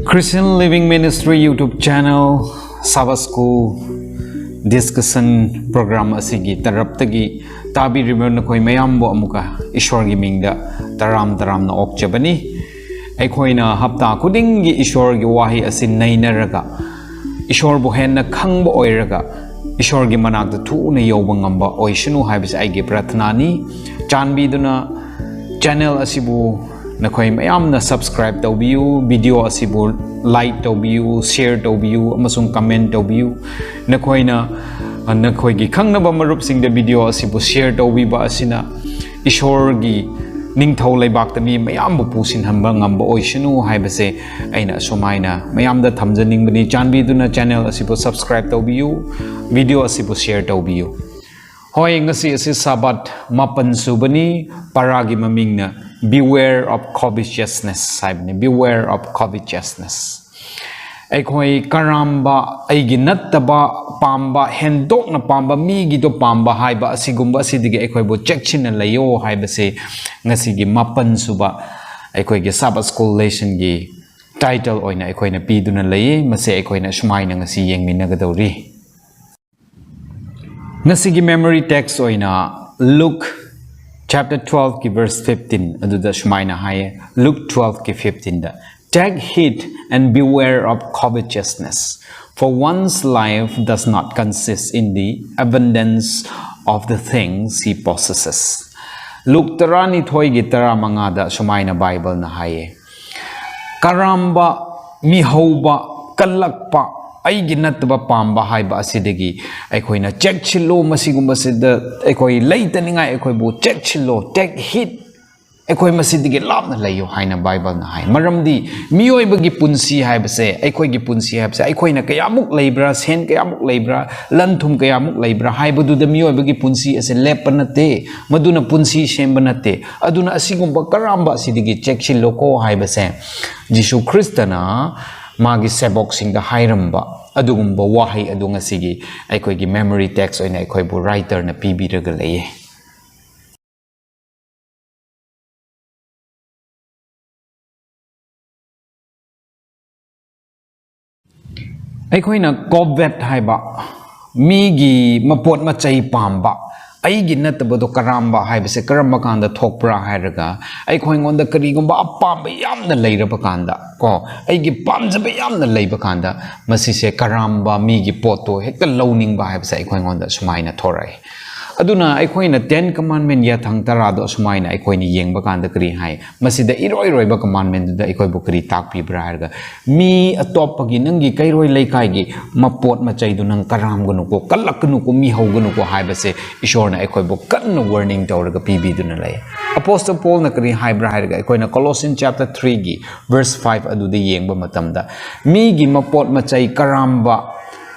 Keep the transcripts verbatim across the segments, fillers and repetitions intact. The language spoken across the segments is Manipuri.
Christian Living Ministry YouTube channel Sabbath School Discussion Program ꯑꯁꯤꯒꯤ ꯇꯔꯞꯇꯒꯤ ꯇꯥꯕꯤꯔꯤꯕ ꯅꯈꯣꯏ ꯃꯌꯥꯝꯕꯨ ꯑꯃꯨꯛꯀ ꯏꯁꯣꯔꯒꯤ ꯃꯤꯡꯗ ꯇꯔꯥꯝ ꯇꯔꯥꯝꯅ ꯑꯣꯛꯆꯕꯅꯤ꯫ ꯑꯩꯈꯣꯏꯅ ꯍꯞꯇꯥ ꯈꯨꯗꯤꯡꯒꯤ ꯏꯁꯣꯔꯒꯤ ꯋꯥꯍꯩ ꯑꯁꯤ ꯅꯩꯅꯔꯒ, ꯏꯁꯣꯔꯕꯨ ꯍꯦꯟꯅ ꯈꯪꯕ ꯑꯣꯏꯔꯒ, ꯏꯁꯣꯔꯒꯤ ꯃꯅꯥꯛꯇ ꯊꯨꯅ ꯌꯧꯕ ꯉꯝꯕ ꯑꯣꯏꯁꯅꯨ ꯍꯥꯏꯕꯁꯤ ꯑꯩꯒꯤ ꯄ꯭ꯔꯥꯔꯊꯅꯥꯅꯤ꯫ ꯆꯥꯟꯕꯤꯗꯨꯅ channel ꯑꯁꯤꯕꯨ ꯅꯈꯣꯏ ꯃꯌꯥꯝꯅ subscribe ꯇꯧꯕꯤꯌꯨ, video ꯑꯁꯤꯕꯨ like ꯇꯧꯕꯤꯌꯨ, share ꯇꯧꯕꯤꯌꯨ ꯑꯃꯁꯨꯡ comment ꯇꯧꯕꯤꯌꯨ꯫ ꯅꯈꯣꯏꯅ, ꯑ, ꯅꯈꯣꯏꯒꯤ ꯈꯪꯅꯕ ꯃꯔꯨꯞꯁꯤꯡꯗ video ꯑꯁꯤꯕꯨ share ꯇꯧꯕꯤꯕ ꯑꯁꯤꯅ ꯏꯁꯣꯔꯒꯤ ꯅꯤꯡꯊꯧ ꯂꯩꯕꯥꯛꯇ ꯃꯤ ꯃꯌꯥꯝꯕꯨ ꯄꯨꯁꯤꯟꯍꯟꯕ ꯉꯝꯕ ꯑꯣꯏꯁꯅꯨ ꯍꯥꯏꯕꯁꯦ ꯑꯩꯅ ꯑꯁꯨꯃꯥꯏꯅ ꯃꯌꯥꯝꯗ ꯊꯝꯖꯅꯤꯡꯕꯅꯤ꯫ ꯆꯥꯟꯕꯤꯗꯨꯅ channel ꯑꯁꯤꯕꯨ subscribe ꯇꯧꯕꯤꯌꯨ, video ꯑꯁꯤꯕꯨ share ꯇꯧꯕꯤꯌꯨ꯫ ꯍꯣꯏ, ꯉꯁꯤ ꯑꯁꯤ ꯁꯥꯕꯥꯠ ꯃꯥꯄꯟ ꯁꯨꯕꯅꯤ꯫ ꯄꯔꯥꯒꯤ ꯃꯃꯤꯡꯅ Beware of Covetousness ꯍꯥꯏꯕꯅꯤ, Beware of Covetousness꯫ ꯑꯩꯈꯣꯏ ꯀꯔꯥꯝꯕ, ꯑꯩꯒꯤ ꯅꯠꯇꯕ ꯄꯥꯝꯕ, ꯍꯦꯟꯗꯣꯛꯅ ꯄꯥꯝꯕ, ꯃꯤꯒꯤꯗꯣ ꯄꯥꯝꯕ ꯍꯥꯏꯕ ꯑꯁꯤꯒꯨꯝꯕ ꯑꯁꯤꯗꯒꯤ ꯑꯩꯈꯣꯏꯕꯨ ꯆꯦꯛꯁꯤꯟꯅ ꯂꯩꯌꯣ ꯍꯥꯏꯕꯁꯤ ꯉꯁꯤꯒꯤ ꯃꯥꯄꯟ ꯁꯨꯕ ꯑꯩꯈꯣꯏꯒꯤ Sabbath School Lessonꯒꯤ title ꯑꯣꯏꯅ ꯑꯩꯈꯣꯏꯅ ꯄꯤꯗꯨꯅ ꯂꯩꯌꯦ꯫ ꯃꯁꯤ ꯑꯩꯈꯣꯏꯅ ꯁꯨꯃꯥꯏꯅ ꯉꯁꯤ ꯌꯦꯡꯃꯤꯟꯅꯒꯗꯧꯔꯤ꯫ ꯉꯁꯤꯒꯤ memory text ꯑꯣꯏꯅ Luke chapter twelveꯀꯤ verse fifteen ꯑꯗꯨꯗ ꯁꯨꯃꯥꯏꯅ ꯍꯥꯏꯌꯦ, Luke twelveꯀꯤ fifteenꯗ, "Take heed and beware of covetousness, for one's life does not consist in the abundance of the things he possesses." Luke ꯇꯔꯥꯅꯤꯊꯣꯏꯒꯤ ꯇꯔꯥꯃꯉꯥꯗ ꯁꯨꯃꯥꯏꯅ Bibleꯅ ꯍꯥꯏꯌꯦ, "ꯀꯔꯥꯝꯕ, ꯃꯤꯍꯧꯕ, ꯀꯜꯂꯛꯄ, ꯑꯩꯒꯤ ꯅꯠꯇꯕ ꯄꯥꯝꯕ ꯍꯥꯏꯕ ꯑꯁꯤꯗꯒꯤ ꯑꯩꯈꯣꯏꯅ ꯆꯦꯛꯁꯤꯜꯂꯨ, ꯃꯁꯤꯒꯨꯝꯕꯁꯤꯗ ꯑꯩꯈꯣꯏ ꯂꯩꯇꯅꯤꯡꯉꯥꯏ ꯑꯩꯈꯣꯏꯕꯨ ꯆꯦꯛꯁꯤꯜꯂꯨ, take heed, ꯑꯩꯈꯣꯏ ꯃꯁꯤꯗꯒꯤ ꯂꯥꯞꯅ ꯂꯩꯌꯨ" ꯍꯥꯏꯅ Bibleꯅ ꯍꯥꯏ꯫ ꯃꯔꯝꯗꯤ ꯃꯤꯑꯣꯏꯕꯒꯤ ꯄꯨꯟꯁꯤ ꯍꯥꯏꯕꯁꯦ, ꯑꯩꯈꯣꯏꯒꯤ ꯄꯨꯟꯁꯤ ꯍꯥꯏꯕꯁꯦ, ꯑꯩꯈꯣꯏꯅ ꯀꯌꯥꯃꯨꯛ ꯂꯩꯕ꯭ꯔꯥ, ꯁꯦꯟ ꯀꯌꯥꯃꯨꯛ ꯂꯩꯕ꯭ꯔꯥ, ꯂꯟ ꯊꯨꯝ ꯀꯌꯥꯃꯨꯛ ꯂꯩꯕ꯭ꯔꯥ ꯍꯥꯏꯕꯗꯨꯗ ꯃꯤꯑꯣꯏꯕꯒꯤ ꯄꯨꯟꯁꯤ ꯑꯁꯦ ꯂꯦꯞꯄ ꯅꯠꯇꯦ, ꯃꯗꯨꯅ ꯄꯨꯟꯁꯤ ꯁꯦꯝꯕ ꯅꯠꯇꯦ꯫ ꯑꯗꯨꯅ ꯑꯁꯤꯒꯨꯝꯕ ꯀꯔꯥꯝꯕ ꯑꯁꯤꯗꯒꯤ ꯆꯦꯛꯁꯤꯜꯂꯨꯀꯣ ꯍꯥꯏꯕꯁꯦ ꯖꯤꯁꯨ ꯈ꯭ꯔꯤꯁꯇꯅ ꯃꯥꯒꯤ ꯁꯦꯕꯣꯛꯁꯤꯡꯗ ꯍꯥꯏꯔꯝꯕ ꯑꯗꯨꯒꯨꯝꯕ ꯋꯥꯍꯩ ꯑꯗꯨ ꯉꯁꯤꯒꯤ ꯑꯩꯈꯣꯏꯒꯤ memory text ꯑꯣꯏꯅ ꯑꯩꯈꯣꯏꯕꯨ writerꯅ ꯄꯤꯕꯤꯔꯒ ꯂꯩꯌꯦ꯫ ꯑꯩꯈꯣꯏꯅ ꯀꯣꯕꯦꯠ ꯍꯥꯏꯕ, ꯃꯤꯒꯤ ꯃꯄꯣꯠ ꯃꯆꯩ ꯄꯥꯝꯕ, ꯑꯩꯒꯤ ꯅꯠꯇꯕꯗꯣ ꯀꯔꯥꯝꯕ ꯍꯥꯏꯕꯁꯦ ꯀꯔꯝꯕ ꯀꯥꯟꯗ ꯊꯣꯛꯄ꯭ꯔꯥ ꯍꯥꯏꯔꯒ, ꯑꯩꯈꯣꯏꯉꯣꯟꯗ ꯀꯔꯤꯒꯨꯝꯕ ꯑꯄꯥꯝꯕ ꯌꯥꯝꯅ ꯂꯩꯔꯕ ꯀꯥꯟꯗ, ꯀꯣ, ꯑꯩꯒꯤ ꯄꯥꯝꯖꯕ ꯌꯥꯝꯅ ꯂꯩꯕ ꯀꯥꯟꯗ, ꯃꯁꯤꯁꯦ ꯀꯔꯥꯝꯕ, ꯃꯤꯒꯤ ꯄꯣꯠꯇꯣ ꯍꯦꯛꯇ ꯂꯧꯅꯤꯡꯕ ꯍꯥꯏꯕꯁꯦ ꯑꯩꯈꯣꯏꯉꯣꯟꯗ ꯁꯨꯃꯥꯏꯅ ꯊꯣꯔꯛꯏ꯫ ꯑꯗꯨꯅ ꯑꯩꯈꯣꯏꯅ Ten Commandment, ꯌꯥꯊꯪ ꯇꯔꯥꯗꯣ ꯑꯁꯨꯃꯥꯏꯅ ꯑꯩꯈꯣꯏꯅ ꯌꯦꯡꯕ ꯀꯥꯟꯗ ꯀꯔꯤ ꯍꯥꯏ? ꯃꯁꯤꯗ ꯏꯔꯣꯏ ꯔꯣꯏꯕ ꯀꯃꯥꯟꯃꯦꯟꯗꯨꯗ ꯑꯩꯈꯣꯏꯕꯨ ꯀꯔꯤ ꯇꯥꯛꯄꯤꯕ꯭ꯔꯥ ꯍꯥꯏꯔꯒ, ꯃꯤ ꯑꯇꯣꯞꯄꯒꯤ, ꯅꯪꯒꯤ ꯀꯩꯔꯣꯏ ꯂꯩꯀꯥꯏꯒꯤ ꯃꯄꯣꯠ ꯃꯆꯩꯗꯨ ꯅꯪ ꯀꯔꯥꯝꯒꯅꯨꯀꯣ, ꯀꯜꯂꯛꯀꯅꯨꯀꯣ, ꯃꯤ ꯍꯧꯒꯅꯨꯀꯣ ꯍꯥꯏꯕꯁꯦ ꯏꯁꯣꯔꯅ ꯑꯩꯈꯣꯏꯕꯨ ꯀꯟꯅ ꯋꯥꯔꯅꯤꯡ ꯇꯧꯔꯒ ꯄꯤꯕꯤꯗꯨꯅ ꯂꯩ꯫ ꯑꯄꯣꯁꯇꯜ ꯄꯣꯜꯅ ꯀꯔꯤ ꯍꯥꯏꯕ꯭ꯔꯥ ꯍꯥꯏꯔꯒ, ꯑꯩꯈꯣꯏꯅ Colossians chapter threeꯒꯤ verse five ꯑꯗꯨꯗ ꯌꯦꯡꯕ ꯃꯇꯝꯗ, ꯃꯤꯒꯤ ꯃꯄꯣꯠ ꯃꯆꯩ ꯀꯔꯥꯝꯕ,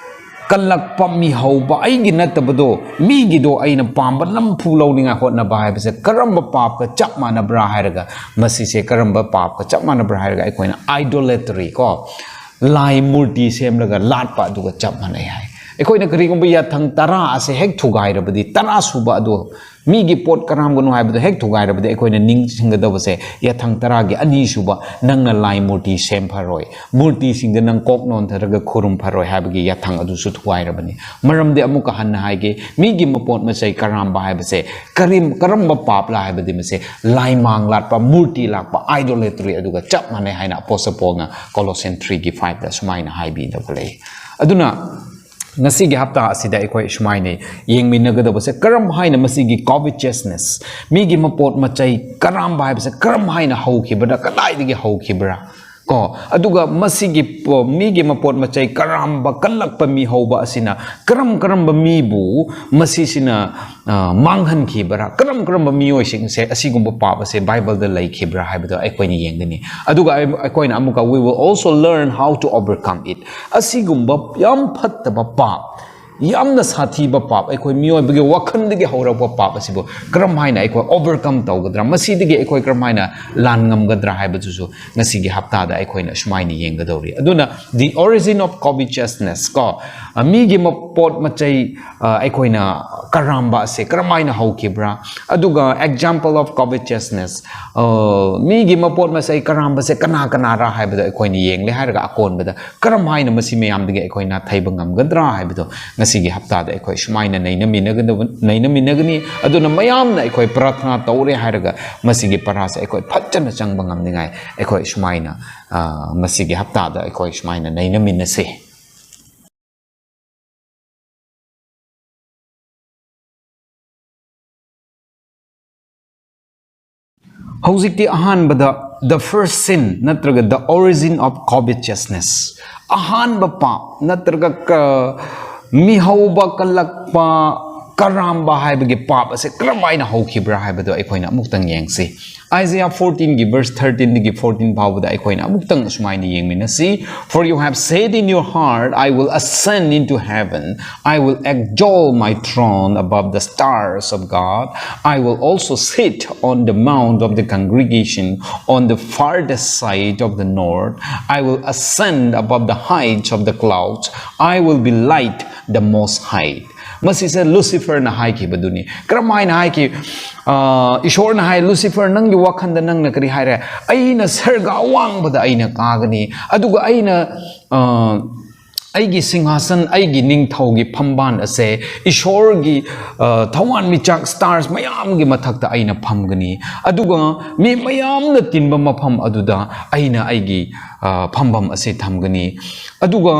ꯀꯜꯂꯛꯄ, ꯃꯤꯍꯧꯕ, ꯑꯩꯒꯤ ꯅꯠꯇꯕꯗꯣ, ꯃꯤꯒꯤꯗꯣ ꯑꯩꯅ ꯄꯥꯝꯕ ꯅꯝꯐꯨ ꯂꯧꯅꯤꯡꯉꯥꯏ ꯍꯣꯠꯅꯕ ꯍꯥꯏꯕꯁꯦ ꯀꯔꯝꯕ ꯄꯥꯞꯀ ꯆꯞ ꯃꯥꯟꯅꯕ꯭ꯔꯥ ꯍꯥꯏꯔꯒ, ꯃꯁꯤꯁꯦ ꯀꯔꯝꯕ ꯄꯥꯞꯀ ꯆꯞ ꯃꯥꯟꯅꯕ꯭ꯔꯥ ꯍꯥꯏꯔꯒ, ꯑꯩꯈꯣꯏꯅ idolatry, ꯀꯣ, ꯂꯥꯏ ꯃꯨꯔꯇꯤ ꯁꯦꯝꯂꯒ ꯂꯥꯠꯄ ꯑꯗꯨꯒ ꯆꯞ ꯃꯥꯟꯅꯩ ꯍꯥꯏ꯫ ꯑꯩꯈꯣꯏꯅ ꯀꯔꯤꯒꯨꯝꯕ ꯌꯥꯊꯪ ꯇꯔꯥ ꯑꯁꯦ ꯍꯦꯛ ꯊꯨꯒꯥꯏꯔꯕꯗꯤ, ꯇꯔꯥ ꯁꯨꯕ ꯑꯗꯨ, ꯃꯤꯒꯤ ꯄꯣꯠ ꯀꯔꯥꯝꯒꯅꯨ ꯍꯥꯏꯕꯗꯣ ꯍꯦꯛ ꯊꯨꯒꯥꯏꯔꯕꯗꯤ, ꯑꯩꯈꯣꯏꯅ ꯅꯤꯡꯁꯤꯡꯒꯗꯕꯁꯦ ꯌꯥꯊꯪ ꯇꯔꯥꯒꯤ ꯑꯅꯤꯁꯨꯕ, ꯅꯪꯅ ꯂꯥꯏ ꯃꯨꯔꯇꯤ ꯁꯦꯝ ꯐꯔꯣꯏ, ꯃꯨꯔꯇꯤꯁꯤꯡꯗ ꯅꯪ ꯀꯣꯛ ꯅꯣꯟꯊꯔꯒ ꯈꯨꯔꯨꯝ ꯐꯔꯣꯏ ꯍꯥꯏꯕꯒꯤ ꯌꯥꯊꯪ ꯑꯗꯨꯁꯨ ꯊꯨꯒꯥꯏꯔꯕꯅꯤ꯫ ꯃꯔꯝꯗꯤ ꯑꯃꯨꯛꯀ ꯍꯟꯅ ꯍꯥꯏꯒꯦ, ꯃꯤꯒꯤ ꯃꯄꯣꯠ ꯃꯆꯩ ꯀꯔꯥꯝꯕ ꯍꯥꯏꯕꯁꯦ ꯀꯔꯤꯝ-, ꯀꯔꯝꯕ ꯄꯥꯞꯂꯥ ꯍꯥꯏꯕꯗꯤ, ꯃꯁꯦ ꯂꯥꯏꯃꯥꯡ ꯂꯥꯠꯄ, ꯃꯨꯔꯇꯤ ꯂꯥꯛꯄ, idolatry ꯑꯗꯨꯒ ꯆꯞ ꯃꯥꯟꯅꯩ ꯍꯥꯏꯅ ꯑꯄꯣꯁꯇꯜ ꯄꯣꯜꯅ Colossians threeꯒꯤ fiveꯇ ꯁꯨꯃꯥꯏꯅ ꯍꯥꯏꯕꯤꯗꯕ ꯂꯩ꯫ ꯑꯗꯨꯅ ꯉꯁꯤꯒꯤ ꯍꯞꯇꯥ ꯑꯁꯤꯗ ꯑꯩꯈꯣꯏ ꯁꯨꯃꯥꯏꯅ ꯌꯦꯡꯃꯤꯟꯅꯒꯗꯕꯁꯦ, ꯀꯔꯝ ꯍꯥꯏꯅ ꯃꯁꯤꯒꯤ covetousness, ꯃꯤꯒꯤ ꯃꯄꯣꯠ ꯃꯆꯩ ꯀꯔꯥꯝꯕ ꯍꯥꯏꯕꯁꯦ ꯀꯔꯝ ꯍꯥꯏꯅ ꯍꯧꯈꯤꯕ꯭ꯔꯥ, ꯀꯗꯥꯏꯗꯒꯤ ꯍꯧꯈꯤꯕ꯭ꯔꯥ, ꯀꯣ? ꯑꯗꯨꯒ ꯃꯁꯤꯒꯤ ꯄꯣ-, ꯃꯤꯒꯤ ꯃꯄꯣꯠ ꯃꯆꯩ ꯀꯔꯥꯝꯕ, ꯀꯜꯂꯛꯄ, ꯃꯤ ꯍꯧꯕ ꯑꯁꯤꯅ ꯀꯔꯝ ꯀꯔꯝꯕ ꯃꯤꯕꯨ ꯃꯁꯤꯁꯤꯅ, ꯑ, ꯃꯥꯡꯍꯟꯈꯤꯕ꯭ꯔꯥ? ꯀꯔꯝ ꯀꯔꯝꯕ ꯃꯤꯑꯣꯏꯁꯤꯡꯁꯦ ꯑꯁꯤꯒꯨꯝꯕ ꯄꯥꯞ ꯑꯁꯦ ꯕꯥꯏꯕꯜꯗ ꯂꯩꯈꯤꯕ꯭ꯔꯥ ꯍꯥꯏꯕꯗꯣ ꯑꯩꯈꯣꯏꯅ ꯌꯦꯡꯒꯅꯤ꯫ ꯑꯗꯨꯒ ꯑꯩ-, ꯑꯩꯈꯣꯏꯅ ꯑꯃꯨꯛꯀ, "We will also learn how to overcome it." ꯑꯁꯤꯒꯨꯝꯕ ꯌꯥꯝ ꯐꯠꯇꯕ ꯄꯥꯞ, ꯌꯥꯝꯅ ꯁꯥꯊꯤꯕ ꯄꯥꯞ, ꯑꯩꯈꯣꯏ ꯃꯤꯑꯣꯏꯕꯒꯤ ꯋꯥꯈꯜꯗꯒꯤ ꯍꯧꯔꯛꯄ ꯄꯥꯞ ꯑꯁꯤꯕꯨ ꯀꯔꯝ ꯍꯥꯏꯅ ꯑꯩꯈꯣꯏ overcome ꯇꯧꯒꯗ꯭ꯔꯥ, ꯃꯁꯤꯗꯒꯤ ꯑꯩꯈꯣꯏ ꯀꯔꯝ ꯍꯥꯏꯅ ꯂꯥꯟ ꯉꯝꯒꯗ꯭ꯔꯥ ꯍꯥꯏꯕꯗꯨꯁꯨ ꯉꯁꯤꯒꯤ ꯍꯞꯇꯥꯗ ꯑꯩꯈꯣꯏꯅ ꯁꯨꯃꯥꯏꯅ ꯌꯦꯡꯒꯗꯧꯔꯤ꯫ ꯑꯗꯨꯅ the origin of covetousness ꯀꯣ, ꯑ, ꯃꯤꯒꯤ ꯃꯄꯣꯠ ꯃꯆꯩ, ꯑ, ꯑꯩꯈꯣꯏꯅ ꯀꯔꯥꯝꯕ ꯑꯁꯦ ꯀꯔꯝ ꯍꯥꯏꯅ ꯍꯧꯈꯤꯕ꯭ꯔꯥ? ꯑꯗꯨꯒ example of covetousness, ꯑ, ꯃꯤꯒꯤ ꯃꯄꯣꯠ ꯃꯆꯩ ꯀꯔꯥꯝꯕꯁꯦ ꯀꯅꯥ ꯀꯅꯥꯔꯥ ꯍꯥꯏꯕꯗꯣ ꯑꯩꯈꯣꯏꯅ ꯌꯦꯡꯂꯦ ꯍꯥꯏꯔꯒ ꯑꯀꯣꯟꯕꯗ ꯀꯔꯝ ꯍꯥꯏꯅ ꯃꯁꯤ ꯃꯌꯥꯝꯗꯒꯤ ꯑꯩꯈꯣꯏ ꯅꯥꯊꯩꯕ ꯉꯝꯒꯗ꯭ꯔꯥ ꯍꯥꯏꯕꯗꯣ ꯉꯁꯤꯒꯤ ꯍꯞꯇꯥꯗ ꯑꯩꯈꯣꯏ ꯁꯨꯃꯥꯏꯅ ꯅꯩꯅꯃꯤꯟꯅꯒꯗꯕ, ꯅꯩꯅꯃꯤꯟꯅꯒꯅꯤ꯫ ꯑꯗꯨꯅ ꯃꯌꯥꯝꯅ ꯑꯩꯈꯣꯏ ꯄ꯭ꯔꯥꯊꯅꯥ ꯇꯧꯔꯦ ꯍꯥꯏꯔꯒ ꯃꯁꯤꯒꯤ ꯄꯔꯥꯁꯦ ꯑꯩꯈꯣꯏ ꯐꯖꯅ ꯆꯪꯕ ꯉꯝꯅꯤꯡꯉꯥꯏ ꯑꯩꯈꯣꯏ ꯁꯨꯃꯥꯏꯅ, ꯑ, ꯃꯁꯤꯒꯤ ꯍꯞꯇꯥꯗ ꯑꯩꯈꯣꯏ ꯁꯨꯃꯥꯏꯅ ꯅꯩꯅꯃꯤꯟꯅꯁꯦ꯫ ꯍꯧꯖꯤꯛꯇꯤ ꯑꯍꯥꯟꯕꯗ the first sin ꯅꯠꯇ꯭ꯔꯒ the origin of covetousness, ꯑꯍꯥꯟꯕ ꯄꯥꯞ ꯅꯠꯇ꯭ꯔꯒ ꯀ-, ꯃꯤꯍꯧꯕ ꯀꯜꯂꯛꯄ, ꯀꯔꯥꯝꯕ ꯍꯥꯏꯕꯒꯤ ꯄꯥꯞ ꯑꯁꯦ ꯀꯔꯝꯍꯥꯏꯅ ꯍꯧꯈꯤꯕ꯭ꯔꯥ ꯍꯥꯏꯕꯗꯣ ꯑꯩꯈꯣꯏꯅ ꯑꯃꯨꯛꯇꯪ ꯌꯦꯡꯁꯤ꯫ Isaiah fourteen ꯒꯤ verse thirteen ꯗꯒꯤ fourteen ꯐꯥꯎꯕꯗ ꯑꯩꯈꯣꯏꯅ ꯑꯃꯨꯛꯇꯪ ꯑꯁꯨꯃꯥꯏꯅ ꯌꯦꯡꯃꯤꯟꯅꯁꯤ꯫ For you have said in your heart, I will ascend into heaven, I will exalt my throne above the stars of God, I will also sit on the mount of the congregation on the farthest side of the north, I will ascend above the heights of the clouds, I will be like the Most High. ꯃꯁꯤꯁꯦ ꯂꯨꯁꯤꯐꯔꯅ ꯍꯥꯏꯈꯤꯕꯗꯨꯅꯤ꯫ ꯀꯔꯝꯍꯥꯏꯅ ꯍꯥꯏꯈꯤ? ꯑ, ꯏꯁꯣꯔꯅ ꯍꯥꯏ, "ꯂꯨꯁꯤꯐꯔ, ꯅꯪꯒꯤ ꯋꯥꯈꯜꯗ ꯅꯪꯅ ꯀꯔꯤ ꯍꯥꯏꯔꯦ? ꯑꯩꯅ ꯁꯔꯒ ꯑꯋꯥꯡꯕꯗ ꯑꯩꯅ ꯀꯥꯒꯅꯤ, ꯑꯗꯨꯒ ꯑꯩꯅ, ꯑ, ꯑꯩꯒꯤ ꯁꯤꯡꯍꯥꯁꯟ, ꯑꯩꯒꯤ ꯅꯤꯡꯊꯧꯒꯤ ꯐꯝꯕꯥꯟ ꯑꯁꯦ ꯏꯁꯣꯔꯒꯤ, ꯑ, ꯊꯋꯥꯟꯃꯤꯆꯥꯛ, stars ꯃꯌꯥꯝꯒꯤ ꯃꯊꯛꯇ ꯑꯩꯅ ꯐꯝꯒꯅꯤ, ꯑꯗꯨꯒ ꯃꯤ ꯃꯌꯥꯝꯅ ꯇꯤꯟꯕ ꯃꯐꯝ ꯑꯗꯨꯗ ꯑꯩꯅ ꯑꯩꯒꯤ, ꯑ, ꯐꯝꯐꯝ ꯑꯁꯦ ꯊꯝꯒꯅꯤ, ꯑꯗꯨꯒ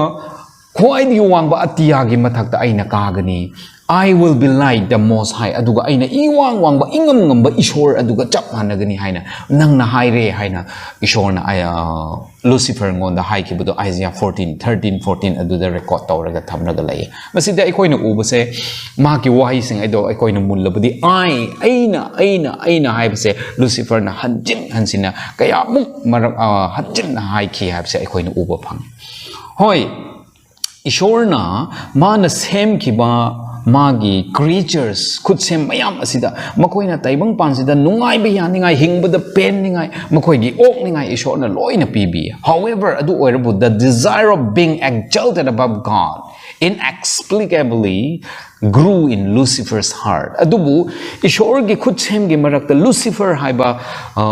ꯈ꯭ꯋꯥꯏꯗꯒꯤ ꯋꯥꯡꯕ ꯑꯇꯤꯌꯥꯒꯤ ꯃꯊꯛꯇ ꯑꯩꯅ ꯀꯥꯒꯅꯤ꯫ I will be like the Most High, ꯑꯗꯨꯒ ꯑꯩꯅ ꯏꯋꯥꯡ ꯋꯥꯡꯕ, ꯏꯉꯝ ꯉꯝꯕ ꯏꯁꯣꯔ ꯑꯗꯨꯒ ꯆꯞ ꯃꯥꯟꯅꯒꯅꯤ ꯍꯥꯏꯅ ꯅꯪꯅ ꯍꯥꯏꯔꯦ" ꯍꯥꯏꯅ ꯏꯁꯣꯔꯅ, ꯑ, ꯂꯨꯁꯤꯐꯔꯉꯣꯟꯗ ꯍꯥꯏꯈꯤꯕꯗꯣ Isaiah fourteen, thirteen, fourteen ꯑꯗꯨꯗ record ꯇꯧꯔꯒ ꯊꯝꯂꯒ ꯂꯩꯌꯦ꯫ ꯃꯁꯤꯗ ꯑꯩꯈꯣꯏꯅ ꯎꯕꯁꯦ, ꯃꯍꯥꯛꯀꯤ ꯋꯥꯍꯩꯁꯤꯡ ꯑꯗꯣ ꯑꯩꯈꯣꯏꯅ ꯃꯨꯜꯂꯕꯗꯤ, "I, ꯑꯩꯅ, ꯑꯩꯅ, ꯑꯩꯅ" ꯍꯥꯏꯕꯁꯦ ꯂꯨꯁꯤꯐꯔꯅ ꯍꯟꯖꯤꯟ ꯍꯟꯖꯤꯟꯅ ꯀꯌꯥꯃꯨꯛ ꯃꯔꯛ, ꯑ, ꯍꯟꯖꯤꯟꯅ ꯍꯥꯏꯈꯤ ꯍꯥꯏꯕꯁꯦ ꯑꯩꯈꯣꯏꯅ ꯎꯕ ꯐꯪꯉꯤ꯫ ꯍꯣꯏ, ꯏꯁꯣꯔꯅ ꯃꯥꯅ ꯁꯦꯝꯈꯤꯕ ꯃꯥꯒꯤ creatures, ꯈꯨꯠꯁꯦꯝ ꯃꯌꯥꯝ ꯑꯁꯤꯗ ꯃꯈꯣꯏꯅ ꯇꯥꯏꯕꯪꯄꯥꯟꯁꯤꯗ ꯅꯨꯡꯉꯥꯏꯕ ꯌꯥꯅꯤꯡꯉꯥꯏ, ꯍꯤꯡꯕꯗ ꯄꯦꯟꯅꯤꯡꯉꯥꯏ, ꯃꯈꯣꯏꯒꯤ ꯑꯣꯛꯅꯤꯡꯉꯥꯏ ꯏꯁꯣꯔꯅ ꯂꯣꯏꯅ ꯄꯤꯕꯤ꯫ However, ꯑꯗꯨ ꯑꯣꯏꯔꯕꯨ, the desire of being exalted above God inexplicably grew in Lucifer's heart. ꯑꯗꯨꯕꯨ ꯏꯁꯣꯔꯒꯤ ꯈꯨꯠꯁꯦꯝꯒꯤ ꯃꯔꯛꯇ ꯂꯨꯁꯤꯐꯔ ꯍꯥꯏꯕ, ꯑ,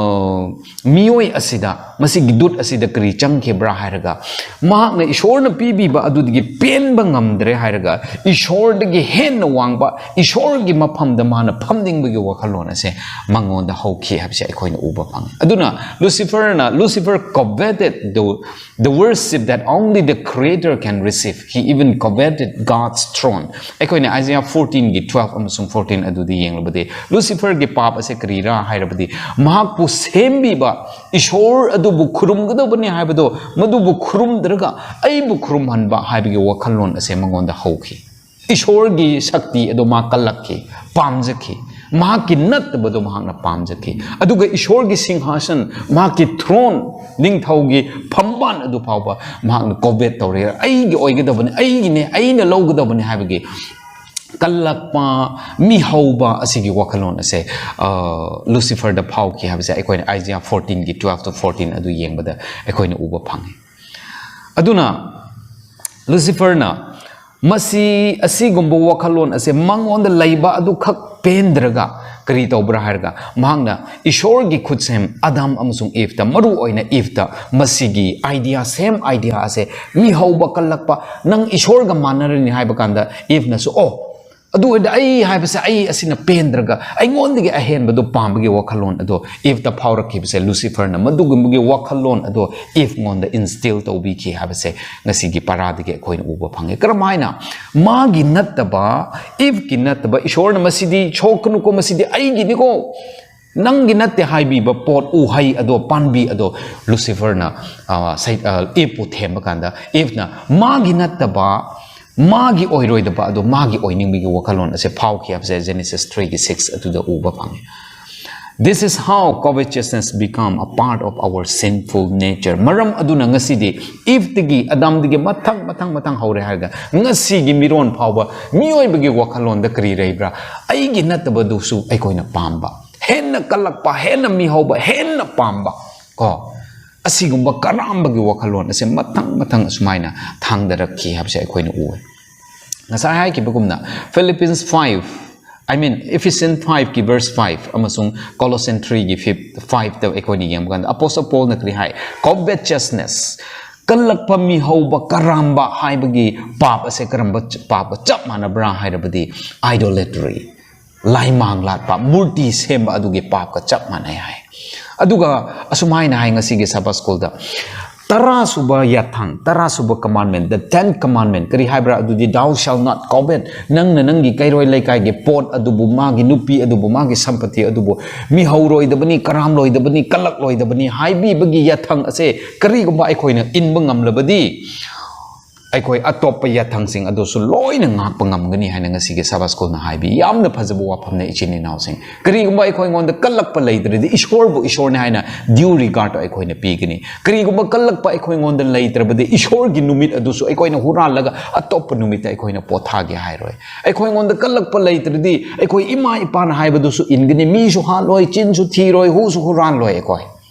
ꯃꯤꯑꯣꯏ ꯑꯁꯤꯗ, ꯃꯁꯤꯒꯤ ꯗꯨꯠ ꯑꯁꯤꯗ ꯀꯔꯤ ꯆꯪꯈꯤꯕ꯭ꯔꯥ ꯍꯥꯏꯔꯒ, ꯃꯍꯥꯛꯅ ꯏꯁꯣꯔꯅ ꯄꯤꯕꯤꯕ ꯑꯗꯨꯗꯒꯤ ꯄꯦꯟꯕ ꯉꯝꯗ꯭ꯔꯦ ꯍꯥꯏꯔꯒ, ꯏꯁꯣꯔꯗꯒꯤ ꯍꯦꯟꯅ ꯋꯥꯡꯕ ꯏꯁꯣꯔꯒꯤ ꯃꯐꯝꯗ ꯃꯥꯅ ꯐꯝꯅꯤꯡꯕꯒꯤ ꯋꯥꯈꯜꯂꯣꯟ ꯑꯁꯦ ꯃꯉꯣꯟꯗ ꯍꯧꯈꯤ ꯍꯥꯏꯕꯁꯦ ꯑꯩꯈꯣꯏꯅ ꯎꯕ ꯐꯪꯉꯤ꯫ ꯑꯗꯨꯅ ꯂꯨꯁꯤꯐꯔꯅ, Lucifer coveted the, the worship that only the Creator can receive. He even coveted God's throne. ꯑꯩꯈꯣꯏꯅ Isaiah fourteen ꯒꯤ twelve ꯑꯃꯁꯨꯡ fourteen ꯑꯗꯨꯗꯤ ꯌꯦꯡꯂꯕꯗꯤ, ꯂꯨꯁꯤꯐꯔꯒꯤ ꯄꯥꯞ ꯑꯁꯦ ꯀꯔꯤꯔꯥ ꯍꯥꯏꯔꯕꯗꯤ, ꯃꯍꯥꯛꯄꯨ ꯁꯦꯝꯕꯤꯕ ꯏꯁꯣꯔ ꯑꯗꯨꯕꯨ ꯈꯨꯔꯨꯝꯒꯗꯕꯅꯤ ꯍꯥꯏꯕꯗꯣ, ꯃꯗꯨꯕꯨ ꯈꯨꯔꯨꯝꯗ꯭ꯔꯒ ꯑꯩꯕꯨ ꯈꯨꯔꯨꯝꯍꯟꯕ ꯍꯥꯏꯕꯒꯤ ꯋꯥꯈꯜꯂꯣꯟ ꯑꯁꯦ ꯃꯉꯣꯟꯗ ꯍꯧꯈꯤ꯫ ꯏꯁꯣꯔꯒꯤ ꯁꯛꯇꯤ ꯑꯗꯨ ꯃꯥ ꯀꯜꯂꯛꯈꯤ, ꯄꯥꯝꯖꯈꯤ꯫ ꯃꯍꯥꯛꯀꯤ ꯅꯠꯇꯕꯗꯣ ꯃꯍꯥꯛꯅ ꯄꯥꯝꯖꯈꯤ꯫ ꯑꯗꯨꯒ ꯏꯁꯣꯔꯒꯤ ꯁꯤꯡꯍꯥꯁꯟ, ꯃꯍꯥꯛꯀꯤ throne, ꯅꯤꯡꯊꯧꯒꯤ ꯐꯝꯕꯥꯜ ꯑꯗꯨ ꯐꯥꯎꯕ ꯃꯍꯥꯛꯅ covet ꯇꯧꯔꯦ꯫ "ꯑꯩꯒꯤ ꯑꯣꯏꯒꯗꯕꯅꯤ, ꯑꯩꯒꯤꯅꯦ, ꯑꯩꯅ ꯂꯧꯒꯗꯕꯅꯤ" ꯍꯥꯏꯕꯒꯤ ꯀꯜꯂꯛꯄ, ꯃꯤꯍꯧꯕ ꯑꯁꯤꯒꯤ ꯋꯥꯈꯜꯂꯣꯟ ꯑꯁꯦ, ꯑ, ꯂꯨꯁꯤꯐꯔꯗ ꯐꯥꯎꯈꯤ ꯍꯥꯏꯕꯁꯦ ꯑꯩꯈꯣꯏꯅ Isaiah fourteen ꯒꯤ twelve to fourteen ꯑꯗꯨ ꯌꯦꯡꯕꯗ ꯑꯩꯈꯣꯏꯅ ꯎꯕ ꯐꯪꯉꯤ꯫ ꯑꯗꯨꯅ ꯂꯨꯁꯤꯐꯔꯅ ꯃꯁꯤ, ꯑꯁꯤꯒꯨꯝꯕ ꯋꯥꯈꯜꯂꯣꯟ ꯑꯁꯦ ꯃꯉꯣꯟꯗ ꯂꯩꯕ ꯑꯗꯨꯈꯛ ꯄꯦꯟꯗ꯭ꯔꯒ ꯀꯔꯤ ꯇꯧꯕ꯭ꯔꯥ ꯍꯥꯏꯔꯒ, ꯃꯍꯥꯛꯅ ꯏꯁꯣꯔꯒꯤ ꯈꯨꯠꯁꯦꯝ ꯑꯗꯥꯝ ꯑꯃꯁꯨꯡ ꯏꯐꯇ, ꯃꯔꯨ ꯑꯣꯏꯅ ꯏꯐꯇ, ꯃꯁꯤꯒꯤ idea, same idea ꯑꯁꯦ, ꯃꯤꯍꯧꯕ ꯀꯜꯂꯛꯄ, "ꯅꯪ ꯏꯁꯣꯔꯒ ꯃꯥꯟꯅꯔꯅꯤ" ꯍꯥꯏꯕ ꯀꯥꯟꯗ ꯏꯐꯅꯁꯨ, "ꯑꯣ, ꯑꯗꯨ ꯑꯣꯏꯔꯗꯤ ꯑꯩ ꯍꯥꯏꯕꯁꯦ, ꯑꯩ ꯑꯁꯤꯅ ꯄꯦꯟꯗ꯭ꯔꯒ ꯑꯩꯉꯣꯟꯗꯒꯤ ꯑꯍꯦꯟꯕꯗꯣ ꯄꯥꯝꯕꯒꯤ" ꯋꯥꯈꯜꯂꯣꯟ ꯑꯗꯣ ꯏꯐꯇ ꯐꯥꯎꯔꯛꯈꯤꯕꯁꯦ, ꯂꯨꯁꯤꯐꯔꯅ ꯃꯗꯨꯒꯨꯝꯕꯒꯤ ꯋꯥꯈꯜꯂꯣꯟ ꯑꯗꯣ ꯏꯐꯉꯣꯟꯗ instill ꯇꯧꯕꯤꯈꯤ ꯍꯥꯏꯕꯁꯦ ꯉꯁꯤꯒꯤ ꯄꯔꯥꯗꯒꯤ ꯑꯩꯈꯣꯏꯅ ꯎꯕ ꯐꯪꯉꯦ꯫ ꯀꯔꯝꯍꯥꯏꯅ? ꯃꯥꯒꯤ ꯅꯠꯇꯕ, ꯏꯐꯀꯤ ꯅꯠꯇꯕ, ꯏꯁꯣꯔꯅ "ꯃꯁꯤꯗꯤ ꯁꯣꯛꯀꯅꯨꯀꯣ, ꯃꯁꯤꯗꯤ ꯑꯩꯒꯤꯅꯤꯀꯣ, ꯅꯪꯒꯤ ꯅꯠꯇꯦ" ꯍꯥꯏꯕꯤꯕ ꯄꯣꯠ, ꯎꯍꯩ ꯑꯗꯣ, ꯄꯥꯝꯕꯤ ꯑꯗꯣ, ꯂꯨꯁꯤꯐꯔꯅ, ꯑ, ꯁꯩ-, ꯑ, ꯏꯐꯄꯨ ꯊꯦꯝꯕ ꯀꯥꯟꯗ, ꯏꯐꯅ ꯃꯥꯒꯤ ꯅꯠꯇꯕ, ꯃꯥꯒꯤ ꯑꯣꯏꯔꯣꯏꯗꯕ ꯑꯗꯣ ꯃꯥꯒꯤ ꯑꯣꯏꯅꯤꯡꯕꯒꯤ ꯋꯥꯈꯜꯂꯣꯟ ꯑꯁꯦ ꯐꯥꯎꯈꯤ ꯍꯥꯏꯕꯁꯦ Genesis three ꯒꯤ six ꯑꯗꯨꯗ ꯎꯕ ꯐꯪꯉꯤ꯫ This is how covetousness become a part of our sinful nature. ꯃꯔꯝ ꯑꯗꯨꯅ ꯉꯁꯤꯗꯤ ꯏꯐꯇꯒꯤ, ꯑꯗꯥꯝꯗꯒꯤ ꯃꯊꯪ, ꯃꯊꯪ, ꯃꯊꯪ ꯍꯧꯔꯦ ꯍꯥꯏꯔꯒ ꯉꯁꯤꯒꯤ ꯃꯤꯔꯣꯟ ꯐꯥꯎꯕ ꯃꯤꯑꯣꯏꯕꯒꯤ ꯋꯥꯈꯜꯂꯣꯟꯗ ꯀꯔꯤ ꯂꯩꯕ꯭ꯔꯥ? ꯑꯩꯒꯤ ꯅꯠꯇꯕꯗꯨꯁꯨ ꯑꯩꯈꯣꯏꯅ ꯄꯥꯝꯕ, ꯍꯦꯟꯅ ꯀꯜꯂꯛꯄ, ꯍꯦꯟꯅ ꯃꯤꯍꯧꯕ, ꯍꯦꯟꯅ ꯄꯥꯝꯕ, ꯀꯣ, ꯑꯁꯤꯒꯨꯝꯕ ꯀꯔꯥꯝꯕꯒꯤ ꯋꯥꯈꯜꯂꯣꯟ ꯑꯁꯦ ꯃꯊꯪ, ꯃꯊꯪ ꯑꯁꯨꯃꯥꯏꯅ ꯊꯥꯡꯗꯔꯛꯈꯤ ꯍꯥꯏꯕꯁꯦ ꯑꯩꯈꯣꯏꯅ ꯎꯑꯦ꯫ ꯉꯁꯥꯏ ꯍꯥꯏꯈꯤꯕꯒꯨꯝꯅ, Philippians five, I mean, Ephesians five ꯀꯤ verse five ꯑꯃꯁꯨꯡ Colossians three ꯒꯤ fifth, five ꯇ ꯑꯩꯈꯣꯏꯅ ꯌꯦꯡꯕ ꯀꯥꯟꯗ, Apostle Paul ꯅ ꯀꯔꯤ ꯍꯥꯏ? Covetousness, ꯀꯜꯂꯛꯄ, ꯃꯤꯍꯧꯕ, ꯀꯔꯥꯝꯕ ꯍꯥꯏꯕꯒꯤ ꯄꯥꯞ ꯑꯁꯦ ꯀꯔꯝꯕ ꯆ-, ꯄꯥꯞꯀ ꯆꯞ ꯃꯥꯟꯅꯕ꯭ꯔꯥ ꯍꯥꯏꯔꯕꯗꯤ, idolatry, ꯂꯥꯏꯃꯥꯡ ꯂꯥꯠꯄ, ꯃꯨꯔꯇꯤ ꯁꯦꯝꯕ ꯑꯗꯨꯒꯤ ꯄꯥꯞꯀ ꯆꯞ ꯃꯥꯟꯅꯩ ꯍꯥꯏ꯫ ꯑꯗꯨꯒ ꯑꯁꯨꯃꯥꯏꯅ ꯍꯥꯏ ꯉꯁꯤꯒꯤ Sabbath School ꯗ, ꯇꯔꯥꯁꯨꯕ ꯌꯥꯊꯪ, ꯇꯔꯥꯁꯨꯕ commandment, the tenth commandment, ꯀꯔꯤ ꯍꯥꯏꯕ꯭ꯔꯥ ꯑꯗꯨꯗꯤ? "Thou shall not covet." ꯅꯪꯅ ꯅꯪꯒꯤ ꯀꯩꯔꯣꯏ ꯂꯩꯀꯥꯏꯒꯤ ꯄꯣꯠ ꯑꯗꯨꯕꯨ, ꯃꯥꯒꯤ ꯅꯨꯄꯤ ꯑꯗꯨꯕꯨ, ꯃꯥꯒꯤ ꯁꯝꯄꯇꯤ ꯑꯗꯨꯕꯨ, ꯃꯤꯍꯧꯔꯣꯏꯗꯕꯅꯤ, ꯀꯔꯥꯝꯂꯣꯏꯗꯕꯅꯤ, ꯀꯜꯂꯛꯂꯣꯏꯗꯕꯅꯤ ꯍꯥꯏꯕꯤꯕꯒꯤ ꯌꯥꯊꯪ ꯑꯁꯦ ꯀꯔꯤꯒꯨꯝꯕ ꯑꯩꯈꯣꯏꯅ ꯏꯟꯕ ꯉꯝꯂꯕꯗꯤ, ꯑꯩꯈꯣꯏ ꯑꯇꯣꯞꯄ ꯌꯥꯊꯪꯁꯤꯡ ꯑꯗꯨꯁꯨ ꯂꯣꯏꯅ ꯉꯥꯛꯄ ꯉꯝꯒꯅꯤ ꯍꯥꯏꯅ ꯉꯁꯤꯒꯤ Sabbath School ꯅ ꯍꯥꯏꯕꯤ꯫ ꯌꯥꯝꯅ ꯐꯖꯕ ꯋꯥꯐꯝꯅꯦ, ꯏꯆꯤꯟ ꯏꯅꯥꯎꯁꯤꯡ꯫ ꯀꯔꯤꯒꯨꯝꯕ ꯑꯩꯈꯣꯏꯉꯣꯟꯗ ꯀꯜꯂꯛꯄ ꯂꯩꯇ꯭ꯔꯗꯤ, ꯏꯁꯣꯔꯕꯨ ꯏꯁꯣꯔꯅꯤ ꯍꯥꯏꯅ due regard ꯑꯩꯈꯣꯏꯅ ꯄꯤꯒꯅꯤ꯫ ꯀꯔꯤꯒꯨꯝꯕ ꯀꯜꯂꯛꯄ ꯑꯩꯈꯣꯏꯉꯣꯟꯗ ꯂꯩꯇ꯭ꯔꯕꯗꯤ, ꯏꯁꯣꯔꯒꯤ ꯅꯨꯃꯤꯠ ꯑꯗꯨꯁꯨ ꯑꯩꯈꯣꯏꯅ ꯍꯨꯔꯥꯜꯂꯒ ꯑꯇꯣꯞꯄ ꯅꯨꯃꯤꯠꯇ ꯑꯩꯈꯣꯏꯅ ꯄꯣꯊꯥꯒꯦ ꯍꯥꯏꯔꯣꯏ꯫ ꯑꯩꯈꯣꯏꯉꯣꯟꯗ ꯀꯜꯂꯛꯄ ꯂꯩꯇ꯭ꯔꯗꯤ, ꯑꯩꯈꯣꯏ ꯏꯃꯥ ꯏꯄꯥꯅ ꯍꯥꯏꯕꯗꯨꯁꯨ ꯏꯟꯒꯅꯤ꯫ ꯃꯤꯁꯨ ꯍꯥꯠꯂꯣꯏ, ꯆꯤꯟꯁꯨ ꯊꯤꯔꯣꯏ, ꯍꯨꯁꯨ ꯍꯨꯔꯥꯜꯂꯣꯏ ꯑꯩꯈꯣꯏ꯫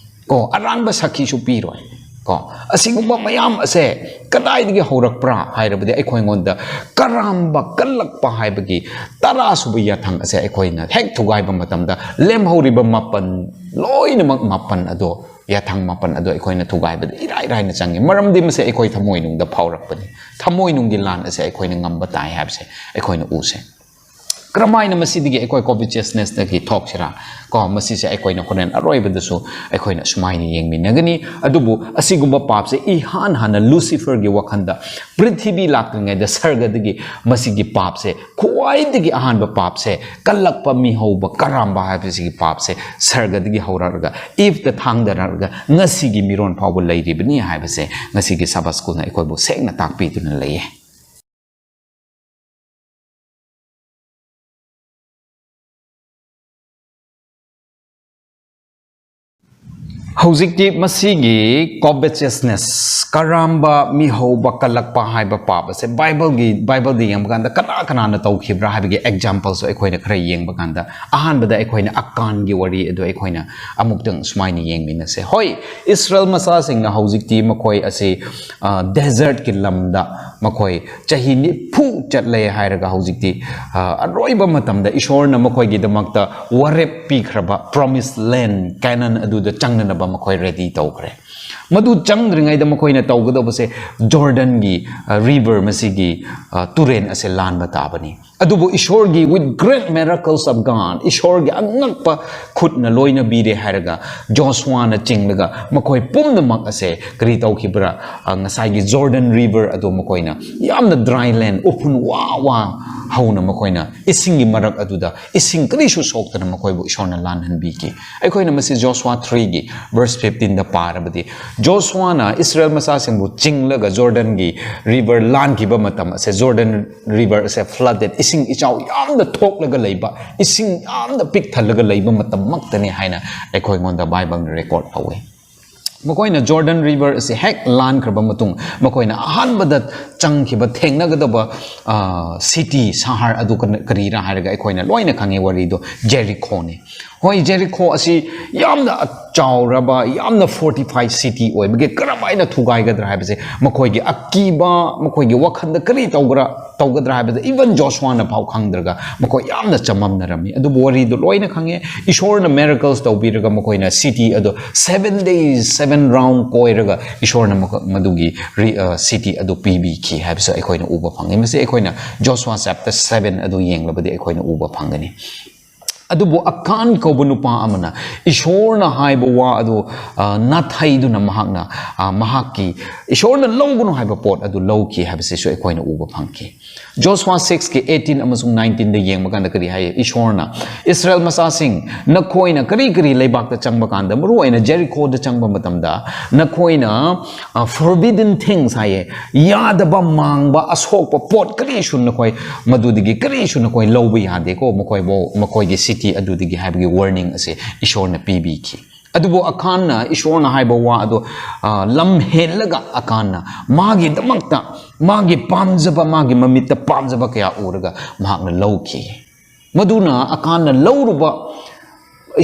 ꯀꯣ, ꯑꯔꯥꯟꯕ ꯁꯥꯈꯤꯁꯨ ꯄꯤꯔꯣꯏ꯫ ꯀꯣ, ꯑꯁꯤꯒꯨꯝꯕ ꯃꯌꯥꯝ ꯑꯁꯦ ꯀꯗꯥꯏꯗꯒꯤ ꯍꯧꯔꯛꯄ꯭ꯔꯥ ꯍꯥꯏꯔꯕꯗꯤ, ꯑꯩꯈꯣꯏꯉꯣꯟꯗ ꯀꯔꯥꯝꯕ, ꯀꯜꯂꯛꯄ ꯍꯥꯏꯕꯒꯤ ꯇꯔꯥꯁꯨꯕ ꯌꯥꯊꯪ ꯑꯁꯦ ꯑꯩꯈꯣꯏꯅ ꯍꯦꯛ ꯊꯨꯒꯥꯏꯕ ꯃꯇꯝꯗ, ꯂꯦꯝꯍꯧꯔꯤꯕ ꯃꯥꯄꯟ, ꯂꯣꯏꯅꯃꯛ ꯃꯥꯄꯟ ꯑꯗꯣ, ꯌꯥꯊꯪ ꯃꯥꯄꯟ ꯑꯗꯣ ꯑꯩꯈꯣꯏꯅ ꯊꯨꯒꯥꯏꯕꯗ ꯏꯔꯥꯏ ꯂꯥꯏꯅ ꯆꯪꯉꯤ꯫ ꯃꯔꯝꯗꯤ ꯃꯁꯦ ꯑꯩꯈꯣꯏ ꯊꯃꯣꯏꯅꯨꯡꯗ ꯐꯥꯎꯔꯛꯄꯅꯤ꯫ ꯊꯃꯣꯏꯅꯨꯡꯒꯤ ꯂꯥꯟ ꯑꯁꯦ ꯑꯩꯈꯣꯏꯅ ꯉꯝꯕ ꯇꯥꯏ ꯍꯥꯏꯕꯁꯦ ꯑꯩꯈꯣꯏꯅ ꯎꯁꯦ꯫ ꯀꯔꯝꯍꯥꯏꯅ ꯃꯁꯤꯗꯒꯤ ꯑꯩꯈꯣꯏ covetousness ꯇꯒꯤ ꯊꯣꯛꯁꯤꯔꯥ? ꯀꯣ, ꯃꯁꯤꯁꯦ ꯑꯩꯈꯣꯏꯅ ꯍꯣꯔꯦꯟ ꯑꯔꯣꯏꯕꯗꯁꯨ ꯑꯩꯈꯣꯏꯅ ꯁꯨꯃꯥꯏꯅ ꯌꯦꯡꯃꯤꯟꯅꯒꯅꯤ꯫ ꯑꯗꯨꯕꯨ ꯑꯁꯤꯒꯨꯝꯕ ꯄꯥꯞꯁꯦ ꯏꯍꯥꯟ ꯍꯥꯟꯅ Lucifer ꯒꯤ ꯋꯥꯈꯜꯗ, ꯄ꯭ꯔꯤꯊꯤꯕꯤ ꯂꯥꯛꯇ꯭ꯔꯤꯉꯩꯗ ꯁꯔꯒꯗꯒꯤ ꯃꯁꯤꯒꯤ ꯄꯥꯞꯁꯦ, ꯈ꯭ꯋꯥꯏꯗꯒꯤ ꯑꯍꯥꯟꯕ ꯄꯥꯞꯁꯦ, ꯀꯜꯂꯛꯄ, ꯃꯤꯍꯧꯕ, ꯀꯔꯥꯝꯕ ꯍꯥꯏꯕꯁꯤꯒꯤ ꯄꯥꯞꯁꯦ ꯁꯔꯒꯗꯒꯤ ꯍꯧꯔꯛꯑꯒ, ꯏꯐꯇ ꯊꯥꯡꯗꯔꯛꯑꯒ ꯉꯁꯤꯒꯤ ꯃꯤꯔꯣꯟ ꯐꯥꯎꯕ ꯂꯩꯔꯤꯕꯅꯤ ꯍꯥꯏꯕꯁꯦ ꯉꯁꯤꯒꯤ Sabbath School ꯅ ꯑꯩꯈꯣꯏꯕꯨ ꯁꯦꯡꯅ ꯇꯥꯛꯄꯤꯗꯨꯅ ꯂꯩꯌꯦ꯫ ꯍꯧꯖꯤꯛꯇꯤ ꯃꯁꯤꯒꯤ covetousness, ꯀꯔꯥꯝꯕ, ꯃꯤꯍꯧꯕ, ꯀꯜꯂꯛꯄ ꯍꯥꯏꯕ ꯄꯥꯞ ꯑꯁꯦ ꯕꯥꯏꯕꯜꯒꯤ, ꯕꯥꯏꯕꯜꯗ ꯌꯦꯡꯕ ꯀꯥꯟꯗ ꯀꯅꯥ ꯀꯅꯥꯅ ꯇꯧꯈꯤꯕ꯭ꯔꯥ ꯍꯥꯏꯕꯒꯤ ꯑꯦꯛꯖꯥꯝꯄꯜꯁꯨ ꯑꯩꯈꯣꯏꯅ ꯈꯔ ꯌꯦꯡꯕ ꯀꯥꯟꯗ, ꯑꯍꯥꯟꯕꯗ ꯑꯩꯈꯣꯏꯅ ꯑꯀꯥꯟꯒꯤ ꯋꯥꯔꯤ ꯑꯗꯨ ꯑꯩꯈꯣꯏꯅ ꯑꯃꯨꯛꯇꯪ ꯁꯨꯃꯥꯏꯅ ꯌꯦꯡꯃꯤꯟꯅꯁꯦ꯫ ꯍꯣꯏ, ꯏꯁꯔꯥꯌꯦꯜ ꯃꯆꯥꯁꯤꯡꯅ ꯍꯧꯖꯤꯛꯇꯤ ꯃꯈꯣꯏ ꯑꯁꯤ, ꯑ, ꯗꯦꯖꯔꯠꯀꯤ ꯂꯝꯗ ꯃꯈꯣꯏ ꯆꯍꯤ ꯅꯤꯐꯨ ꯆꯠꯂꯦ ꯍꯥꯏꯔꯒ ꯍꯧꯖꯤꯛꯇꯤ, ꯑ, ꯑꯔꯣꯏꯕ ꯃꯇꯝꯗ ꯏꯁꯣꯔꯅ ꯃꯈꯣꯏꯒꯤꯗꯃꯛꯇ ꯋꯥꯔꯦꯞ ꯄꯤꯈ꯭ꯔꯕ promised land ꯀꯦꯅꯥꯟ ꯑꯗꯨꯗ ꯆꯪꯅꯅꯕ ꯃꯈꯣꯏ ꯔꯦꯗꯤ ꯇꯧꯈ꯭ꯔꯦ꯫ ꯃꯗꯨ ꯆꯪꯗ꯭ꯔꯤꯉꯩꯗ ꯃꯈꯣꯏꯅ ꯇꯧꯒꯗꯧꯕꯁꯦ ꯖꯣꯔꯗꯟꯒꯤ, ꯑ, ꯔꯤꯚꯔ, ꯃꯁꯤꯒꯤ, ꯑ, ꯇꯨꯔꯦꯟ ꯑꯁꯦ ꯂꯥꯟꯕ ꯇꯥꯕꯅꯤ꯫ ꯑꯗꯨꯕꯨ ꯏꯁꯣꯔꯒꯤ with great miracles of God, ꯏꯁꯣꯔꯒꯤ ꯑꯉꯛꯄ ꯈꯨꯠꯅ ꯂꯣꯏꯅꯕꯤꯔꯦ ꯍꯥꯏꯔꯒ ꯖꯣꯁꯨꯋꯥꯅ ꯆꯤꯡꯂꯒ ꯃꯈꯣꯏ ꯄꯨꯝꯅꯃꯛ ꯑꯁꯦ ꯀꯔꯤ ꯇꯧꯈꯤꯕ꯭ꯔꯥ? ꯑ, ꯉꯁꯥꯏꯒꯤ ꯖꯣꯔꯗꯟ ꯔꯤꯚꯔ ꯑꯗꯨ ꯃꯈꯣꯏꯅ ꯌꯥꯝꯅ dry land, ꯎꯐꯨꯟ ꯋꯥ ꯋꯥ ꯍꯧꯅ ꯃꯈꯣꯏꯅ ꯏꯁꯤꯡꯒꯤ ꯃꯔꯛ ꯑꯗꯨꯗ ꯏꯁꯤꯡ ꯀꯔꯤꯁꯨ ꯁꯣꯛꯇꯅ ꯃꯈꯣꯏꯕꯨ ꯏꯁꯣꯔꯅ ꯂꯥꯟꯍꯟꯕꯤꯈꯤ꯫ ꯑꯩꯈꯣꯏꯅ ꯃꯁꯤ ꯖꯣꯁꯨꯋꯥ ꯊ꯭ꯔꯤꯒꯤ ꯚꯔꯁ ꯐꯤꯐꯇꯤꯟꯗ ꯄꯥꯔꯕꯗꯤ, ꯖꯣꯁꯨꯋꯥꯅ ꯏꯁꯔꯥꯌꯦꯜ ꯃꯆꯥꯁꯤꯡꯕꯨ ꯆꯤꯡꯂꯒ ꯖꯣꯔꯗꯟꯒꯤ ꯔꯤꯚꯔ ꯂꯥꯟꯈꯤꯕ ꯃꯇꯝ ꯑꯁꯦ, ꯖꯣꯔꯗꯟ ꯔꯤꯚꯔ ꯑꯁꯦ flooded, ꯏꯁꯤꯡ ꯏꯆꯥꯎ ꯌꯥꯝꯅ ꯊꯣꯛꯂꯒ ꯂꯩꯕ, ꯏꯁꯤꯡ ꯌꯥꯝꯅ ꯄꯤꯛ ꯊꯜꯂꯒ ꯂꯩꯕ ꯃꯇꯝꯃꯛꯇꯅꯤ ꯍꯥꯏꯅ ꯑꯩꯈꯣꯏꯉꯣꯟꯗ ꯕꯥꯏꯕꯜꯅ ꯔꯦꯀꯣꯔꯗ ꯇꯧꯏ꯫ ꯃꯈꯣꯏꯅ ꯖꯣꯔꯗꯟ ꯔꯤꯚꯔ ꯑꯁꯤ ꯍꯦꯛ ꯂꯥꯟꯈ꯭ꯔꯕ ꯃꯇꯨꯡ, ꯃꯈꯣꯏꯅ ꯑꯍꯥꯟꯕꯗ ꯆꯪꯈꯤꯕ, ꯊꯦꯡꯅꯒꯗꯕ, ꯑ, ꯁꯤꯇꯤ, ꯁꯍꯔ ꯑꯗꯨ ꯀꯅ-, ꯀꯔꯤꯔꯥ ꯍꯥꯏꯔꯒ ꯑꯩꯈꯣꯏꯅ ꯂꯣꯏꯅ ꯈꯪꯉꯤ ꯋꯥꯔꯤꯗꯣ, ꯖꯦꯔꯤꯈꯣꯅꯤ꯫ ꯍꯣꯏ, ꯖꯦꯔꯤꯈꯣ ꯑꯁꯤ ꯌꯥꯝꯅ ꯆꯥꯎꯔꯕ, ꯌꯥꯝꯅ fortified city ꯑꯣꯏꯕꯒꯤ ꯀꯔꯝꯍꯥꯏꯅ ꯊꯨꯒꯥꯏꯒꯗ꯭ꯔꯥ ꯍꯥꯏꯕꯁꯦ ꯃꯈꯣꯏꯒꯤ ꯑꯀꯤꯕ, ꯃꯈꯣꯏꯒꯤ ꯋꯥꯈꯜꯗ ꯀꯔꯤ ꯇꯧꯒ꯭ꯔꯥ-, ꯇꯧꯒꯗ꯭ꯔꯥ ꯍꯥꯏꯕꯗ even ꯖꯣꯁꯨꯋꯥꯅ ꯐꯥꯎ ꯈꯪꯗ꯭ꯔꯒ ꯃꯈꯣꯏ ꯌꯥꯝꯅ ꯆꯃꯝꯅꯔꯝꯃꯤ꯫ ꯑꯗꯨꯕꯨ ꯋꯥꯔꯤꯗꯨ ꯂꯣꯏꯅ ꯈꯪꯉꯦ꯫ ꯏꯁꯣꯔꯅ miracles ꯇꯧꯕꯤꯔꯒ ꯃꯈꯣꯏꯅ ꯁꯤꯇꯤ ꯑꯗꯨ seven days, seven round ꯀꯣꯏꯔꯒ ꯏꯁꯣꯔꯅ ꯃꯈꯣ-, ꯃꯗꯨꯒꯤ ꯔꯤ-, ꯑ, ꯁꯤꯇꯤ ꯑꯗꯨ ꯄꯤꯕꯤꯈꯤ ꯍꯥꯏꯕꯁꯨ ꯑꯩꯈꯣꯏꯅ ꯎꯕ ꯐꯪꯉꯤ꯫ ꯃꯁꯤ ꯑꯩꯈꯣꯏꯅ ꯖꯣꯁꯨꯋꯥ chapter seven ꯑꯗꯨ ꯌꯦꯡꯂꯕꯗꯤ ꯑꯩꯈꯣꯏꯅ ꯎꯕ ꯐꯪꯒꯅꯤ꯫ ꯑꯗꯨꯕꯨ ꯑꯀꯥꯟ ꯀꯧꯕ ꯅꯨꯄꯥ ꯑꯃꯅ ꯏꯁꯣꯔꯅ ꯍꯥꯏꯕ ꯋꯥ ꯑꯗꯨ, ꯑ, ꯅꯥꯊꯩꯗꯨꯅ ꯃꯍꯥꯛꯅ, ꯑ, ꯃꯍꯥꯛꯀꯤ, ꯏꯁꯣꯔꯅ ꯂꯧꯒꯅꯨ ꯍꯥꯏꯕ ꯄꯣꯠ ꯑꯗꯨ ꯂꯧꯈꯤ ꯍꯥꯏꯕꯁꯤꯁꯨ ꯑꯩꯈꯣꯏꯅ ꯎꯕ ꯐꯪꯈꯤ꯫ ꯖꯣꯁꯨꯋꯥ six ꯀꯤ eighteen ꯑꯃꯁꯨꯡ nineteen ꯗ ꯌꯦꯡꯕ ꯀꯥꯟꯗ ꯀꯔꯤ ꯍꯥꯏ? ꯏꯁꯣꯔꯅ, "ꯏꯁꯔꯥꯌꯦꯜ ꯃꯆꯥꯁꯤꯡ, ꯅꯈꯣꯏꯅ ꯀꯔꯤ ꯀꯔꯤ ꯂꯩꯕꯥꯛꯇ ꯆꯪꯕ ꯀꯥꯟꯗ, ꯃꯔꯨ ꯑꯣꯏꯅ ꯖꯦꯔꯤꯈꯣꯗ ꯆꯪꯕ ꯃꯇꯝꯗ, ꯅꯈꯣꯏꯅ, ꯑ, forbidden things" ꯍꯥꯏꯌꯦ, ꯌꯥꯗꯕ, ꯃꯥꯡꯕ, ꯑꯁꯣꯛꯄ ꯄꯣꯠ ꯀꯔꯤꯁꯨ ꯅꯈꯣꯏ ꯃꯗꯨꯗꯒꯤ ꯀꯔꯤꯁꯨ ꯅꯈꯣꯏ ꯂꯧꯕ ꯌꯥꯗꯦꯀꯣ, ꯃꯈꯣꯏꯕꯨ, ꯃꯈꯣꯏꯒꯤ ꯁꯤꯇꯤ ꯑꯗꯨꯗꯒꯤ ꯍꯥꯏꯕꯒꯤ warning ꯑꯁꯦ ꯏꯁꯣꯔꯅ ꯄꯤꯕꯤꯈꯤ꯫ ꯑꯗꯨꯕꯨ ꯑꯈꯥꯟꯅ ꯏꯁꯣꯔꯅ ꯍꯥꯏꯕ ꯋꯥ ꯑꯗꯨ, ꯑ, ꯂꯝ ꯍꯦꯜꯂꯒ ꯑꯈꯥꯟꯅ ꯃꯥꯒꯤꯗꯃꯛꯇ, ꯃꯥꯒꯤ ꯄꯥꯝꯖꯕ, ꯃꯥꯒꯤ ꯃꯃꯤꯠꯇ ꯄꯥꯝꯖꯕ ꯀꯌꯥ ꯎꯔꯒ ꯃꯍꯥꯛꯅ ꯂꯧꯈꯤ꯫ ꯃꯗꯨꯅ ꯑꯈꯥꯟꯅ ꯂꯧꯔꯨꯕ,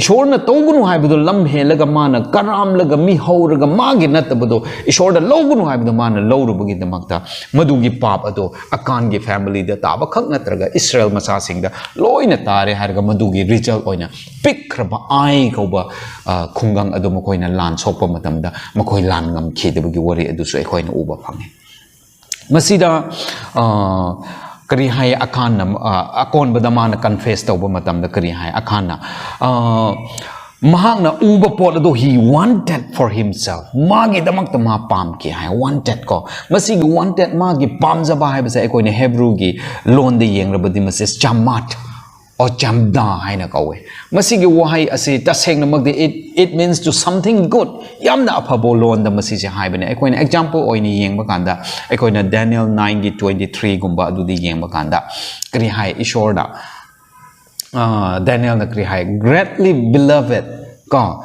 ꯏꯁꯣꯔꯅ ꯇꯧꯒꯅꯨ ꯍꯥꯏꯕꯗꯣ ꯂꯝ ꯍꯦꯜꯂꯒ ꯃꯥꯅ ꯀꯔꯥꯝꯂꯒ ꯃꯤ ꯍꯧꯔꯒ ꯃꯥꯒꯤ ꯅꯠꯇꯕꯗꯣ ꯏꯁꯣꯔꯗ ꯂꯧꯒꯅꯨ ꯍꯥꯏꯕꯗꯣ ꯃꯥꯅ ꯂꯧꯔꯨꯕꯒꯤꯗꯃꯛꯇ ꯃꯗꯨꯒꯤ ꯄꯥꯞ ꯑꯗꯣ ꯑꯀꯥꯟꯒꯤ familyꯗ ꯇꯥꯕꯈꯛ ꯅꯠꯇ꯭ꯔꯒ ꯏꯁꯔꯥꯌꯦꯜ ꯃꯆꯥꯁꯤꯡꯗ ꯂꯣꯏꯅ ꯇꯥꯔꯦ ꯍꯥꯏꯔꯒ ꯃꯗꯨꯒꯤ result ꯑꯣꯏꯅ ꯄꯤꯛꯈ꯭ꯔꯕ ꯑꯥꯏ ꯀꯧꯕ, ꯑ, ꯈꯨꯡꯒꯪ ꯑꯗꯨ ꯃꯈꯣꯏꯅ ꯂꯥꯟ ꯁꯣꯛꯄ ꯃꯇꯝꯗ ꯃꯈꯣꯏ ꯂꯥꯟ ꯉꯝꯈꯤꯗꯕꯒꯤ ꯋꯥꯔꯤ ꯑꯗꯨꯁꯨ ꯑꯩꯈꯣꯏꯅ ꯎꯕ ꯐꯪꯉꯤ꯫ ꯃꯁꯤꯗ, ꯑ, ꯀꯔꯤ ꯍꯥꯏ, ꯑꯀꯥꯟꯅ, ꯑ, ꯑꯀꯣꯟꯕꯗ ꯃꯥꯅ confess ꯇꯧꯕ ꯃꯇꯝꯗ ꯀꯔꯤ ꯍꯥꯏ? ꯑꯀꯥꯟꯅ, ꯑ, ꯃꯍꯥꯛꯅ ꯎꯕ ꯄꯣꯠ ꯑꯗꯨ he wanted for himself, ꯃꯥꯒꯤꯗꯃꯛꯇ ꯃꯥ ꯄꯥꯝꯈꯤ ꯍꯥꯏ꯫ Wanted ꯀꯣ, ꯃꯁꯤꯒꯤ wanted, ꯃꯥꯒꯤ ꯄꯥꯝꯖꯕ ꯍꯥꯏꯕꯁꯦ ꯑꯩꯈꯣꯏꯅ ꯍꯦꯕ꯭ꯔꯨꯒꯤ ꯂꯣꯟꯗ ꯌꯦꯡꯂꯕꯗꯤ ꯃꯁꯤ ꯆꯥꯃꯥꯠ ꯑꯣ ꯆꯥꯝꯗꯥ ꯍꯥꯏꯅ ꯀꯧꯋꯦ꯫ ꯃꯁꯤꯒꯤ ꯋꯥꯍꯩ ꯑꯁꯤ ꯇꯁꯦꯡꯅꯃꯛꯇꯤ it, it means to something good, ꯌꯥꯝꯅ ꯑꯐꯕ ꯂꯣꯟꯗ ꯃꯁꯤꯁꯦ ꯍꯥꯏꯕꯅꯦ꯫ ꯑꯩꯈꯣꯏꯅ example ꯑꯣꯏꯅ ꯌꯦꯡꯕ ꯀꯥꯟꯗ, ꯑꯩꯈꯣꯏꯅ Daniel nineꯒꯤ twenty threeꯒꯨꯝꯕ ꯑꯗꯨꯗꯤ ꯌꯦꯡꯕ ꯀꯥꯟꯗ ꯀꯔꯤ ꯍꯥꯏ ꯏꯁꯣꯔꯗ? ꯑ, Danielꯅ ꯀꯔꯤ ꯍꯥꯏ? Greatly beloved ꯀꯣ,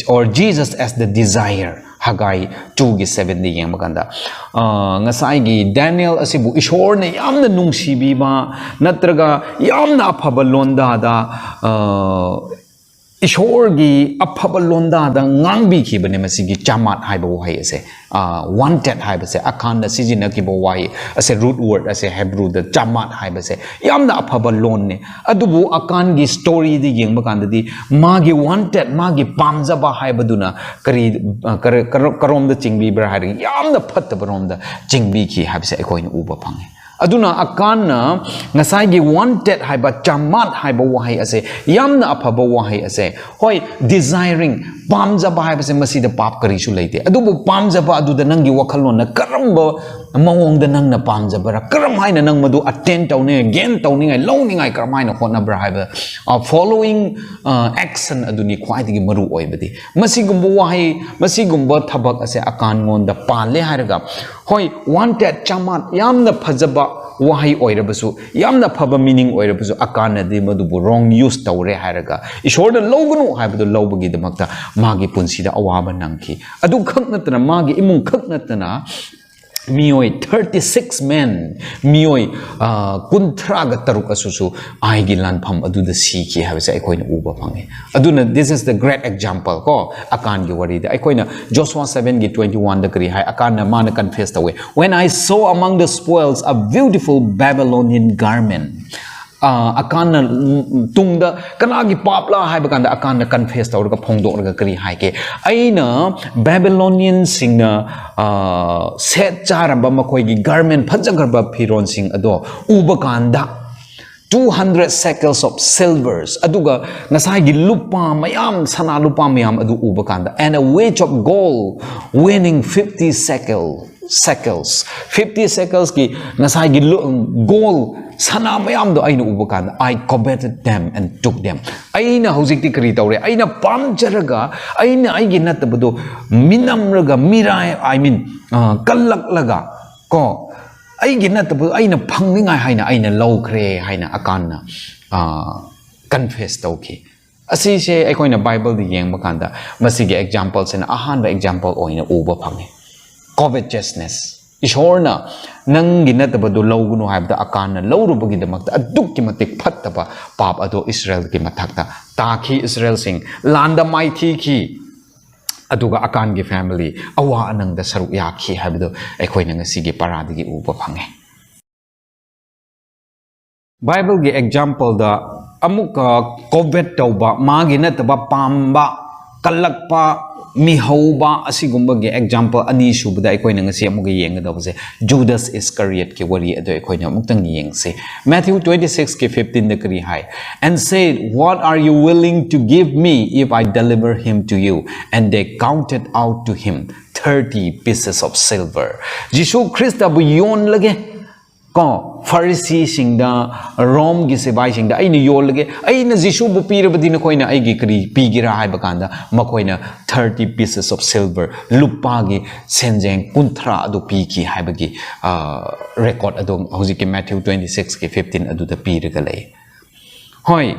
or Jesus as the desire, Haggai twoꯒꯤ sevenꯗ ꯌꯦꯡꯕ ꯀꯥꯟꯗ, ꯑ, ꯉꯁꯥꯏꯒꯤ Daniel ꯑꯁꯤꯕꯨ ꯏꯁꯣꯔꯅ ꯌꯥꯝꯅ ꯅꯨꯡꯁꯤꯕꯤꯕ ꯅꯠꯇ꯭ꯔꯒ ꯌꯥꯝꯅ ꯑꯐꯕ ꯂꯣꯟꯗꯥꯗ, ꯑ, ꯏꯁꯣꯔꯒꯤ ꯑꯐꯕ ꯂꯣꯟꯗꯥꯗ ꯉꯥꯡꯕꯤꯈꯤꯕꯅꯦ ꯃꯁꯤꯒꯤ ꯆꯥꯃꯥꯠ ꯍꯥꯏꯕ ꯋꯥꯍꯩ ꯑꯁꯦ꯫ ꯑ, wanted ꯍꯥꯏꯕꯁꯦ, ꯑꯈꯥꯟꯅ ꯁꯤꯖꯤꯟꯅꯈꯤꯕ ꯋꯥꯍꯩ ꯑꯁꯦ, root word ꯑꯁꯦ ꯍꯦꯕ꯭ꯔꯨꯗ ꯆꯥꯃꯥꯠ ꯍꯥꯏꯕꯁꯦ ꯌꯥꯝꯅ ꯑꯐꯕ ꯂꯣꯟꯅꯦ꯫ ꯑꯗꯨꯕꯨ ꯑꯀꯥꯟꯒꯤ storyꯗ ꯌꯦꯡꯕ ꯀꯥꯟꯗꯗꯤ ꯃꯥꯒꯤ wanted, ꯃꯥꯒꯤ ꯄꯥꯝꯖꯕ ꯍꯥꯏꯕꯗꯨꯅ ꯀꯔꯤ, ꯑ, ꯀꯔ-, ꯀꯔ-, ꯀꯔꯣꯝꯗ ꯆꯤꯡꯕꯤꯕ꯭ꯔꯥ ꯍꯥꯏꯔꯒ ꯌꯥꯝꯅ ꯐꯠꯇꯕ ꯔꯣꯝꯗ ꯆꯤꯡꯕꯤꯈꯤ ꯍꯥꯏꯕꯁꯦ ꯑꯩꯈꯣꯏꯅ ꯎꯕ ꯐꯪꯉꯤ꯫ ꯑꯗꯨꯅ ꯑꯀꯥꯟꯅ ꯉꯁꯥꯏꯒꯤ wanted ꯍꯥꯏꯕ, ꯆꯥꯃꯥꯠ ꯍꯥꯏꯕ ꯋꯥꯍꯩ ꯑꯁꯦ, ꯌꯥꯝꯅ ꯑꯐꯕ ꯋꯥꯍꯩ ꯑꯁꯦ, ꯍꯣꯏ, desiring, ꯄꯥꯝꯖꯕ ꯍꯥꯏꯕꯁꯦ ꯃꯁꯤꯗ ꯄꯥꯞ ꯀꯔꯤꯁꯨ ꯂꯩꯇꯦ꯫ ꯑꯗꯨꯕꯨ ꯄꯥꯝꯖꯕ ꯑꯗꯨꯗ ꯅꯪꯒꯤ ꯋꯥꯈꯜꯂꯣꯟꯅ ꯀꯔꯝꯕ ꯃꯑꯣꯡꯗ ꯅꯪꯅ ꯄꯥꯝꯖꯕꯔꯥ, ꯀꯔꯝ ꯍꯥꯏꯅ ꯅꯪ ꯃꯗꯨ attain ꯇꯧꯅꯤꯡꯉꯥꯏ, gain ꯇꯧꯅꯤꯡꯉꯥꯏ, ꯂꯧꯅꯤꯡꯉꯥꯏ ꯀꯔꯝ ꯍꯥꯏꯅ ꯍꯣꯠꯅꯕ꯭ꯔꯥ ꯍꯥꯏꯕ, ꯑ, following, ꯑ, action ꯑꯗꯨꯅꯤ ꯈ꯭ꯋꯥꯏꯗꯒꯤ ꯃꯔꯨ ꯑꯣꯏꯕꯗꯤ꯫ ꯃꯁꯤꯒꯨꯝꯕ ꯋꯥꯍꯩ, ꯃꯁꯤꯒꯨꯝꯕ ꯊꯕꯛ ꯑꯁꯦ ꯑꯀꯥꯟꯉꯣꯟꯗ ꯄꯥꯜꯂꯦ ꯍꯥꯏꯔꯒ, ꯍꯣꯏ, wanted, ꯆꯥꯃꯥꯠ, ꯌꯥꯝꯅ ꯐꯖꯕ ꯋꯥꯍꯩ ꯑꯣꯏꯔꯕꯁꯨ, ꯌꯥꯝꯅ ꯐꯕ meaning ꯑꯣꯏꯔꯕꯁꯨ, ꯑꯀꯥꯟꯅꯗꯤ ꯃꯗꯨꯕꯨ wrong use ꯇꯧꯔꯦ ꯍꯥꯏꯔꯒ ꯏꯁꯣꯔꯅ ꯂꯧꯒꯅꯨ ꯍꯥꯏꯕꯗꯨ ꯂꯧꯕꯒꯤꯗꯃꯛꯇ ꯃꯥꯒꯤ ꯄꯨꯟꯁꯤꯗ ꯑꯋꯥꯕ ꯅꯪꯈꯤ꯫ ꯑꯗꯨꯈꯛ ꯅꯠꯇꯅ, ꯃꯥꯒꯤ ꯏꯃꯨꯡ ꯈꯛ ꯅꯠꯇꯅ, ꯃꯤꯑꯣꯏ thirty six men, ꯃꯤꯑꯣꯏ, ꯑ, ꯀꯨꯟꯊ꯭ꯔꯥꯒ ꯇꯔꯨꯛ ꯑꯁꯨꯁꯨ ꯑꯥꯏꯒꯤ ꯂꯥꯟꯐꯝ ꯑꯗꯨꯗ ꯁꯤꯈꯤ ꯍꯥꯏꯕꯁꯦ ꯑꯩꯈꯣꯏꯅ ꯎꯕ ꯐꯪꯉꯤ꯫ ꯑꯗꯨꯅ this is the great example ꯀꯣ, ꯑꯀꯥꯟꯒꯤ ꯋꯥꯔꯤꯗ꯫ ꯑꯩꯈꯣꯏꯅ Joshua seven ꯒꯤ twenty one ꯗ ꯀꯔꯤ ꯍꯥꯏ? ꯑꯀꯥꯟꯅ ꯃꯥꯅ confess ꯇꯧꯋꯦ, "When I saw among the spoils a beautiful Babylonian garment." ꯑ, ꯑꯀꯥꯟꯅ, ꯎꯝ, ꯇꯨꯡꯗ ꯀꯅꯥꯒꯤ ꯄꯥꯞꯂꯥ ꯍꯥꯏꯕ ꯀꯥꯟꯗ ꯑꯀꯥꯟꯅ confess ꯇꯧꯔꯒ, ꯐꯣꯡꯗꯣꯛꯂꯒ ꯀꯔꯤ ꯍꯥꯏꯒꯦ? "ꯑꯩꯅ ꯕꯦꯕꯤꯂꯣꯅꯤꯌꯟꯁꯤꯡꯅ, ꯑ, ꯁꯦꯠ ꯆꯥꯔꯝꯕ ꯃꯈꯣꯏꯒꯤ garment, ꯐꯖꯈ꯭ꯔꯕ ꯐꯤꯔꯣꯟꯁꯤꯡ ꯑꯗꯣ ꯎꯕ ꯀꯥꯟꯗ, two hundred shekels of silvers, ꯑꯗꯨꯒ ꯉꯁꯥꯏꯒꯤ ꯂꯨꯄꯥ ꯃꯌꯥꯝ, ꯁꯅꯥ ꯂꯨꯄꯥ ꯃꯌꯥꯝ ꯑꯗꯨ ꯎꯕ ꯀꯥꯟꯗ, and a wedge of gold weighing fifty shekel, shekels, fifty shekelsꯀꯤ ꯉꯁꯥꯏꯒꯤ ꯂꯨ-, gold, ꯁꯅꯥ ꯃꯌꯥꯝꯗꯣ ꯑꯩꯅ ꯎꯕ ꯀꯥꯟꯗ, I coveted them and took them." ꯑꯩꯅ ꯍꯧꯖꯤꯛꯇꯤ ꯀꯔꯤ ꯇꯧꯔꯦ? ꯑꯩꯅ ꯄꯥꯝꯖꯔꯒ, ꯑꯩꯅ ꯑꯩꯒꯤ ꯅꯠꯇꯕꯗꯣ ꯃꯤꯅꯝꯔꯒ, ꯃꯤꯔꯥꯏ, I mean, ꯑ, ꯀꯜꯂꯛꯂꯒ, ꯀꯣ, ꯑꯩꯒꯤ ꯅꯠꯇꯕꯗꯣ ꯑꯩꯅ ꯐꯪꯅꯤꯡꯉꯥꯏ ꯍꯥꯏꯅ ꯑꯩꯅ ꯂꯧꯈ꯭ꯔꯦ ꯍꯥꯏꯅ ꯑꯀꯥꯟꯅ, ꯑ, confess ꯇꯧꯈꯤ꯫ ꯑꯁꯤꯁꯦ ꯑꯩꯈꯣꯏꯅ ꯕꯥꯏꯕꯜꯗ ꯌꯦꯡꯕ ꯀꯥꯟꯗ ꯃꯁꯤꯒꯤ exampleꯁꯤꯅ ꯑꯍꯥꯟꯕ example ꯑꯣꯏꯅ ꯎꯕ ꯐꯪꯉꯤ꯫ Covetousness꯫ ꯏꯁꯣꯔꯅ ꯅꯪꯒꯤ ꯅꯠꯇꯕꯗꯨ ꯂꯧꯒꯅꯨ ꯍꯥꯏꯕꯗ ꯑꯀꯥꯟꯅ ꯂꯧꯔꯨꯕꯒꯤꯗꯃꯛꯇ ꯑꯗꯨꯛꯀꯤ ꯃꯇꯤꯛ ꯐꯠꯇꯕ ꯄꯥꯞ ꯑꯗꯣ ꯏꯁꯔꯥꯌꯦꯜꯒꯤ ꯃꯊꯛꯇ ꯇꯥꯈꯤ꯫ ꯏꯁꯔꯥꯌꯦꯜꯁꯤꯡ ꯂꯥꯟꯗ ꯃꯥꯏꯊꯤꯈꯤ, ꯑꯗꯨꯒ ꯑꯀꯥꯟꯒꯤ family ꯑꯋꯥ ꯑꯅꯪꯗ ꯁꯔꯨꯛ ꯌꯥꯈꯤ ꯍꯥꯏꯕꯗꯨ ꯑꯩꯈꯣꯏꯅ ꯉꯁꯤꯒꯤ ꯄꯔꯥꯗꯒꯤ ꯎꯕ ꯐꯪꯉꯤ꯫ ꯕꯥꯏꯕꯜꯒꯤ exampleꯗ ꯑꯃꯨꯛꯀ covet ꯇꯧꯕ, ꯃꯥꯒꯤ ꯅꯠꯇꯕ ꯄꯥꯝꯕ, ꯀꯜꯂꯛꯄ, ꯃꯤꯍꯧꯕ, ꯑꯁꯤꯒꯨꯝꯕꯒꯤ example ꯑꯅꯤ ꯁꯨꯕꯗ ꯑꯩꯈꯣꯏꯅ ꯉꯁꯤ ꯑꯃꯨꯛꯀ ꯌꯦꯡꯒꯗꯧꯕꯁꯦ Judas Iscariotꯀꯤ ꯋꯥꯔꯤ ꯑꯗꯨ ꯑꯩꯈꯣꯏꯅ ꯑꯃꯨꯛꯇꯪ ꯌꯦꯡꯁꯤ꯫ Matthew twenty sixꯀꯤ fifteenꯗ ꯀꯔꯤ ꯍꯥꯏ? "And said, 'What are you willing to give me if I deliver him to you?' And they counted out to him thirty pieces of silver." ꯖꯤꯁꯨ ꯈ꯭ꯔꯤꯁꯇꯕꯨ ꯌꯣꯟꯂꯒꯦ ꯀꯣ, ꯐꯔꯤꯁꯤꯁꯤꯡꯗ, ꯔꯣꯝꯒꯤ ꯁꯤꯕꯥꯏꯁꯤꯡꯗ ꯑꯩꯅ ꯌꯣꯜꯂꯒꯦ, ꯑꯩꯅ ꯖꯤꯁꯨꯕꯨ ꯄꯤꯔꯕꯗꯤ ꯅꯈꯣꯏꯅ ꯑꯩꯒꯤ ꯀꯔꯤ ꯄꯤꯒꯦꯔꯥ ꯍꯥꯏꯕ ꯀꯥꯟꯗ ꯃꯈꯣꯏꯅ thirty pieces of silver, ꯂꯨꯄꯥꯒꯤ ꯁꯦꯟꯖꯦꯡ ꯀꯨꯟꯊ꯭ꯔꯥ ꯑꯗꯨ ꯄꯤꯈꯤ ꯍꯥꯏꯕꯒꯤ, ꯑ, record ꯑꯗꯨ ꯍꯧꯖꯤꯛꯀꯤ Matthew twenty sixꯀꯤ fifteen ꯑꯗꯨꯗ ꯄꯤꯔꯒ ꯂꯩ꯫ ꯍꯣꯏ,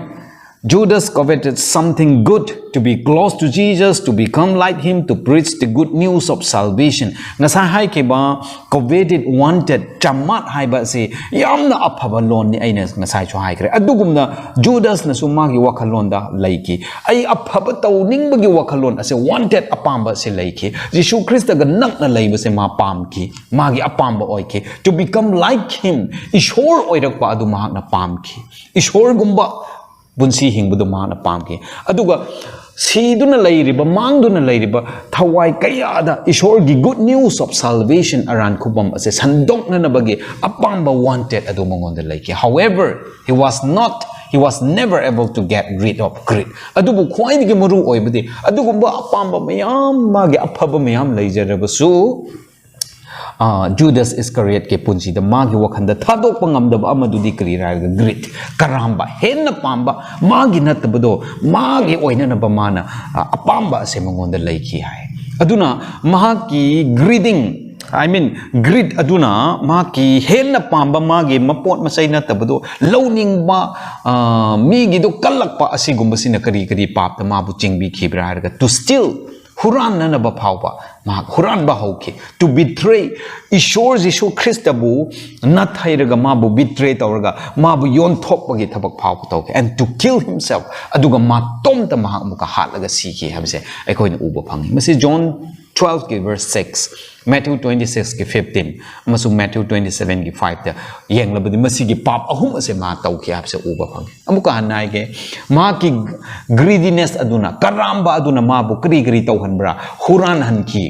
Judas coveted something good, to be close to Jesus, to become like him, to preach the good news of salvation. ꯉꯁꯥꯏ ꯍꯥꯏꯈꯤꯕ coveted, wanted, ꯆꯃꯥꯠ ꯍꯥꯏꯕ ꯑꯁꯤ ꯌꯥꯝꯅ ꯑꯐꯕ ꯂꯣꯟꯅꯤ, ꯑꯩꯅ ꯉꯁꯥꯏꯁꯨ ꯍꯥꯏꯈ꯭ꯔꯦ꯫ ꯑꯗꯨꯒꯨꯝꯅ ꯖꯨꯗꯥꯁꯅꯁꯨ ꯃꯥꯒꯤ ꯋꯥꯈꯜꯂꯣꯟꯗ ꯂꯩꯈꯤ꯫ ꯑꯩ ꯑꯐꯕ ꯇꯧꯅꯤꯡꯕꯒꯤ ꯋꯥꯈꯜꯂꯣꯟ ꯑꯁꯦ, wanted, ꯑꯄꯥꯝꯕ ꯑꯁꯤ ꯂꯩꯈꯤ꯫ ꯖꯤꯁꯨ ꯈ꯭ꯔꯤꯁꯇꯒ ꯅꯛꯅ ꯂꯩꯕꯁꯦ ꯃꯥ ꯄꯥꯝꯈꯤ, ꯃꯥꯒꯤ ꯑꯄꯥꯝꯕ ꯑꯣꯏꯈꯤ꯫ To become like him, ꯏꯁꯣꯔ ꯑꯣꯏꯔꯛꯄ ꯑꯗꯨ ꯃꯍꯥꯛꯅ ꯄꯥꯝꯈꯤ꯫ ꯏꯁꯣꯔꯒꯨꯝꯕ ꯄꯨꯟꯁꯤ ꯍꯤꯡꯕꯗꯨ ꯃꯍꯥꯛꯅ ꯄꯥꯝꯈꯤ꯫ ꯑꯗꯨꯒ ꯁꯤꯗꯨꯅ ꯂꯩꯔꯤꯕ, ꯃꯥꯡꯗꯨꯅ ꯂꯩꯔꯤꯕ ꯊꯋꯥꯏ ꯀꯌꯥꯗ ꯏꯁꯣꯔꯒꯤ good news of salvation, ꯑꯔꯥꯟ ꯈꯨꯕꯝ ꯑꯁꯦ ꯁꯟꯗꯣꯛꯅꯅꯕꯒꯤ ꯑꯄꯥꯝꯕ, wanted, ꯑꯗꯨ ꯃꯉꯣꯟꯗ ꯂꯩꯈꯤ꯫ However, he was not, he was never able to get rid of greed. ꯑꯗꯨꯕꯨ ꯈ꯭ꯋꯥꯏꯗꯒꯤ ꯃꯔꯨ ꯑꯣꯏꯕꯗꯤ ꯑꯗꯨꯒꯨꯝꯕ ꯑꯄꯥꯝꯕ ꯃꯌꯥꯝ, ꯃꯥꯒꯤ ꯑꯐꯕ ꯃꯌꯥꯝ ꯂꯩꯖꯔꯕꯁꯨ, ꯑꯥ, ꯖꯨꯗꯥꯁ ꯏꯁꯀꯥꯔꯤꯌꯠꯀꯤ ꯄꯨꯟꯁꯤꯗ ꯃꯥꯒꯤ ꯋꯥꯈꯜꯗ ꯊꯥꯗꯣꯛꯄ ꯉꯝꯗꯕ ꯑꯃꯗꯨꯗꯤ ꯀꯔꯤꯔꯥ ꯍꯥꯏꯔꯒ greed, ꯀꯔꯥꯝꯕ, ꯍꯦꯟꯅ ꯄꯥꯝꯕ, ꯃꯥꯒꯤ ꯅꯠꯇꯕꯗꯣ ꯃꯥꯒꯤ ꯑꯣꯏꯅꯅꯕ ꯃꯥꯅ, ꯑꯥ, ꯑꯄꯥꯝꯕ ꯑꯁꯦ ꯃꯉꯣꯟꯗ ꯂꯩꯈꯤ ꯍꯥꯏ꯫ ꯑꯗꯨꯅ ꯃꯍꯥꯛꯀꯤ greeding, I mean, greed ꯑꯗꯨꯅ ꯃꯍꯥꯛꯀꯤ ꯍꯦꯟꯅ ꯄꯥꯝꯕ, ꯃꯥꯒꯤ ꯃꯄꯣꯠ ꯃꯆꯩ ꯅꯠꯇꯕꯗꯣ ꯂꯧꯅꯤꯡꯕ, ꯑꯥ, ꯃꯤꯒꯤꯗꯣ ꯀꯜꯂꯛꯄ, ꯑꯁꯤꯒꯨꯝꯕꯁꯤꯅ ꯀꯔꯤ ꯀꯔꯤ ꯄꯥꯞꯇ ꯃꯥꯕꯨ ꯆꯤꯡꯕꯤꯈꯤꯕ꯭ꯔꯥ ꯍꯥꯏꯔꯒ, to steal, ꯍꯨꯔꯥꯟꯅꯅꯕ ꯐꯥꯎꯕ ꯃꯍꯥꯛ ꯍꯨꯔꯥꯟꯕ ꯍꯧꯈꯤ꯫ To betray, ꯏꯁꯣꯔ ꯖꯤꯁꯨ ꯈ꯭ꯔꯤꯁꯇꯕꯨ ꯅꯠꯊꯩꯔꯒ ꯃꯥꯕꯨ betray ꯇꯧꯔꯒ ꯃꯥꯕꯨ ꯌꯣꯟꯊꯣꯛꯄꯒꯤ ꯊꯕꯛ ꯐꯥꯎꯕ ꯇꯧꯈꯤ꯫ And to kill himself, ꯑꯗꯨꯒ ꯃꯇꯣꯝꯇ ꯃꯍꯥꯛ ꯑꯃꯨꯛꯀ ꯍꯥꯠꯂꯒ ꯁꯤꯈꯤ ꯍꯥꯏꯕꯁꯦ ꯑꯩꯈꯣꯏꯅ ꯎꯕ ꯐꯪꯉꯤ꯫ ꯃꯁꯤ John twelve ꯀꯤ verse six, Matthew twenty six ꯀꯤ fifteen, ꯑꯃꯁꯨꯡ Matthew twenty seven ꯒꯤ five ꯇ ꯌꯦꯡꯂꯕꯗꯤ ꯃꯁꯤꯒꯤ ꯄꯥꯞ ꯑꯍꯨꯝ ꯑꯁꯦ ꯃꯥ ꯇꯧꯈꯤ ꯍꯥꯏꯕꯁꯦ ꯎꯕ ꯐꯪꯉꯤ꯫ ꯑꯃꯨꯛꯀ ꯍꯟꯅ ꯍꯥꯏꯒꯦ, ꯃꯍꯥꯛꯀꯤ greediness ꯑꯗꯨꯅ, ꯀꯔꯥꯝꯕ ꯑꯗꯨꯅ ꯃꯥꯕꯨ ꯀꯔꯤ ꯀꯔꯤ ꯇꯧꯍꯟꯕ꯭ꯔꯥ? ꯍꯨꯔꯥꯟꯍꯟꯈꯤ꯫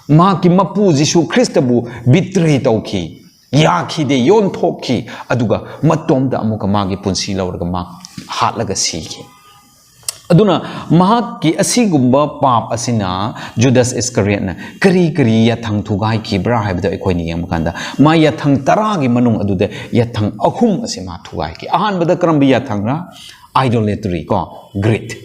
ꯃꯍꯥꯛꯀꯤ ꯃꯄꯨ ꯖꯤꯁꯨ ꯈ꯭ꯔꯤꯁꯇꯕꯨ betray ꯇꯧꯈꯤ, ꯌꯥꯈꯤꯗꯦ, ꯌꯣꯟꯊꯣꯛꯈꯤ, ꯑꯗꯨꯒ ꯃꯇꯣꯝꯗ ꯑꯃꯨꯛꯀ ꯃꯥꯒꯤ ꯄꯨꯟꯁꯤ ꯂꯧꯔꯒ ꯃꯥ ꯍꯥꯠꯂꯒ ꯁꯤꯈꯤ꯫ ꯑꯗꯨꯅ ꯃꯍꯥꯛꯀꯤ ꯑꯁꯤꯒꯨꯝꯕ ꯄꯥꯞ ꯑꯁꯤꯅ ꯖꯨꯗꯥꯁ ꯏꯁꯀꯥꯔꯤꯌꯠꯅ ꯀꯔꯤ ꯀꯔꯤ ꯌꯥꯊꯪ ꯊꯨꯒꯥꯏꯈꯤꯕ꯭ꯔꯥ ꯍꯥꯏꯕꯗꯣ ꯑꯩꯈꯣꯏꯅ ꯌꯦꯡꯕ ꯀꯥꯟꯗ, ꯃꯥ ꯌꯥꯊꯪ ꯇꯔꯥꯒꯤ ꯃꯅꯨꯡ ꯑꯗꯨꯗ ꯌꯥꯊꯪ ꯑꯍꯨꯝ ꯑꯁꯤ ꯃꯥ ꯊꯨꯒꯥꯏꯈꯤ꯫ ꯑꯍꯥꯟꯕꯗ ꯀꯔꯝꯕ ꯌꯥꯊꯪꯔ? Idolatry, ꯀꯣ, greed꯫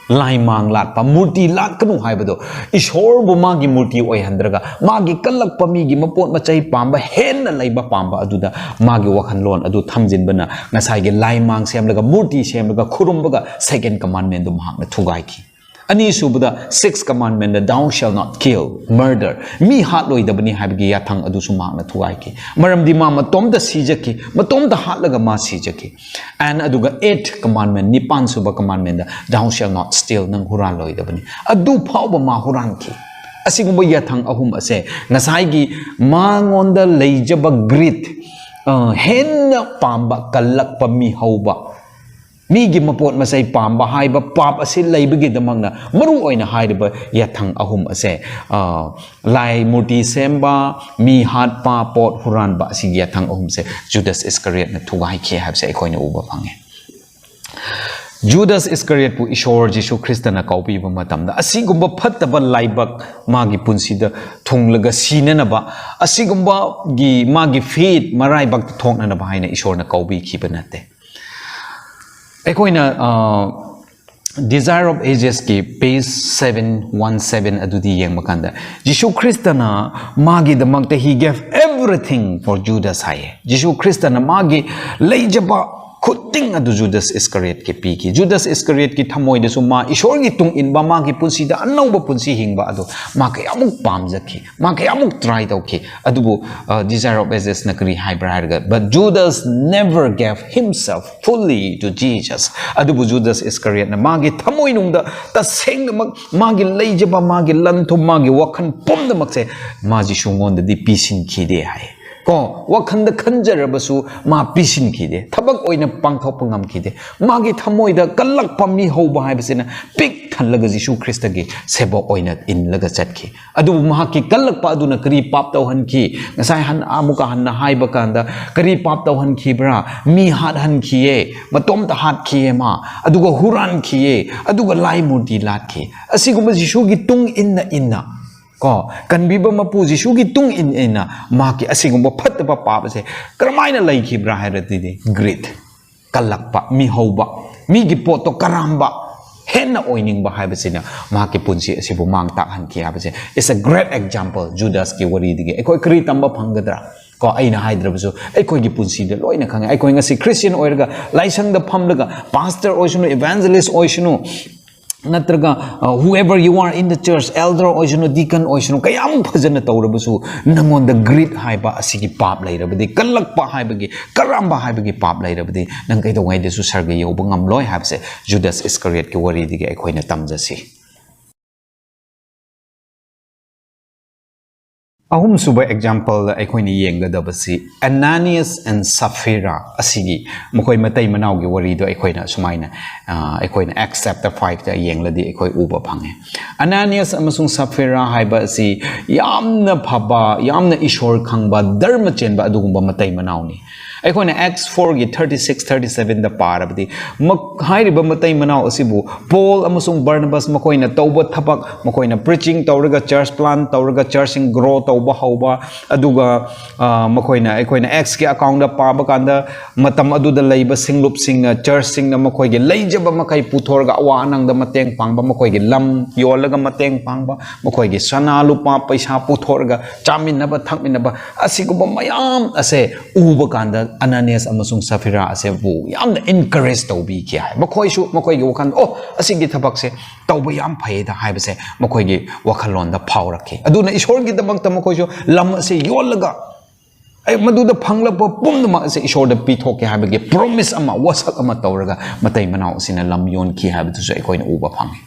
ꯂꯥꯏꯃꯥꯡ ꯂꯥꯠꯄ, ꯃꯨꯔꯇꯤ ꯂꯥꯠꯀꯅꯨ ꯍꯥꯏꯕꯗꯣ, ꯏꯁꯣꯔꯕꯨ ꯃꯥꯒꯤ ꯃꯨꯔꯇꯤ ꯑꯣꯏꯍꯟꯗ꯭ꯔꯒ ꯃꯥꯒꯤ ꯀꯜꯂꯛꯄ ꯃꯤꯒꯤ ꯃꯄꯣꯠ ꯃꯆꯩ ꯄꯥꯝꯕ, ꯍꯦꯟꯅ ꯂꯩꯕ ꯄꯥꯝꯕ ꯑꯗꯨꯗ ꯃꯥꯒꯤ ꯋꯥꯈꯜꯂꯣꯟ ꯑꯗꯨ ꯊꯝꯖꯤꯟꯕꯅ ꯉꯁꯥꯏꯒꯤ ꯂꯥꯏꯃꯥꯡ ꯁꯦꯝꯂꯒ, ꯃꯨꯔꯇꯤ ꯁꯦꯝꯂꯒ ꯈꯨꯔꯨꯝꯕꯒ second commandment ꯗꯨ ꯃꯍꯥꯛꯅ ꯊꯨꯒꯥꯏꯈꯤ꯫ ꯑꯅꯤꯁꯨꯕꯗ, sixth commandment the, "Thou shall not kill", murder, ꯃꯤ ꯍꯥꯠꯂꯣꯏꯗꯕꯅꯤ ꯍꯥꯏꯕꯒꯤ ꯌꯥꯊꯪ ꯑꯗꯨꯁꯨ ꯃꯍꯥꯛꯅ ꯊꯨꯒꯥꯏꯈꯤ꯫ ꯃꯔꯝꯗꯤ ꯃꯥ ꯃꯇꯣꯝꯇ ꯁꯤꯖꯈꯤ, ꯃꯇꯣꯝꯇ ꯍꯥꯠꯂꯒ ꯃꯥ ꯁꯤꯖꯈꯤ꯫ And ꯑꯗꯨꯒ eighth commandment, ꯅꯤꯄꯥꯟꯁꯨꯕ commandment the, "Thou shall not steal", ꯅꯪ ꯍꯨꯔꯥꯜꯂꯣꯏꯗꯕꯅꯤ꯫ ꯑꯗꯨ ꯐꯥꯎꯕ ꯃꯥ ꯍꯨꯔꯥꯟꯈꯤ꯫ ꯑꯁꯤꯒꯨꯝꯕ ꯌꯥꯊꯪ ꯑꯍꯨꯝ ꯑꯁꯦ ꯉꯁꯥꯏꯒꯤ ꯃꯉꯣꯟꯗ ꯂꯩꯖꯕ greed, ꯑ, ꯍꯦꯟꯅ ꯄꯥꯝꯕ, ꯀꯜꯂꯛꯄ, ꯃꯤ ꯍꯧꯕ, ꯃꯤꯒꯤ ꯃꯄꯣꯠ ꯃꯆꯩ ꯄꯥꯝꯕ ꯍꯥꯏꯕ ꯄꯥꯞ ꯑꯁꯤ ꯂꯩꯕꯒꯤꯗꯃꯛꯅ ꯃꯔꯨ ꯑꯣꯏꯅ ꯍꯥꯏꯔꯤꯕ ꯌꯥꯊꯪ ꯑꯍꯨꯝ ꯑꯁꯦ, ꯑ, ꯂꯥꯏ ꯃꯨꯔꯇꯤ ꯁꯦꯝꯕ, ꯃꯤ ꯍꯥꯠꯄ, ꯄꯣꯠ ꯍꯨꯔꯥꯟꯕ, ꯑꯁꯤꯒꯤ ꯌꯥꯊꯪ ꯑꯍꯨꯝꯁꯦ ꯖꯨꯗꯥꯁ ꯏꯁꯀꯔꯤꯌꯠꯅ ꯊꯨꯒꯥꯏꯈꯤ ꯍꯥꯏꯕꯁꯦ ꯑꯩꯈꯣꯏꯅ ꯎꯕ ꯐꯪꯉꯦ꯫ ꯖꯨꯗꯥꯁ ꯏꯁꯀꯔꯤꯌꯠꯄꯨ ꯏꯁꯣꯔ ꯖꯤꯁꯨ ꯈ꯭ꯔꯤꯁꯇꯅ ꯀꯧꯕꯤꯕ ꯃꯇꯝꯗ, ꯑꯁꯤꯒꯨꯝꯕ ꯐꯠꯇꯕ ꯂꯥꯏꯕꯛ ꯃꯥꯒꯤ ꯄꯨꯟꯁꯤꯗ ꯊꯨꯡꯂꯒ ꯁꯤꯅꯅꯕ, ꯑꯁꯤꯒꯨꯝꯕꯒꯤ ꯃꯥꯒꯤ fate ꯃꯔꯥꯏꯕꯛꯇ ꯊꯣꯛꯅꯅꯕ ꯍꯥꯏꯅ ꯏꯁꯣꯔꯅ ꯀꯧꯕꯤꯈꯤꯕ ꯅꯠꯇꯦ꯫ ꯑꯩꯈꯣꯏꯅ, ꯑ, Desire of Ages ꯀꯤ page seven one seven ꯑꯗꯨꯗꯤ ꯌꯦꯡꯕ ꯀꯥꯟꯗ, ꯖꯤꯁꯨ ꯈ꯭ꯔꯤꯁꯇꯅ ꯃꯥꯒꯤꯗꯃꯛꯇ "He gave everything for Judas" ꯍꯥꯏꯌꯦ꯫ ꯖꯤꯁꯨ ꯈ꯭ꯔꯤꯁꯇꯅ ꯃꯥꯒꯤ ꯂꯩꯖꯕ ꯈꯨꯗꯤꯡ ꯑꯗꯨ ꯖꯨꯗꯥꯁ ꯏꯁꯀꯔꯤꯌꯠꯀꯤ ꯄꯤꯈꯤ꯫ ꯖꯨꯗꯥꯁ ꯏꯁꯀꯔꯤꯌꯠꯀꯤ ꯊꯃꯣꯏꯗꯁꯨ ꯃꯥ ꯏꯁꯣꯔꯒꯤ ꯇꯨꯡ ꯏꯟꯕ, ꯃꯥꯒꯤ ꯄꯨꯟꯁꯤꯗ ꯑꯅꯧꯕ ꯄꯨꯟꯁꯤ ꯍꯤꯡꯕ ꯑꯗꯨ ꯃꯥ ꯀꯌꯥꯃꯨꯛ ꯄꯥꯝꯖꯈꯤ, ꯃꯥ ꯀꯌꯥꯃꯨꯛ try ꯇꯧꯈꯤ꯫ ꯑꯗꯨꯕꯨ, ꯑ, Desire of Ages ꯅ ꯀꯔꯤ ꯍꯥꯏꯕ꯭ꯔꯥ ꯍꯥꯏꯔꯒ, "But Judas never gave himself fully to Jesus." ꯑꯗꯨꯕꯨ ꯖꯨꯗꯥꯁ ꯏꯁꯀꯔꯤꯌꯠꯅ ꯃꯥꯒꯤ ꯊꯃꯣꯏꯅꯨꯡꯗ ꯇꯁꯦꯡꯅꯃꯛ ꯃꯥꯒꯤ ꯂꯩꯖꯕ, ꯃꯥꯒꯤ ꯂꯟ ꯊꯨꯝ, ꯃꯥꯒꯤ ꯋꯥꯈꯜ ꯄꯨꯝꯅꯃꯛꯁꯦ ꯃꯥ ꯖꯤꯁꯨꯉꯣꯟꯗꯗꯤ ꯄꯤꯁꯤꯟꯈꯤꯗꯦ ꯍꯥꯏ꯫ ꯀꯣ, ꯋꯥꯈꯜꯗ ꯈꯟꯖꯔꯕꯁꯨ ꯃꯥ ꯄꯤꯁꯤꯟꯈꯤꯗꯦ, ꯊꯕꯛ ꯑꯣꯏꯅ ꯄꯥꯡꯊꯣꯛꯄ ꯉꯝꯈꯤꯗꯦ꯫ ꯃꯥꯒꯤ ꯊꯃꯣꯏꯗ ꯀꯜꯂꯛꯄ, ꯃꯤ ꯍꯧꯕ ꯍꯥꯏꯕꯁꯤꯅ ꯄꯤꯛ ꯊꯜꯂꯒ ꯖꯤꯁꯨ ꯈ꯭ꯔꯤꯁꯇꯒꯤ ꯁꯦꯕꯣꯛ ꯑꯣꯏꯅ ꯏꯜꯂꯒ ꯆꯠꯈꯤ꯫ ꯑꯗꯨꯕꯨ ꯃꯍꯥꯛꯀꯤ ꯀꯜꯂꯛꯄ ꯑꯗꯨꯅ ꯀꯔꯤ ꯄꯥꯞ ꯇꯧꯍꯟꯈꯤ? ꯉꯁꯥꯏ ꯍꯟ-, ꯑꯃꯨꯛꯀ ꯍꯟꯅ ꯍꯥꯏꯕ ꯀꯥꯟꯗ, ꯀꯔꯤ ꯄꯥꯞ ꯇꯧꯍꯟꯈꯤꯕ꯭ꯔꯥ? ꯃꯤ ꯍꯥꯠꯍꯟꯈꯤꯌꯦ, ꯃꯇꯣꯝꯇ ꯍꯥꯠꯈꯤꯌꯦ ꯃꯥ, ꯑꯗꯨꯒ ꯍꯨꯔꯥꯟꯈꯤꯌꯦ, ꯑꯗꯨꯒ ꯂꯥꯏ ꯃꯨꯔꯇꯤ ꯂꯥꯠꯈꯤ꯫ ꯑꯁꯤꯒꯨꯝꯕ ꯖꯤꯁꯨꯒꯤ ꯇꯨꯡ ꯏꯟꯅ ꯏꯟꯅ, ꯀꯣ, ꯀꯟꯕꯤꯕ ꯃꯄꯨ ꯖꯤꯁꯨꯒꯤ ꯇꯨꯡ ꯏꯟ ꯏꯟꯅ ꯃꯍꯥꯛꯀꯤ ꯑꯁꯤꯒꯨꯝꯕ ꯐꯠꯇꯕ ꯄꯥꯞ ꯑꯁꯦ ꯀꯔꯝꯍꯥꯏꯅ ꯂꯩꯈꯤꯕ꯭ꯔꯥ ꯍꯥꯏꯔꯗꯤ, greed, ꯀꯜꯂꯛꯄ, ꯃꯤ ꯍꯧꯕ, ꯃꯤꯒꯤ ꯄꯣꯠꯇꯣ ꯀꯔꯥꯝꯕ, ꯍꯦꯟꯅ ꯑꯣꯏꯅꯤꯡꯕ ꯍꯥꯏꯕꯁꯤꯅ ꯃꯍꯥꯛꯀꯤ ꯄꯨꯟꯁꯤ ꯑꯁꯤꯕꯨ ꯃꯥꯡ ꯇꯥꯛꯍꯟꯈꯤ ꯍꯥꯏꯕꯁꯦ is a great example꯫ ꯖꯨꯗꯥꯁꯀꯤ ꯋꯥꯔꯤꯗꯒꯤ ꯑꯩꯈꯣꯏ ꯀꯔꯤ ꯇꯝꯕ ꯐꯪꯒꯗ꯭ꯔꯥ? ꯀꯣ, ꯑꯩꯅ ꯍꯥꯏꯗ꯭ꯔꯕꯁꯨ ꯑꯩꯈꯣꯏꯒꯤ ꯄꯨꯟꯁꯤꯗ ꯂꯣꯏꯅ ꯈꯪꯉꯦ꯫ ꯑꯩꯈꯣꯏ ꯉꯁꯤ ꯈ꯭ꯔꯤꯁꯇꯤꯌꯟ ꯑꯣꯏꯔꯒ, ꯂꯥꯏꯁꯪꯗ ꯐꯝꯂꯒ, ꯄꯥꯁꯇꯔ ꯑꯣꯏꯁꯅꯨ, ꯏꯚꯥꯟꯖꯦꯂꯤꯁ ꯑꯣꯏꯁꯅꯨ, ꯅꯠꯇ꯭ꯔꯒ, uh, whoever you are in the church, elder ꯑꯣꯏꯁꯅꯨ, deacon ꯑꯣꯏꯁꯅꯨ, ꯀꯌꯥꯃꯨꯛ ꯐꯖꯅ ꯇꯧꯔꯕꯁꯨ, ꯅꯪꯉꯣꯟꯗ greed ꯍꯥꯏꯕ ꯑꯁꯤꯒꯤ ꯄꯥꯞ ꯂꯩꯔꯕꯗꯤ, ꯀꯜꯂꯛꯄ ꯍꯥꯏꯕꯒꯤ, ꯀꯔꯝꯕ ꯍꯥꯏꯕꯒꯤ ꯄꯥꯞ ꯂꯩꯔꯕꯗꯤ, ꯅꯪ ꯀꯩꯗꯧꯉꯩꯗꯁꯨ ꯁꯔꯒ ꯌꯧꯕ ꯉꯝꯂꯣꯏ ꯍꯥꯏꯕꯁꯦ ꯖꯨꯗꯥꯁ ꯏꯁꯀꯔꯤꯌꯠꯀꯤ ꯋꯥꯔꯤꯗꯒꯤ ꯑꯩꯈꯣꯏꯅ ꯇꯝꯖꯁꯤ꯫ ꯑꯍꯨꯝꯁꯨꯕ example ꯑꯩꯈꯣꯏꯅ ꯌꯦꯡꯒꯗꯕꯁꯤ Ananias and Sapphira ꯑꯁꯤꯒꯤ, ꯃꯈꯣꯏ ꯃꯇꯩ ꯃꯅꯥꯎꯒꯤ ꯋꯥꯔꯤꯗꯣ ꯑꯩꯈꯣꯏꯅ ꯁꯨꯃꯥꯏꯅ, ꯑ, ꯑꯩꯈꯣꯏꯅ Acts chapter five ꯇ ꯌꯦꯡꯂꯗꯤ ꯑꯩꯈꯣꯏ ꯎꯕ ꯐꯪꯉꯦ꯫ ꯑꯅꯥꯅꯤꯌꯥꯁ ꯑꯃꯁꯨꯡ ꯁꯐꯤꯔꯥ ꯍꯥꯏꯕ ꯑꯁꯤ ꯌꯥꯝꯅ ꯐꯕ, ꯌꯥꯝꯅ ꯏꯁꯣꯔ ꯈꯪꯕ, ꯙꯔꯃ ꯆꯦꯟꯕ ꯑꯗꯨꯒꯨꯝꯕ ꯃꯇꯩ ꯃꯅꯥꯎꯅꯤ꯫ ꯑꯩꯈꯣꯏꯅ Acts four ꯒꯤ thirty six, thirty seven ꯗ ꯄꯥꯔꯕꯗꯤ, ꯃꯛ-, ꯍꯥꯏꯔꯤꯕ ꯃꯇꯩ ꯃꯅꯥꯎ ꯑꯁꯤꯕꯨ ꯄꯣꯜ ꯑꯃꯁꯨꯡ ꯕꯔꯅꯕꯥꯁ ꯃꯈꯣꯏꯅ ꯇꯧꯕ ꯊꯕꯛ, ꯃꯈꯣꯏꯅ preaching ꯇꯧꯔꯒ, church plant ꯇꯧꯔꯒ, church ꯁꯤꯡ grow ꯇꯧꯕ ꯍꯧꯕ, ꯑꯗꯨꯒ, ꯑ, ꯃꯈꯣꯏꯅ, ꯑꯩꯈꯣꯏꯅ Acts ꯀꯤ account ꯗ ꯄꯥꯕ ꯀꯥꯟꯗ, ꯃꯇꯝ ꯑꯗꯨꯗ ꯂꯩꯕ ꯁꯤꯡꯂꯨꯞꯁꯤꯡꯅ, church ꯁꯤꯡꯅ ꯃꯈꯣꯏꯒꯤ ꯂꯩꯖꯕ ꯃꯈꯩ ꯄꯨꯊꯣꯔꯒ ꯑꯋꯥ ꯑꯅꯪꯗ ꯃꯇꯦꯡ ꯄꯥꯡꯕ, ꯃꯈꯣꯏꯒꯤ ꯂꯝ ꯌꯣꯜꯂꯒ ꯃꯇꯦꯡ ꯄꯥꯡꯕ, ꯃꯈꯣꯏꯒꯤ ꯁꯅꯥ ꯂꯨꯄꯥ ꯄꯩꯁꯥ ꯄꯨꯊꯣꯔꯒ ꯆꯥꯃꯤꯟꯅꯕ ꯊꯛꯃꯤꯟꯅꯕ, ꯑꯁꯤꯒꯨꯝꯕ ꯃꯌꯥꯝ ꯑꯁꯦ ꯎꯕ ꯀꯥꯟꯗ ꯑꯅꯥꯅꯤꯌꯥꯁ ꯑꯃꯁꯨꯡ ꯁꯐꯤꯔꯥ ꯑꯁꯦꯕꯨ ꯌꯥꯝꯅ encourage ꯇꯧꯕꯤꯈꯤ ꯍꯥꯏ꯫ ꯃꯈꯣꯏꯁꯨ ꯃꯈꯣꯏꯒꯤ ꯋꯥꯈꯜꯗ, "ꯑꯣ, ꯑꯁꯤꯒꯤ ꯊꯕꯛꯁꯦ ꯇꯧꯕ ꯌꯥꯝ ꯐꯩꯗ" ꯍꯥꯏꯕꯁꯦ ꯃꯈꯣꯏꯒꯤ ꯋꯥꯈꯜꯂꯣꯟꯗ ꯐꯥꯎꯔꯛꯈꯤ꯫ ꯑꯗꯨꯅ ꯏꯁꯣꯔꯒꯤꯗꯃꯛꯇ ꯃꯈꯣꯏꯁꯨ ꯂꯝ ꯑꯁꯤ ꯌꯣꯜꯂꯒ, ꯑꯩ ꯃꯗꯨꯗ ꯐꯪꯂꯛꯄ ꯄꯨꯝꯅꯃꯛ ꯑꯁꯤ ꯏꯁꯣꯔꯗ ꯄꯤꯊꯣꯛꯀꯦ ꯍꯥꯏꯕꯒꯤ promise ꯑꯃ, ꯋꯥꯁꯛ ꯑꯃ ꯇꯧꯔꯒ ꯃꯇꯩ ꯃꯅꯥꯎ ꯑꯁꯤꯅ ꯂꯝ ꯌꯣꯟꯈꯤ ꯍꯥꯏꯕꯗꯨꯁꯨ ꯑꯩꯈꯣꯏꯅ ꯎꯕ ꯐꯪꯉꯤ꯫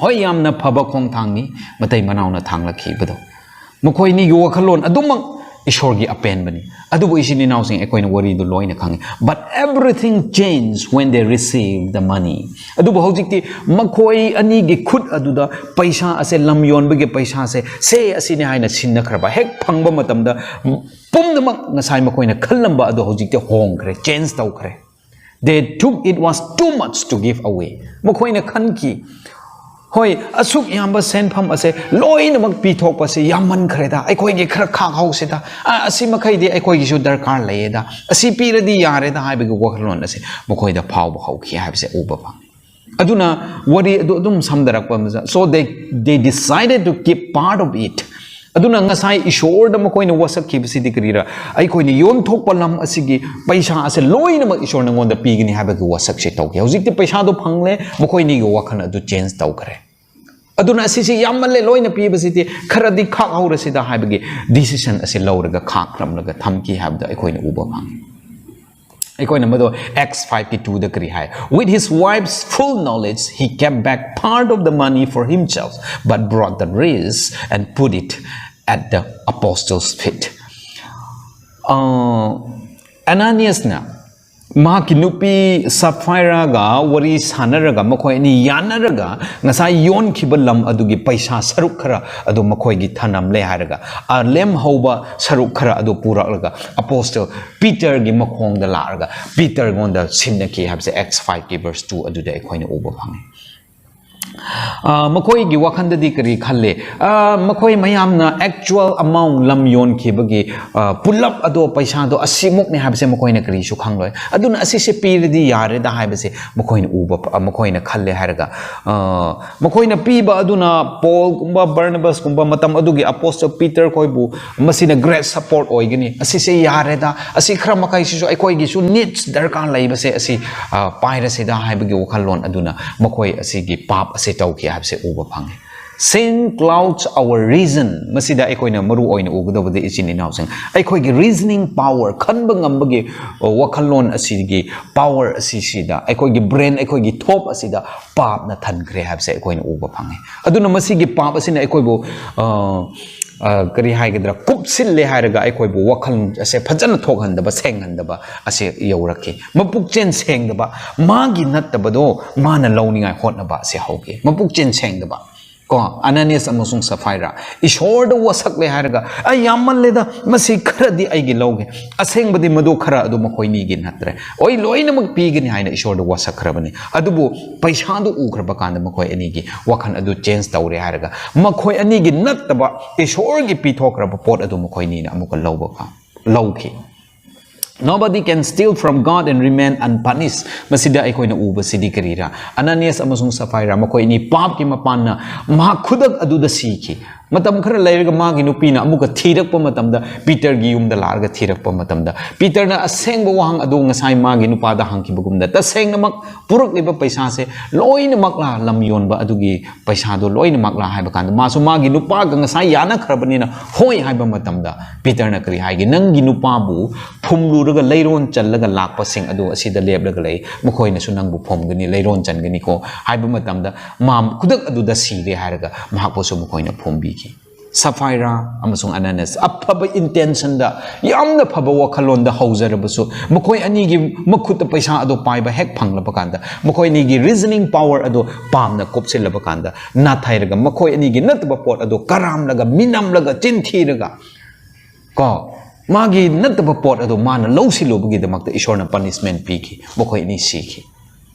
ꯍꯣꯏ, ꯌꯥꯝꯅ ꯐꯕ ꯈꯣꯡꯊꯥꯡꯅꯤ ꯃꯇꯩ ꯃꯅꯥꯎꯅ ꯊꯥꯡꯂꯛꯈꯤꯕꯗꯣ꯫ ꯃꯈꯣꯏꯅꯤꯒꯤ ꯋꯥꯈꯜꯂꯣꯟ ꯑꯗꯨꯃꯛ ꯏꯁꯣꯔꯒꯤ ꯑꯄꯦꯟꯕꯅꯤ꯫ ꯑꯗꯨꯕꯨ ꯏꯆꯤꯟ ꯏꯅꯥꯎꯁꯤꯡ, ꯑꯩꯈꯣꯏꯅ ꯋꯥꯔꯤꯗꯨ ꯂꯣꯏꯅ ꯈꯪꯉꯤ꯫ But everything changed when they received the money. ꯑꯗꯨꯕꯨ ꯍꯧꯖꯤꯛꯇꯤ ꯃꯈꯣꯏ ꯑꯅꯤꯒꯤ ꯈꯨꯠ ꯑꯗꯨꯗ ꯄꯩꯁꯥ ꯑꯁꯦ, ꯂꯝ ꯌꯣꯟꯕꯒꯤ ꯄꯩꯁꯥꯁꯦ, ꯁꯦ, ꯑꯁꯤꯅꯤ ꯍꯥꯏꯅ ꯁꯤꯟꯅꯈ꯭ꯔꯕ ꯍꯦꯛ ꯐꯪꯕ ꯃꯇꯝꯗ, ꯄꯨꯝꯅꯃꯛ ꯉꯁꯥꯏ ꯃꯈꯣꯏꯅ ꯈꯜꯂꯝꯕ ꯑꯗꯨ ꯍꯧꯖꯤꯛꯇꯤ ꯍꯣꯡꯈ꯭ꯔꯦ, change ꯇꯧꯈ꯭ꯔꯦ꯫ They took it was too much to give away. ꯃꯈꯣꯏꯅ ꯈꯟꯈꯤ, "ꯍꯣꯏ, ꯑꯁꯨꯛ ꯌꯥꯝꯕ ꯁꯦꯟꯐꯝ ꯑꯁꯦ ꯂꯣꯏꯅꯃꯛ ꯄꯤꯊꯣꯛꯄꯁꯦ ꯌꯥꯝꯃꯟꯈ꯭ꯔꯦꯗ, ꯑꯩꯈꯣꯏꯒꯤ ꯈꯔ ꯈꯥꯛꯍꯧꯁꯤꯗ, ꯑ, ꯑꯁꯤ ꯃꯈꯩꯗꯤ ꯑꯩꯈꯣꯏꯒꯤꯁꯨ ꯗꯔꯀꯥꯔ ꯂꯩꯌꯦꯗ, ꯑꯁꯤ ꯄꯤꯔꯗꯤ ꯌꯥꯔꯦꯗ" ꯍꯥꯏꯕꯒꯤ ꯋꯥꯈꯜꯂꯣꯟ ꯑꯁꯦ ꯃꯈꯣꯏꯗ ꯐꯥꯎꯕ ꯍꯧꯈꯤ ꯍꯥꯏꯕꯁꯦ ꯎꯕ ꯐꯪꯉꯤ꯫ ꯑꯗꯨꯅ ꯋꯥꯔꯤ ꯑꯗꯨ ꯑꯗꯨꯝ ꯁꯝꯗꯔꯛꯄ ꯑꯃ, so they, they decided to keep part of it. ꯑꯗꯨꯅ ꯉꯁꯥꯏ ꯏꯁꯣꯔꯗ ꯃꯈꯣꯏꯅ ꯋꯥꯁꯛꯈꯤꯕꯁꯤꯗꯤ ꯀꯔꯤꯔꯥ? ꯑꯩꯈꯣꯏꯅ ꯌꯣꯟꯊꯣꯛꯄ ꯂꯝ ꯑꯁꯤꯒꯤ ꯄꯩꯁꯥ ꯑꯁꯦ ꯂꯣꯏꯅꯃꯛ ꯏꯁꯣꯔ ꯅꯉꯣꯟꯗ ꯄꯤꯒꯅꯤ ꯍꯥꯏꯕꯒꯤ ꯋꯥꯁꯛꯁꯦ ꯇꯧꯈꯤ꯫ ꯍꯧꯖꯤꯛꯇꯤ ꯄꯩꯁꯥꯗꯣ ꯐꯪꯂꯦ, ꯃꯈꯣꯏꯅꯤꯒꯤ ꯋꯥꯈꯜ ꯑꯗꯨ change ꯇꯧꯈ꯭ꯔꯦ꯫ ꯑꯗꯨꯅ ꯑꯁꯤꯁꯤ ꯌꯥꯝꯃꯜꯂꯦ, ꯂꯣꯏꯅ ꯄꯤꯕꯁꯤꯗꯤ ꯈꯔꯗꯤ ꯈꯥꯛꯍꯧꯔꯁꯤꯗ ꯍꯥꯏꯕꯒꯤ decision ꯑꯁꯤ ꯂꯧꯔꯒ ꯈꯥꯛꯂꯝꯂꯒ ꯊꯝꯈꯤ ꯍꯥꯏꯕꯗꯣ ꯑꯩꯈꯣꯏꯅ ꯎꯕ ꯐꯪꯉꯤ꯫ ꯑꯩꯈꯣꯏꯅ ꯃꯗꯣ Acts five ꯀꯤ two ꯗ ꯀꯔꯤ ꯍꯥꯏ? "With his wife's full knowledge, he kept back part of the money for himself, but brought the rest and put it at the apostles' feet." ꯑ, ꯑꯅꯥꯅꯤꯌꯁꯅ ꯃꯍꯥꯛꯀꯤ ꯅꯨꯄꯤ ꯁꯐꯥꯏꯔꯥꯒ ꯋꯥꯔꯤ ꯁꯥꯟꯅꯔꯒ, ꯃꯈꯣꯏ ꯑꯅꯤ ꯌꯥꯅꯔꯒ, ꯉꯁꯥꯏ ꯌꯣꯟꯈꯤꯕ ꯂꯝ ꯑꯗꯨꯒꯤ ꯄꯩꯁꯥ ꯁꯔꯨꯛ ꯈꯔ ꯑꯗꯨ ꯃꯈꯣꯏꯒꯤ ꯊꯅꯝꯂꯦ ꯍꯥꯏꯔꯒ, ꯑ, ꯂꯦꯝꯍꯧꯕ ꯁꯔꯨꯛ ꯈꯔ ꯑꯗꯨ ꯄꯨꯔꯛꯂꯒ ꯑꯄꯣꯁꯇꯜ ꯄꯤꯇꯔꯒꯤ ꯃꯈꯣꯡꯗ ꯂꯥꯛꯂꯒ ꯄꯤꯇꯔꯉꯣꯟꯗ ꯁꯤꯟꯅꯈꯤ ꯍꯥꯏꯕꯁꯦ Acts five ꯀꯤ verse two ꯑꯗꯨꯗ ꯑꯩꯈꯣꯏꯅ ꯎꯕ ꯐꯪꯉꯤ꯫ ꯑ, ꯃꯈꯣꯏꯒꯤ ꯋꯥꯈꯜꯗꯗꯤ ꯀꯔꯤ ꯈꯜꯂꯤ? ꯑ, ꯃꯈꯣꯏ ꯃꯌꯥꯝꯅ actual amount, ꯂꯝ ꯌꯣꯟꯈꯤꯕꯒꯤ, ꯑ, ꯄꯨꯂꯞ ꯑꯗꯣ, ꯄꯩꯁꯥꯗꯣ ꯑꯁꯤꯃꯨꯛꯅꯦ ꯍꯥꯏꯕꯁꯦ ꯃꯈꯣꯏꯅ ꯀꯔꯤꯁꯨ ꯈꯪꯂꯣꯏ꯫ ꯑꯗꯨꯅ ꯑꯁꯤꯁꯦ ꯄꯤꯔꯗꯤ ꯌꯥꯔꯦꯗ ꯍꯥꯏꯕꯁꯦ ꯃꯈꯣꯏꯅ ꯎꯕ, ꯃꯈꯣꯏꯅ ꯈꯜꯂꯦ ꯍꯥꯏꯔꯒ, ꯑ, ꯃꯈꯣꯏꯅ ꯄꯤꯕ ꯑꯗꯨꯅ ꯄꯣꯜꯒꯨꯝꯕ, ꯕꯔꯅꯕꯥꯁꯀꯨꯝꯕ, ꯃꯇꯝ ꯑꯗꯨꯒꯤ ꯑꯄꯣꯁꯇꯜ ꯄꯤꯇꯔ ꯈꯣꯏꯕꯨ ꯃꯁꯤꯅ great support ꯑꯣꯏꯒꯅꯤ, ꯑꯁꯤꯁꯦ ꯌꯥꯔꯦꯗ, ꯑꯁꯤ ꯈꯔ ꯃꯈꯩꯁꯤꯁꯨ ꯑꯩꯈꯣꯏꯒꯤꯁꯨ needs ꯗꯔꯀꯥꯔ ꯂꯩꯕꯁꯦ, ꯑꯁꯤ, ꯑ, ꯄꯥꯏꯔꯁꯤꯗ ꯍꯥꯏꯕꯒꯤ ꯋꯥꯈꯜꯂꯣꯟ ꯑꯗꯨꯅ ꯃꯈꯣꯏ ꯑꯁꯤꯒꯤ ꯄꯥꯞ ꯑꯁꯤ ꯇꯧꯈꯤ ꯍꯥꯏꯕꯁꯦ ꯎꯕ ꯐꯪꯉꯤ꯫ Sin clouds our reason꯫ ꯃꯁꯤꯗ ꯑꯩꯈꯣꯏꯅ ꯃꯔꯨ ꯑꯣꯏꯅ ꯎꯒꯗꯕꯗꯤ, ꯏꯆꯤꯟ ꯏꯅꯥꯎꯁꯤꯡ, ꯑꯩꯈꯣꯏꯒꯤ reasoning power, ꯈꯟꯕ ꯉꯝꯕꯒꯤ, ꯑ, ꯋꯥꯈꯜꯂꯣꯟ ꯑꯁꯤꯒꯤ power ꯑꯁꯤꯁꯤꯗ, ꯑꯩꯈꯣꯏꯒꯤ brain, ꯑꯩꯈꯣꯏꯒꯤ ꯊꯣꯞ ꯑꯁꯤꯗ ꯄꯥꯞꯅ ꯊꯟꯈ꯭ꯔꯦ ꯍꯥꯏꯕꯁꯦ ꯑꯩꯈꯣꯏꯅ ꯎꯕ ꯐꯪꯉꯤ꯫ ꯑꯗꯨꯅ ꯃꯁꯤꯒꯤ ꯄꯥꯞ ꯑꯁꯤꯅ ꯑꯩꯈꯣꯏꯕꯨ, ꯑ, ꯑ, ꯀꯔꯤ ꯍꯥꯏꯒꯗ꯭ꯔꯥ, ꯀꯨꯞꯁꯤꯜꯂꯦ ꯍꯥꯏꯔꯒ ꯑꯩꯈꯣꯏꯕꯨ ꯋꯥꯈꯜ ꯑꯁꯦ ꯐꯖꯅ ꯊꯣꯛꯍꯟꯗꯕ, ꯁꯦꯡꯍꯟꯗꯕ ꯑꯁꯦ ꯌꯧꯔꯛꯈꯤ꯫ ꯃꯄꯨꯛꯆꯦꯟ ꯁꯦꯡꯗꯕ, ꯃꯥꯒꯤ ꯅꯠꯇꯕꯗꯣ ꯃꯥꯅ ꯂꯧꯅꯤꯡꯉꯥꯏ ꯍꯣꯠꯅꯕ ꯑꯁꯦ ꯍꯧꯈꯤ꯫ ꯃꯄꯨꯛꯆꯦꯟ ꯁꯦꯡꯗꯕ꯫ ꯀꯣ, ꯑꯅꯥꯅꯤꯌꯁ ꯑꯃꯁꯨꯡ ꯁꯐꯥꯏꯔꯥ, ꯏꯁꯣꯔꯗ ꯋꯥꯁꯛꯂꯦ ꯍꯥꯏꯔꯒ, "ꯑꯩ ꯌꯥꯝꯃꯜꯂꯦꯗ, ꯃꯁꯤ ꯈꯔꯗꯤ ꯑꯩꯒꯤ ꯂꯧꯒꯦ, ꯑꯁꯦꯡꯕꯗꯤ ꯃꯗꯨ ꯈꯔ ꯑꯗꯨ ꯃꯈꯣꯏꯅꯤꯒꯤ ꯅꯠꯇ꯭ꯔꯦ, ꯑꯩ ꯂꯣꯏꯅꯃꯛ ꯄꯤꯒꯅꯤ" ꯍꯥꯏꯅ ꯏꯁꯣꯔꯗ ꯋꯥꯁꯛꯈ꯭ꯔꯕꯅꯤ꯫ ꯑꯗꯨꯕꯨ ꯄꯩꯁꯥꯗꯨ ꯎꯈ꯭ꯔꯕ ꯀꯥꯟꯗ ꯃꯈꯣꯏ ꯑꯅꯤꯒꯤ ꯋꯥꯈꯜ ꯑꯗꯨ change ꯇꯧꯔꯦ ꯍꯥꯏꯔꯒ, ꯃꯈꯣꯏ ꯑꯅꯤꯒꯤ ꯅꯠꯇꯕ ꯏꯁꯣꯔꯒꯤ ꯄꯤꯊꯣꯛꯈ꯭ꯔꯕ ꯄꯣꯠ ꯑꯗꯨ ꯃꯈꯣꯏꯅꯤꯅ ꯑꯃꯨꯛꯀ ꯂꯧꯕ ꯐ-, ꯂꯧꯈꯤ꯫ Nobody can steal from God and remain unpunished. ꯃꯁꯤꯗ ꯑꯩꯈꯣꯏꯅ ꯎꯕꯁꯤꯗꯤ ꯀꯔꯤꯔꯥ? ꯑꯅꯥꯅꯤꯌꯁ ꯑꯃꯁꯨꯡ ꯁꯐꯥꯏꯔꯥ ꯃꯈꯣꯏ ꯑꯅꯤ ꯄꯥꯞꯀꯤ ꯃꯄꯥꯟꯅ ꯃꯍꯥꯛ ꯈꯨꯗꯛ ꯑꯗꯨꯗ ꯁꯤꯈꯤ꯫ ꯃꯇꯝ ꯈꯔ ꯂꯩꯔꯒ ꯃꯥꯒꯤ ꯅꯨꯄꯤꯅ ꯑꯃꯨꯛꯀ ꯊꯤꯔꯛꯄ ꯃꯇꯝꯗ, ꯄꯤꯇꯔꯒꯤ ꯌꯨꯝꯗ ꯂꯥꯛꯑꯒ ꯊꯤꯔꯛꯄ ꯃꯇꯝꯗ, ꯄꯤꯇꯔꯅ ꯑꯁꯦꯡꯕ ꯋꯥꯍꯪ ꯑꯗꯨ ꯉꯁꯥꯏ ꯃꯥꯒꯤ ꯅꯨꯄꯥꯗ ꯍꯪꯈꯤꯕꯒꯨꯝꯅ, ꯇꯁꯦꯡꯅꯃꯛ ꯄꯨꯔꯛꯂꯤꯕ ꯄꯩꯁꯥꯁꯦ ꯂꯣꯏꯅꯃꯛꯂꯥ, ꯂꯝ ꯌꯣꯟꯕ ꯑꯗꯨꯒꯤ ꯄꯩꯁꯥꯗꯣ ꯂꯣꯏꯅꯃꯛꯂꯥ ꯍꯥꯏꯕ ꯀꯥꯟꯗ, ꯃꯥꯁꯨ ꯃꯥꯒꯤ ꯅꯨꯄꯥꯒ ꯉꯁꯥꯏ ꯌꯥꯅꯈ꯭ꯔꯕꯅꯤꯅ ꯍꯣꯏ ꯍꯥꯏꯕ ꯃꯇꯝꯗ, ꯄꯤꯇꯔꯅ ꯀꯔꯤ ꯍꯥꯏꯒꯦ? "ꯅꯪꯒꯤ ꯅꯨꯄꯥꯕꯨ ꯐꯨꯝꯂꯨꯔꯒ ꯂꯩꯔꯣꯟ ꯆꯜꯂꯒ ꯂꯥꯛꯄꯁꯤꯡ ꯑꯗꯨ ꯑꯁꯤꯗ ꯂꯦꯞꯂꯒ ꯂꯩ, ꯃꯈꯣꯏꯅꯁꯨ ꯅꯪꯕꯨ ꯐꯨꯝꯒꯅꯤ, ꯂꯩꯔꯣꯟ ꯆꯟꯒꯅꯤꯀꯣ" ꯍꯥꯏꯕ ꯃꯇꯝꯗ, ꯃꯥ ꯈꯨꯗꯛ ꯑꯗꯨꯗ ꯁꯤꯔꯦ ꯍꯥꯏꯔꯒ ꯃꯍꯥꯛꯄꯨꯁꯨ ꯃꯈꯣꯏꯅ ꯐꯨꯝꯕꯤꯈꯤ꯫ ꯁꯐꯥꯏꯔꯥ ꯑꯃꯁꯨꯡ ꯑꯅꯥꯅꯤꯌꯁ ꯑꯐꯕ ꯏꯟꯇꯦꯟꯁꯟꯗ, ꯌꯥꯝꯅ ꯐꯕ ꯋꯥꯈꯜꯂꯣꯟꯗ ꯍꯧꯖꯔꯕꯁꯨ, ꯃꯈꯣꯏ ꯑꯅꯤꯒꯤ ꯃꯈꯨꯠꯇ ꯄꯩꯁꯥ ꯑꯗꯨ ꯄꯥꯏꯕ ꯍꯦꯛ ꯐꯪꯂꯕ ꯀꯥꯟꯗ, ꯃꯈꯣꯏ ꯑꯅꯤꯒꯤ ꯔꯤꯖꯅꯤꯡ ꯄꯥꯋꯔ ꯑꯗꯨ ꯄꯥꯝꯅ ꯀꯨꯞꯁꯤꯜꯂꯕ ꯀꯥꯟꯗ, ꯅꯥꯊꯩꯔꯒ ꯃꯈꯣꯏ ꯑꯅꯤꯒꯤ ꯅꯠꯇꯕ ꯄꯣꯠ ꯑꯗꯨ ꯀꯔꯥꯝꯂꯒ, ꯃꯤꯅꯝꯂꯒ, ꯆꯤꯟꯊꯤꯔꯒ, ꯀꯣ, ꯃꯥꯒꯤ ꯅꯠꯇꯕ ꯄꯣꯠ ꯑꯗꯨ ꯃꯥꯅ ꯂꯧꯁꯤꯜꯂꯨꯕꯒꯤꯗꯃꯛꯇ ꯏꯁꯣꯔꯅ ꯄꯅꯤꯁꯃꯦꯟ ꯄꯤꯈꯤ, ꯃꯈꯣꯏ ꯑꯅꯤ ꯁꯤꯈꯤ꯫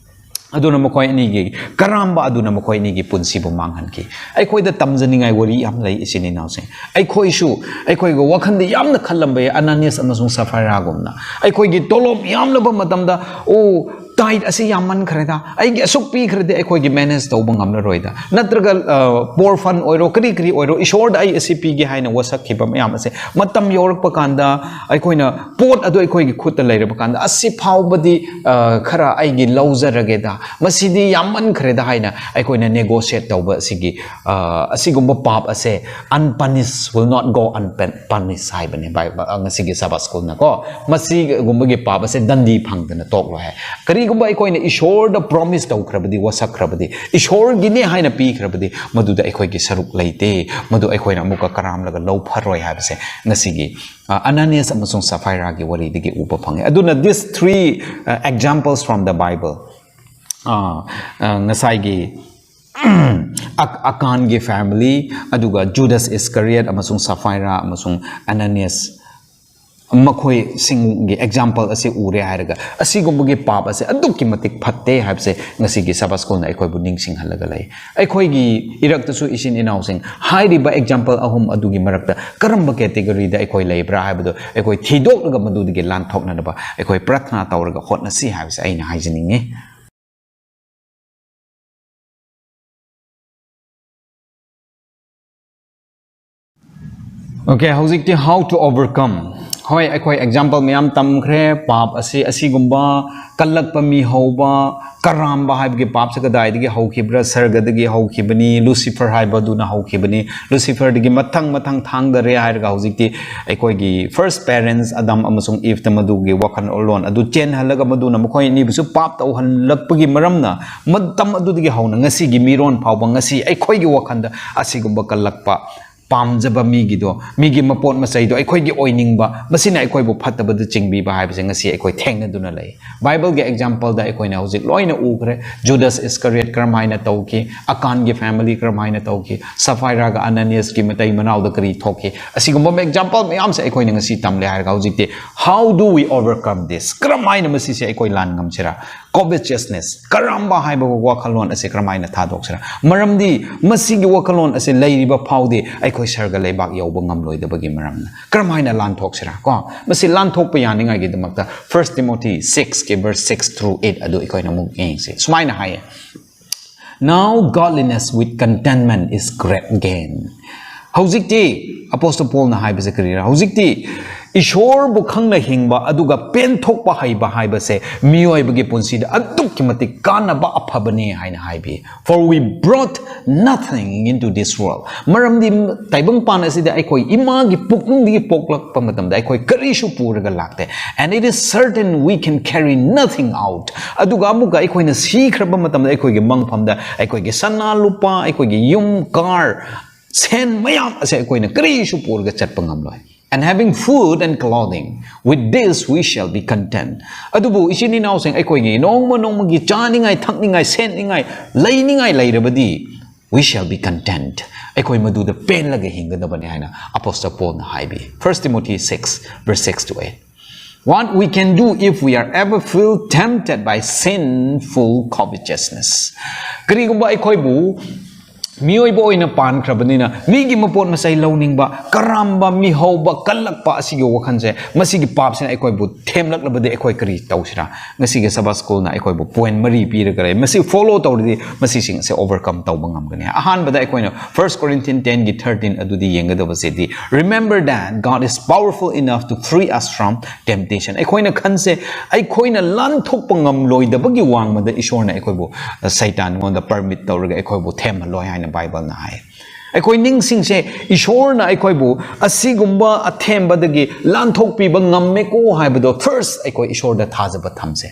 ꯑꯗꯨꯅ ꯃꯈꯣꯏ ꯑꯅꯤꯒꯤ ꯀꯔꯥꯝꯕ ꯑꯗꯨꯅ ꯃꯈꯣꯏ ꯑꯅꯤꯒꯤ ꯄꯨꯟꯁꯤꯕꯨ ꯃꯥꯡꯍꯟꯈꯤ꯫ ꯑꯩꯈꯣꯏꯗ ꯇꯝꯖꯅꯤꯡꯉꯥꯏ ꯋꯥꯔꯤ ꯌꯥꯝ ꯂꯩ, ꯏꯆꯤꯟ ꯏꯅꯥꯎꯁꯤꯡ꯫ ꯑꯩꯈꯣꯏꯁꯨ ꯑꯩꯈꯣꯏꯒꯤ ꯋꯥꯈꯜꯗ ꯌꯥꯝꯅ ꯈꯜꯂꯝꯕ ꯌꯥꯏ, ꯑꯅꯥꯅꯤꯌꯁ ꯑꯃꯁꯨꯡ ꯁꯐꯥꯏꯔꯥꯒꯨꯝꯅ꯫ ꯑꯩꯈꯣꯏꯒꯤ ꯇꯣꯂꯣꯞ ꯌꯥꯝꯂꯕ ꯃꯇꯝꯗ, "ꯑꯣ, ꯇꯥꯏꯠ ꯑꯁꯤ ꯌꯥꯝꯃꯟꯈ꯭ꯔꯦꯗ, ꯑꯩꯒꯤ ꯑꯁꯨꯛ ꯄꯤꯈ꯭ꯔꯗꯤ ꯑꯩꯈꯣꯏꯒꯤ ꯃꯦꯅꯦꯖ ꯇꯧꯕ ꯉꯝꯂꯔꯣꯏꯗ"꯫ ꯅꯠꯇ꯭ꯔꯒ, ꯑ, ꯄꯣꯔ ꯐꯟ ꯑꯣꯏꯔꯣ, ꯀꯔꯤ ꯀꯔꯤ ꯑꯣꯏꯔꯣ, "ꯏꯁꯣꯔꯗ ꯑꯩ ꯑꯁꯤ ꯄꯤꯒꯦ" ꯍꯥꯏꯅ ꯋꯥꯁꯛꯈꯤꯕ ꯃꯌꯥꯝ ꯑꯁꯦ ꯃꯇꯝ ꯌꯧꯔꯛꯄ ꯀꯥꯟꯗ, ꯑꯩꯈꯣꯏꯅ ꯄꯣꯠ ꯑꯗꯨ ꯑꯩꯈꯣꯏꯒꯤ ꯈꯨꯠꯇ ꯂꯩꯔꯕ ꯀꯥꯟꯗ, "ꯑꯁꯤ ꯐꯥꯎꯕꯗꯤ, ꯑ, ꯈꯔ ꯑꯩꯒꯤ ꯂꯧꯖꯔꯒꯦꯗ, ꯃꯁꯤꯗꯤ ꯌꯥꯝꯃꯟꯈ꯭ꯔꯦꯗ" ꯍꯥꯏꯅ ꯑꯩꯈꯣꯏꯅ ꯅꯦꯒꯣꯁꯤꯌꯦꯠ ꯇꯧꯕ ꯑꯁꯤꯒꯤ, ꯑ, ꯑꯁꯤꯒꯨꯝꯕ ꯄꯥꯞ ꯑꯁꯦ "unpunished will not go unpunished" ꯍꯥꯏꯕꯅꯦ ꯕꯥꯏꯕꯜ, ꯑ, ꯉꯁꯤꯒꯤ ꯁꯕꯥꯠ ꯁ꯭ꯀꯨꯜꯅꯀꯣ꯫ ꯃꯁꯤꯒꯨꯝꯕꯒꯤ ꯄꯥꯞ ꯑꯁꯦ ꯗꯟꯗꯤ ꯐꯪꯗꯅ ꯇꯣꯛꯂꯣꯏ ꯍꯥꯏ꯫ ꯀꯔꯤꯒꯨꯝꯕ ꯑꯩꯈꯣꯏꯅ ꯏꯁꯣꯔꯗ ꯄ꯭ꯔꯣꯃꯤꯁ ꯇꯧꯈ꯭ꯔꯕꯗꯤ, ꯋꯥꯁꯛꯈ꯭ꯔꯕꯗꯤ, ꯏꯁꯣꯔꯒꯤꯅꯦ ꯍꯥꯏꯅ ꯄꯤꯈ꯭ꯔꯕꯗꯤ, ꯃꯗꯨꯗ ꯑꯩꯈꯣꯏꯒꯤ ꯁꯔꯨꯛ ꯂꯩꯇꯦ, ꯃꯗꯨ ꯑꯩꯈꯣꯏꯅ ꯑꯃꯨꯛꯀ ꯀꯔꯥꯝꯂꯒ ꯂꯧꯐꯔꯣꯏ ꯍꯥꯏꯕꯁꯦ ꯉꯁꯤꯒꯤ, ꯑ, ꯑꯅꯥꯅꯤꯌꯁ ꯑꯃꯁꯨꯡ ꯁꯐꯥꯏꯔꯥꯒꯤ ꯋꯥꯔꯤꯗꯒꯤ ꯎꯕ ꯐꯪꯉꯦ꯫ ꯑꯗꯨꯅ, these three, uh, examples from the Bible, ꯑ, ꯑ, ꯉꯁꯥꯏꯒꯤ ꯑꯛ-, ꯑꯀꯥꯟꯒꯤ ꯐꯦꯃꯤꯂꯤ, ꯑꯗꯨꯒ ꯖꯨꯗꯥꯁ ꯏꯁꯀꯔꯤꯌꯠ ꯑꯃꯁꯨꯡ ꯁꯐꯥꯏꯔꯥ ꯑꯃꯁꯨꯡ ꯑꯅꯥꯅꯤꯌꯁ, ꯃꯈꯣꯏꯁꯤꯡꯒꯤ ꯑꯦꯛꯖꯥꯝꯄꯜ ꯑꯁꯤ ꯎꯔꯦ ꯍꯥꯏꯔꯒ ꯑꯁꯤꯒꯨꯝꯕꯒꯤ ꯄꯥꯞ ꯑꯁꯦ ꯑꯗꯨꯛꯀꯤ ꯃꯇꯤꯛ ꯐꯠꯇꯦ ꯍꯥꯏꯕꯁꯦ ꯉꯁꯤꯒꯤ ꯁꯕꯥ ꯁ꯭ꯀꯨꯜꯅ ꯑꯩꯈꯣꯏꯕꯨ ꯅꯤꯡꯁꯤꯡꯍꯜꯂꯒ ꯂꯩ꯫ ꯑꯩꯈꯣꯏꯒꯤ ꯏꯔꯛꯇꯁꯨ ꯏꯆꯤꯟ ꯏꯅꯥꯎꯁꯤꯡ ꯍꯥꯏꯔꯤꯕ ꯑꯦꯛꯖꯥꯝꯄꯜ ꯑꯍꯨꯝ ꯑꯗꯨꯒꯤ ꯃꯔꯛꯇ ꯀꯔꯝꯕ ꯀꯦꯇꯦꯒꯣꯔꯤꯗ ꯑꯩꯈꯣꯏ ꯂꯩꯕ꯭ꯔꯥ ꯍꯥꯏꯕꯗꯨ ꯑꯩꯈꯣꯏ ꯊꯤꯗꯣꯛꯂꯒ ꯃꯗꯨꯗꯒꯤ ꯂꯥꯟꯊꯣꯛꯅꯅꯕ ꯑꯩꯈꯣꯏ ꯄ꯭ꯔꯊꯅꯥ ꯇꯧꯔꯒ ꯍꯣꯠꯅꯁꯤ ꯍꯥꯏꯕꯁꯦ ꯑꯩꯅ ꯍꯥꯏꯖꯅꯤꯡꯉꯤ꯫ Okay, ꯍꯧꯖꯤꯛꯇꯤ how to overcome. ꯍꯣꯏ, ꯑꯩꯈꯣꯏ ꯑꯦꯛꯖꯥꯝꯄꯜ ꯃꯌꯥꯝ ꯇꯝꯈ꯭ꯔꯦ꯫ ꯄꯥꯞ ꯑꯁꯤ ꯑꯁꯤꯒꯨꯝꯕ ꯀꯜꯂꯛꯄ ꯃꯤ ꯍꯧꯕ, ꯀꯔꯥꯝꯕ ꯍꯥꯏꯕꯒꯤ ꯄꯥꯞꯁꯦ ꯀꯗꯥꯏꯗꯒꯤ ꯍꯧꯈꯤꯕ꯭ꯔꯥ? ꯁꯔꯒꯗꯒꯤ ꯍꯧꯈꯤꯕꯅꯤ, ꯂꯨꯁꯤꯐꯔ ꯍꯥꯏꯕꯗꯨꯅ ꯍꯧꯈꯤꯕꯅꯤ꯫ ꯂꯨꯁꯤꯐꯔꯗꯒꯤ ꯃꯊꯪ ꯃꯊꯪ ꯊꯥꯡꯗꯔꯦ ꯍꯥꯏꯔꯒ ꯍꯧꯖꯤꯛꯇꯤ ꯑꯩꯈꯣꯏꯒꯤ ꯐꯥꯔꯁ ꯄꯦꯔꯦꯟꯁ ꯑꯗꯝ ꯑꯃꯁꯨꯡ ꯏꯐꯇ ꯃꯗꯨꯒꯤ ꯋꯥꯈꯜꯂꯣꯟ ꯑꯗꯨ ꯆꯦꯟꯍꯜꯂꯒ ꯃꯗꯨꯅ ꯃꯈꯣꯏ ꯑꯅꯤꯕꯨꯁꯨ ꯄꯥꯞ ꯇꯧꯍꯜꯂꯛꯄꯒꯤ ꯃꯔꯝꯅ ꯃꯇꯝ ꯑꯗꯨꯗꯒꯤ ꯍꯧꯅ ꯉꯁꯤꯒꯤ ꯃꯤꯔꯣꯟ ꯐꯥꯎꯕ ꯉꯁꯤ ꯑꯩꯈꯣꯏꯒꯤ ꯋꯥꯈꯜꯗ ꯑꯁꯤꯒꯨꯝꯕ ꯀꯜꯂꯛꯄ, ꯄꯥꯝꯖꯕ ꯃꯤꯒꯤꯗꯣ, ꯃꯤꯒꯤ ꯃꯄꯣꯠ ꯃꯆꯩꯗꯣ ꯑꯩꯈꯣꯏꯒꯤ ꯑꯣꯏꯅꯤꯡꯕ, ꯃꯁꯤꯅ ꯑꯩꯈꯣꯏꯕꯨ ꯐꯠꯇꯕꯗ ꯆꯤꯡꯕꯤꯕ ꯍꯥꯏꯕꯁꯦ ꯉꯁꯤ ꯑꯩꯈꯣꯏ ꯊꯦꯡꯅꯗꯨꯅ ꯂꯩ꯫ ꯕꯥꯏꯕꯜꯒꯤ ꯑꯦꯛꯖꯥꯝꯄꯜꯗ ꯑꯩꯈꯣꯏꯅ ꯍꯧꯖꯤꯛ ꯂꯣꯏꯅ ꯎꯈ꯭ꯔꯦ꯫ ꯖꯨꯗꯥꯁ ꯏꯁꯀꯔꯤꯌꯠ ꯀꯔꯝꯍꯥꯏꯅ ꯇꯧꯈꯤ, ꯑꯀꯥꯟꯒꯤ ꯐꯦꯃꯤꯂꯤ ꯀꯔꯝꯍꯥꯏꯅ ꯇꯧꯈꯤ, ꯁꯐꯥꯏꯔꯥꯒ ꯑꯅꯥꯅꯤꯌꯁꯀꯤ ꯃꯇꯩ ꯃꯅꯥꯎꯗ ꯀꯔꯤ ꯊꯣꯛꯈꯤ, ꯑꯁꯤꯒꯨꯝꯕ ꯑꯦꯛꯖꯥꯝꯄꯜ ꯃꯌꯥꯝꯁꯦ ꯑꯩꯈꯣꯏꯅ ꯉꯁꯤ ꯇꯝꯂꯦ ꯍꯥꯏꯔꯒ ꯍꯧꯖꯤꯛꯇꯤ how do we overcome this? ꯀꯔꯝꯍꯥꯏꯅ ꯃꯁꯤꯁꯦ ꯑꯩꯈꯣꯏ ꯂꯥꯟ ꯉꯝꯁꯤꯔꯥ? Covetousness, ꯀꯔꯥꯝꯕ ꯍꯥꯏꯕ ꯋꯥꯈꯜꯂꯣꯟ ꯑꯁꯦ ꯀꯔꯝꯍꯥꯏꯅ ꯊꯥꯗꯣꯛꯁꯤꯔꯥ? ꯃꯔꯝꯗꯤ ꯃꯁꯤꯒꯤ ꯋꯥꯈꯜꯂꯣꯟ ꯑꯁꯦ ꯂꯩꯔꯤꯕ ꯐꯥꯎꯗꯤ ꯑꯩꯈꯣꯏ ꯁꯔꯒ ꯂꯩꯕꯥꯛ ꯌꯧꯕ ꯉꯝꯂꯣꯏꯗꯕꯒꯤ ꯃꯔꯝꯅ꯫ ꯀꯔꯝꯍꯥꯏꯅ ꯂꯥꯟꯊꯣꯛꯁꯤꯔꯥ? ꯀꯣ, ꯃꯁꯤ ꯂꯥꯟꯊꯣꯛꯄ ꯌꯥꯅꯤꯡꯉꯥꯏꯒꯤꯗꯃꯛꯇ First Timothy six ꯀꯤ verse six through eight ꯑꯗꯨ ꯑꯩꯈꯣꯏꯅ ꯑꯃꯨꯛ ꯌꯦꯡꯁꯤ꯫ ꯁꯨꯃꯥꯏꯅ ꯍꯥꯏꯌꯦ, "Now godliness with contentment is great gain." ꯍꯧꯖꯤꯛꯇꯤ ꯑꯄꯣꯁꯇꯜ ꯄꯣꯜꯅ ꯍꯥꯏꯕꯁꯦ ꯀꯔꯤꯔꯥ? ꯍꯧꯖꯤꯛꯇꯤ ꯏꯁꯣꯔꯕꯨ ꯈꯪꯅ ꯍꯤꯡꯕ ꯑꯗꯨꯒ ꯄꯦꯟꯊꯣꯛꯄ ꯍꯩꯕ ꯍꯥꯏꯕꯁꯦ ꯃꯤꯑꯣꯏꯕꯒꯤ ꯄꯨꯟꯁꯤꯗ ꯑꯗꯨꯛꯀꯤ ꯃꯇꯤꯛ ꯀꯥꯟꯅꯕ ꯑꯐꯕꯅꯦ ꯍꯥꯏꯅ ꯍꯥꯏꯕꯤ꯫ "For we brought nothing into this world." ꯃꯔꯝꯗꯤ ꯇꯥꯏꯕꯪꯄꯥꯟ ꯑꯁꯤꯗ ꯑꯩꯈꯣꯏ ꯏꯃꯥꯒꯤ ꯄꯨꯛꯅꯨꯡꯗꯒꯤ ꯄꯣꯛꯂꯛꯄ ꯃꯇꯝꯗ ꯑꯩꯈꯣꯏ ꯀꯔꯤꯁꯨ ꯄꯨꯔꯒ ꯂꯥꯛꯇꯦ꯫ "And it is certain we can carry nothing out." ꯑꯗꯨꯒ ꯑꯃꯨꯛꯀ ꯑꯩꯈꯣꯏꯅ ꯁꯤꯈ꯭ꯔꯕ ꯃꯇꯝꯗ ꯑꯩꯈꯣꯏꯒꯤ ꯃꯪꯐꯝꯗ ꯑꯩꯈꯣꯏꯒꯤ ꯁꯅꯥ ꯂꯨꯄꯥ, ꯑꯩꯈꯣꯏꯒꯤ ꯌꯨꯝ, ꯀꯥꯔ, ꯁꯦꯟ ꯃꯌꯥꯝ ꯑꯁꯦ ꯑꯩꯈꯣꯏꯅ ꯀꯔꯤꯁꯨ ꯄꯨꯔꯒ ꯆꯠꯄ ꯉꯝꯂꯣꯏ꯫ "And having food and clothing, with this we shall be content." ꯑꯗꯨꯕꯨ ꯏꯆꯤꯟ ꯏꯅꯥꯎꯁꯤꯡ, ꯑꯩꯈꯣꯏꯒꯤ ꯅꯣꯡꯃ ꯅꯣꯡꯃꯒꯤ ꯆꯥꯅꯤꯡꯉꯥꯏ, ꯊꯛꯅꯤꯡꯉꯥꯏ, ꯁꯦꯠꯅꯤꯡꯉꯥꯏ, ꯂꯩꯅꯤꯡꯉꯥꯏ ꯂꯩꯔꯕꯗꯤ We shall be content. ꯑꯩꯈꯣꯏ ꯃꯗꯨꯗ ꯄꯦꯜꯂꯒ ꯍꯤꯡꯒꯗꯕꯅꯤ ꯍꯥꯏꯅ ꯑꯄꯣꯁꯇꯜ ꯄꯣꯜꯅ ꯍꯥꯏꯕꯤ꯫ First Timothy six, verse six to eight. What we can do if we are ever feel tempted by sinful covetousness. ꯀꯔꯤꯒꯨꯝꯕ ꯑꯩꯈꯣꯏꯕꯨ ꯃꯤꯑꯣꯏꯕ ꯑꯣꯏꯅ ꯄꯥꯟꯈ꯭ꯔꯕꯅꯤꯅ ꯃꯤꯒꯤ ꯃꯄꯣꯠ ꯃꯆꯩ ꯂꯧꯅꯤꯡꯕ, ꯀꯔꯝꯕ, ꯃꯤꯍꯧꯕ, ꯀꯜꯂꯛꯄ ꯑꯁꯤꯒꯤ ꯋꯥꯈꯜꯁꯦ, ꯃꯁꯤꯒꯤ ꯄꯥꯞꯁꯤꯅ ꯑꯩꯈꯣꯏꯕꯨ ꯊꯦꯝꯂꯛꯂꯕꯗꯤ ꯑꯩꯈꯣꯏ ꯀꯔꯤ ꯇꯧꯁꯤꯔꯥ? ꯉꯁꯤꯒꯤ ꯁꯕꯥ ꯁ꯭ꯀꯨꯜꯅ ꯑꯩꯈꯣꯏꯕꯨ ꯄꯣꯏꯟ ꯃꯔꯤ ꯄꯤꯔꯒ ꯂꯩ꯫ ꯃꯁꯤ ꯐꯣꯂꯣ ꯇꯧꯔꯗꯤ ꯃꯁꯤꯁꯤꯡ ꯑꯁꯦ ꯑꯣꯚꯔꯀꯝ ꯇꯧꯕ ꯉꯝꯒꯅꯤ꯫ ꯑꯍꯥꯟꯕꯗ ꯑꯩꯈꯣꯏꯅ First Corinthians ten ꯒꯤ thirteen ꯑꯗꯨꯗꯤ ꯌꯦꯡꯒꯗꯕꯁꯤꯗꯤ, Remember that God is powerful enough to free us from temptation. ꯑꯩꯈꯣꯏꯅ ꯈꯟꯁꯦ, ꯑꯩꯈꯣꯏꯅ ꯂꯥꯟꯊꯣꯛꯄ ꯉꯝꯂꯣꯏꯗꯕꯒꯤ ꯋꯥꯡꯃꯗ ꯏꯁꯣꯔꯅ ꯑꯩꯈꯣꯏꯕꯨ, ꯑ, ꯁꯩꯇꯥꯟꯉꯣꯟꯗ ꯄꯔꯃꯤꯠ ꯇꯧꯔꯒ ꯑꯩꯈꯣꯏꯕꯨ ꯊꯦꯝꯍꯜꯂꯣꯏ ꯍꯥꯏꯅ ꯕꯥꯏꯕꯜꯅ ꯍꯥꯏ꯫ ꯑꯩꯈꯣꯏ ꯅꯤꯡꯁꯤꯡꯁꯦ, ꯏꯁꯣꯔꯅ ꯑꯩꯈꯣꯏꯕꯨ ꯑꯁꯤꯒꯨꯝꯕ ꯑꯊꯦꯝꯕꯗꯒꯤ ꯂꯥꯟꯊꯣꯛꯄꯤꯕ ꯉꯝꯃꯦꯀꯣ ꯍꯥꯏꯕꯗꯣ ꯐꯥꯔꯁ ꯑꯩꯈꯣꯏ ꯏꯁꯣꯔꯗ ꯊꯥꯖꯕ ꯊꯝꯁꯦ꯫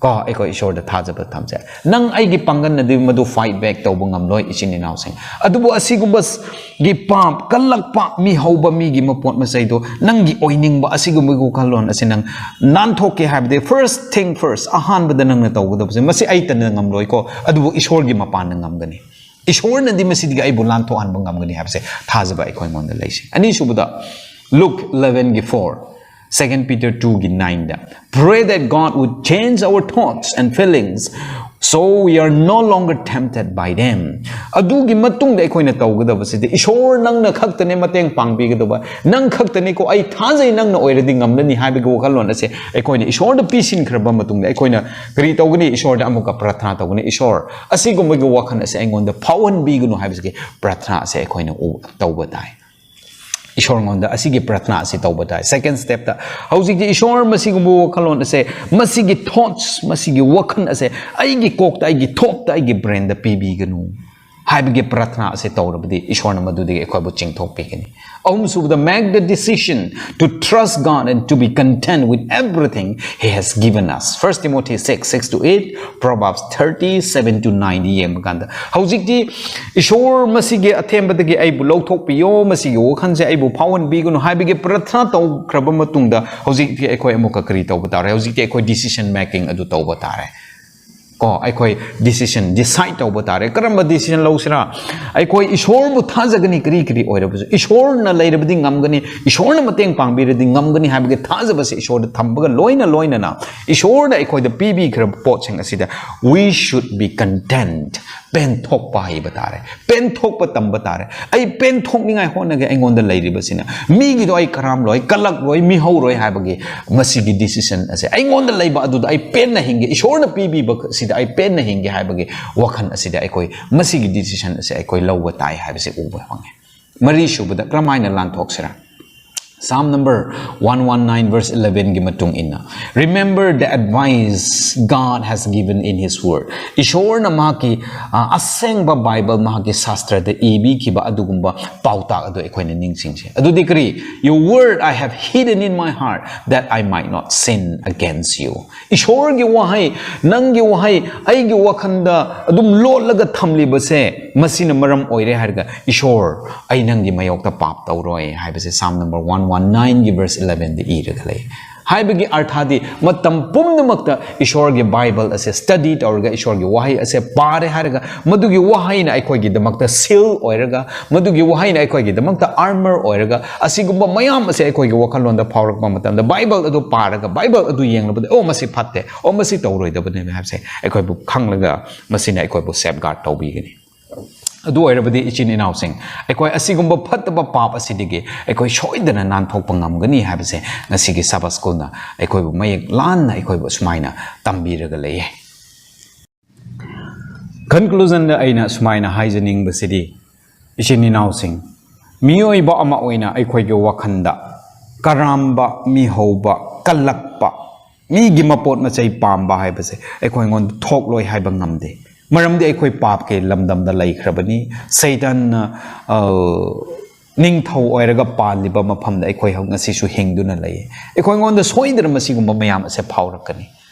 ꯀꯣ, ꯑꯩꯈꯣꯏ ꯏꯁꯣꯔꯗ ꯊꯥꯖꯕ ꯊꯝꯁꯦ꯫ ꯅꯪ ꯑꯩꯒꯤ ꯄꯥꯡꯒꯜꯅꯗꯤ ꯃꯗꯨ ꯐꯥꯏꯠ ꯕꯦꯛ ꯇꯧꯕ ꯉꯝꯂꯣꯏ, ꯏꯆꯤꯟ ꯏꯅꯥꯎꯁꯤꯡ꯫ ꯑꯗꯨꯕꯨ ꯑꯁꯤꯒꯨꯝꯕꯒꯤ ꯄꯥꯞ, ꯀꯜꯂꯛꯄ, ꯃꯤ ꯍꯧꯕ, ꯃꯤꯒꯤ ꯃꯄꯣꯠ ꯃꯆꯩꯗꯣ ꯅꯪꯒꯤ ꯑꯣꯏꯅꯤꯡꯕ, ꯑꯁꯤꯒꯨꯝꯕꯒꯤ ꯋꯥꯈꯜꯂꯣꯟ ꯑꯁꯤ ꯅꯪ ꯅꯥꯟꯊꯣꯛꯀꯦ ꯍꯥꯏꯕꯗꯤ, first thing first, ꯑꯍꯥꯟꯕꯗ ꯅꯪꯅ ꯇꯧꯒꯗꯕꯁꯦ, ꯃꯁꯤ ꯑꯩꯇꯅ ꯉꯝꯂꯣꯏꯀꯣ, ꯑꯗꯨꯕꯨ ꯏꯁꯣꯔꯒꯤ ꯃꯄꯥꯟꯅ ꯉꯝꯒꯅꯤ꯫ ꯏꯁꯣꯔꯅꯗꯤ ꯃꯁꯤꯗꯒꯤ ꯑꯩꯕꯨ ꯂꯥꯟꯊꯣꯛꯍꯟꯕ ꯉꯝꯒꯅꯤ ꯍꯥꯏꯕꯁꯦ ꯊꯥꯖꯕ ꯑꯩꯈꯣꯏꯉꯣꯟꯗ ꯂꯩꯁꯦ꯫ ꯑꯅꯤꯁꯨꯕꯗ, Luke eleven ꯒꯤ four, Second Peter two ꯒꯤ nine the, Pray that God would change our thoughts and feelings so we are no longer tempted by them. ꯑꯗꯨꯒꯤ ꯃꯇꯨꯡꯗ ꯑꯩꯈꯣꯏꯅ ꯇꯧꯒꯗꯕꯁꯤꯗꯤ, ꯏꯁꯣꯔ ꯅꯪꯅ ꯈꯛꯇꯅꯦ ꯃꯇꯦꯡ ꯄꯥꯡꯕꯤꯒꯗꯕ, ꯅꯪ ꯈꯛꯇꯅꯤꯀꯣ, ꯑꯩ ꯊꯥꯖꯩ ꯅꯪꯅ ꯑꯣꯏꯔꯗꯤ ꯉꯝꯂꯅꯤ ꯍꯥꯏꯕꯒꯤ ꯋꯥꯈꯜꯂꯣꯟ ꯑꯁꯦ ꯑꯩꯈꯣꯏꯅ ꯏꯁꯣꯔꯗ ꯄꯤꯁꯤꯟꯈ꯭ꯔꯕ ꯃꯇꯨꯡꯗ ꯑꯩꯈꯣꯏꯅ ꯀꯔꯤ ꯇꯧꯒꯅꯤ? ꯏꯁꯣꯔꯗ ꯑꯃꯨꯛꯀ ꯄ꯭ꯔꯊꯅꯥ ꯇꯧꯒꯅꯤ꯫ ꯏꯁꯣꯔ, ꯑꯁꯤꯒꯨꯝꯕꯒꯤ ꯋꯥꯈꯜ ꯑꯁꯦ ꯑꯩꯉꯣꯟꯗ ꯐꯥꯎꯍꯟꯕꯤꯒꯅꯨ ꯍꯥꯏꯕꯁꯤꯒꯤ ꯄ꯭ꯔꯊꯅꯥ ꯑꯁꯦ ꯑꯩꯈꯣꯏꯅ ꯎ-, ꯇꯧꯕ ꯇꯥꯏ꯫ ꯏꯁꯣꯔꯉꯣꯟꯗ ꯑꯁꯤꯒꯤ ꯄ꯭ꯔꯊꯅꯥ ꯑꯁꯤ ꯇꯧꯕ ꯇꯥꯏ꯫ ꯁꯦꯀꯦꯟ ꯁ꯭ꯇꯦꯞꯇ, ꯍꯧꯖꯤꯛꯇꯤ ꯏꯁꯣꯔ, ꯃꯁꯤꯒꯨꯝꯕ ꯋꯥꯈꯜꯂꯣꯟ ꯑꯁꯦ, ꯃꯁꯤꯒꯤ ꯊꯣꯠꯁ, ꯃꯁꯤꯒꯤ ꯋꯥꯈꯜ ꯑꯁꯦ ꯑꯩꯒꯤ ꯀꯣꯛꯇ, ꯑꯩꯒꯤ ꯊꯣꯠꯇ, ꯑꯩꯒꯤ ꯕ꯭ꯔꯦꯟꯗ ꯄꯤꯕꯤꯒꯅꯨ ꯍꯥꯏꯕꯒꯤ ꯄ꯭ꯔꯊꯅꯥ ꯑꯁꯦ ꯇꯧꯔꯕꯗꯤ ꯏꯁꯣꯔꯅ ꯃꯗꯨꯗꯒꯤ ꯑꯩꯈꯣꯏꯕꯨ ꯆꯤꯡꯊꯣꯛꯄꯤꯒꯅꯤ꯫ ꯑꯍꯨꯝꯁꯨꯕꯗ, make the decision to trust God and to be content with everything He has given us. First Timothy six, six to eight, Proverbs thirty, seven to nine ꯗ ꯌꯦꯡꯕ ꯀꯥꯟꯗ, ꯍꯧꯖꯤꯛꯇꯤ ꯏꯁꯣꯔ, ꯃꯁꯤꯒꯤ ꯑꯊꯦꯝꯕꯗꯒꯤ ꯑꯩꯕꯨ ꯂꯧꯊꯣꯛꯄꯤꯌꯣ, ꯃꯁꯤꯒꯤ ꯋꯥꯈꯜꯁꯦ ꯑꯩꯕꯨ ꯐꯥꯎꯍꯟꯕꯤꯒꯅꯨ ꯍꯥꯏꯕꯒꯤ ꯄ꯭ꯔꯊꯅꯥ ꯇꯧꯈ꯭ꯔꯕ ꯃꯇꯨꯡꯗ, ꯍꯧꯖꯤꯛꯇꯤ ꯑꯩꯈꯣꯏ ꯑꯃꯨꯛꯀ ꯀꯔꯤ ꯇꯧꯕ ꯇꯥꯔꯦ? ꯍꯧꯖꯤꯛꯇꯤ ꯑꯩꯈꯣꯏ decision making ꯑꯗꯨ ꯇꯧꯕ ꯇꯥꯔꯦ꯫ ꯀꯣ, ꯑꯩꯈꯣꯏ decision decide ꯇꯧꯕ ꯇꯥꯔꯦ꯫ ꯀꯔꯝꯕ decision ꯂꯧꯁꯤꯔꯥ? ꯑꯩꯈꯣꯏ ꯏꯁꯣꯔꯕꯨ ꯊꯥꯖꯒꯅꯤ, ꯀꯔꯤ ꯀꯔꯤ ꯑꯣꯏꯔꯕꯁꯨ ꯏꯁꯣꯔꯅ ꯂꯩꯔꯕꯗꯤ ꯉꯝꯒꯅꯤ, ꯏꯁꯣꯔꯅ ꯃꯇꯦꯡ ꯄꯥꯡꯕꯤꯔꯗꯤ ꯉꯝꯒꯅꯤ ꯍꯥꯏꯕꯒꯤ ꯊꯥꯖꯕꯁꯦ ꯏꯁꯣꯔꯗ ꯊꯝꯕꯒ ꯂꯣꯏꯅ ꯂꯣꯏꯅꯅ, ꯏꯁꯣꯔꯅ ꯑꯩꯈꯣꯏꯗ ꯄꯤꯕꯤꯈ꯭ꯔꯕ ꯄꯣꯠꯁꯤꯡ ꯑꯁꯤꯗ we should be content, ꯄꯦꯟꯊꯣꯛꯄ ꯍꯩꯕ ꯇꯥꯔꯦ, ꯄꯦꯟꯊꯣꯛꯄ ꯇꯝꯕ ꯇꯥꯔꯦ꯫ ꯑꯩ ꯄꯦꯟꯊꯣꯛꯅꯤꯡꯉꯥꯏ ꯍꯣꯠꯅꯒꯦ, ꯑꯩꯉꯣꯟꯗ ꯂꯩꯔꯤꯕꯁꯤꯅ꯫ ꯃꯤꯒꯤꯗꯣ ꯑꯩ ꯀꯔꯥꯝꯂꯣꯏ, ꯀꯜꯂꯛꯂꯣꯏ, ꯃꯤꯍꯧꯔꯣꯏ ꯍꯥꯏꯕꯒꯤ ꯃꯁꯤꯒꯤ decision ꯑꯁꯦ, ꯑꯩꯉꯣꯟꯗ ꯂꯩꯕ ꯑꯗꯨꯗ ꯑꯩ ꯄꯦꯟꯅ ꯍꯤꯡꯒꯦ, ꯏꯁꯣꯔꯅ ꯄꯤꯕꯤꯕ ꯑꯁꯤꯗ ꯑꯩ ꯄꯦꯟꯅ ꯍꯤꯡꯒꯦ ꯍꯥꯏꯕꯒꯤ ꯋꯥꯈꯜ ꯑꯁꯤꯗ ꯑꯩꯈꯣꯏ ꯃꯁꯤꯒꯤ decision ꯑꯁꯦ ꯑꯩꯈꯣꯏ ꯂꯧꯕ ꯇꯥꯏ ꯍꯥꯏꯕꯁꯦ ꯎꯕ ꯐꯪꯉꯦ꯫ ꯃꯔꯤ ꯁꯨꯕꯗ ꯀꯔꯝꯍꯥꯏꯅ ꯂꯥꯟꯊꯣꯛꯁꯤꯔꯥ? Psalm number one one nine verse eleven ꯒꯤ ꯃꯇꯨꯡ ꯏꯟꯅ, "Remember the advice God has given in His Word." ꯏꯁꯣꯔꯅ ꯃꯍꯥꯛꯀꯤ, ꯑ, ꯑꯁꯦꯡꯕ ꯕꯥꯏꯕꯜ, ꯃꯍꯥꯛꯀꯤ ꯁꯥꯁꯇ꯭ꯔꯗ ꯏꯕꯤꯈꯤꯕ ꯑꯗꯨꯒꯨꯝꯕ ꯄꯥꯎꯇꯥꯛ ꯑꯗꯨ ꯑꯩꯈꯣꯏꯅ ꯅꯤꯡꯁꯤꯡꯁꯤ꯫ ꯑꯗꯨꯗꯤ ꯀꯔꯤ? "Your word I have hidden in my heart, that I might not sin against you." ꯏꯁꯣꯔꯒꯤ ꯋꯥꯍꯩ, ꯅꯪꯒꯤ ꯋꯥꯍꯩ, ꯑꯩꯒꯤ ꯋꯥꯈꯜꯗ ꯑꯗꯨꯝ ꯂꯣꯠꯂꯒ ꯊꯝꯂꯤꯕꯁꯦ, ꯃꯁꯤꯅ ꯃꯔꯝ ꯑꯣꯏꯔꯦ ꯍꯥꯏꯔꯒ, "ꯏꯁꯣꯔ, ꯑꯩ ꯅꯪꯒꯤ ꯃꯥꯌꯣꯛꯇ ꯄꯥꯞ ꯇꯧꯔꯣꯏ" ꯍꯥꯏꯕꯁꯦ Psalm number one one nine ꯒꯤ verse eleven ꯗ ꯏꯔꯒ ꯂꯩ꯫ ꯍꯥꯏꯕꯒꯤ ꯑꯔꯊꯗꯤ, ꯃꯇꯝ ꯄꯨꯝꯅꯃꯛꯇ ꯏꯁꯣꯔꯒꯤ ꯕꯥꯏꯕꯜ ꯑꯁꯦ study ꯇꯧꯔꯒ, ꯏꯁꯣꯔꯒꯤ ꯋꯥꯍꯩ ꯑꯁꯦ ꯄꯥꯔꯦ ꯍꯥꯏꯔꯒ, ꯃꯗꯨꯒꯤ ꯋꯥꯍꯩꯅ ꯑꯩꯈꯣꯏꯒꯤꯗꯃꯛꯇ seal ꯑꯣꯏꯔꯒ, ꯃꯗꯨꯒꯤ ꯋꯥꯍꯩꯅ ꯑꯩꯈꯣꯏꯒꯤꯗꯃꯛꯇ armor ꯑꯣꯏꯔꯒ, ꯑꯁꯤꯒꯨꯝꯕ ꯃꯌꯥꯝ ꯑꯁꯦ ꯑꯩꯈꯣꯏꯒꯤ ꯋꯥꯈꯜꯂꯣꯟꯗ ꯐꯥꯎꯔꯛꯄ ꯃꯇꯝꯗ, ꯕꯥꯏꯕꯜ ꯑꯗꯨ ꯄꯥꯔꯒ, ꯕꯥꯏꯕꯜ ꯑꯗꯨ ꯌꯦꯡꯂꯕꯗ, "ꯑꯣ, ꯃꯁꯤ ꯐꯠꯇꯦ, ꯑꯣ, ꯃꯁꯤ ꯇꯧꯔꯣꯏꯗꯕꯅꯦ" ꯍꯥꯏꯕꯁꯦ ꯑꯩꯈꯣꯏꯕꯨ ꯈꯪꯂꯒ, ꯃꯁꯤꯅ ꯑꯩꯈꯣꯏꯕꯨ safeguard ꯇꯧꯕꯤꯒꯅꯤ꯫ ꯑꯗꯨ ꯑꯣꯏꯔꯕꯗꯤ, ꯏꯆꯤꯟ ꯏꯅꯥꯎꯁꯤꯡ, ꯑꯩꯈꯣꯏ ꯑꯁꯤꯒꯨꯝꯕ ꯐꯠꯇꯕ ꯄꯥꯞ ꯑꯁꯤꯗꯒꯤ ꯑꯩꯈꯣꯏ ꯁꯣꯏꯗꯅ ꯅꯥꯟꯊꯣꯛꯄ ꯉꯝꯒꯅꯤ ꯍꯥꯏꯕꯁꯦ ꯉꯁꯤꯒꯤ Sabbath School ꯅ ꯑꯩꯈꯣꯏꯕꯨ ꯃꯌꯦꯛ ꯂꯥꯟꯅ ꯑꯩꯈꯣꯏꯕꯨ ꯑꯁꯨꯃꯥꯏꯅ ꯇꯝꯕꯤꯔꯒ ꯂꯩꯌꯦ꯫ Conclusion ꯗ ꯑꯩꯅ ꯁꯨꯃꯥꯏꯅ ꯍꯥꯏꯖꯅꯤꯡꯕꯁꯤꯗꯤ, ꯏꯆꯤꯟ ꯏꯅꯥꯎꯁꯤꯡ, ꯃꯤꯑꯣꯏꯕ ꯑꯃ ꯑꯣꯏꯅ ꯑꯩꯈꯣꯏꯒꯤ ꯋꯥꯈꯜꯗ ꯀꯔꯥꯝꯕ, ꯃꯤꯍꯧꯕ, ꯀꯜꯂꯛꯄ, ꯃꯤꯒꯤ ꯃꯄꯣꯠ ꯃꯆꯩ ꯄꯥꯝꯕ ꯍꯥꯏꯕꯁꯦ ꯑꯩꯈꯣꯏꯉꯣꯟꯗ ꯊꯣꯛꯂꯣꯏ ꯍꯥꯏꯕ ꯉꯝꯗꯦ꯫ ꯃꯔꯝꯗꯤ ꯑꯩꯈꯣꯏ ꯄꯥꯞꯀꯤ ꯂꯝꯗꯝꯗ ꯂꯩꯈ꯭ꯔꯕꯅꯤ꯫ ꯁꯩꯇꯥꯟꯅ, ꯑ, ꯅꯤꯡꯊꯧ ꯑꯣꯏꯔꯒ ꯄꯥꯜꯂꯤꯕ ꯃꯐꯝꯗ ꯑꯩꯈꯣꯏ ꯍꯧ-, ꯉꯁꯤꯁꯨ ꯍꯤꯡꯗꯨꯅ ꯂꯩꯌꯦ꯫ ꯑꯩꯈꯣꯏꯉꯣꯟꯗ ꯁꯣꯏꯗꯅ ꯃꯁꯤꯒꯨꯝꯕ ꯃꯌꯥꯝ ꯑꯁꯦ ꯐꯥꯎꯔꯛꯀꯅꯤ꯫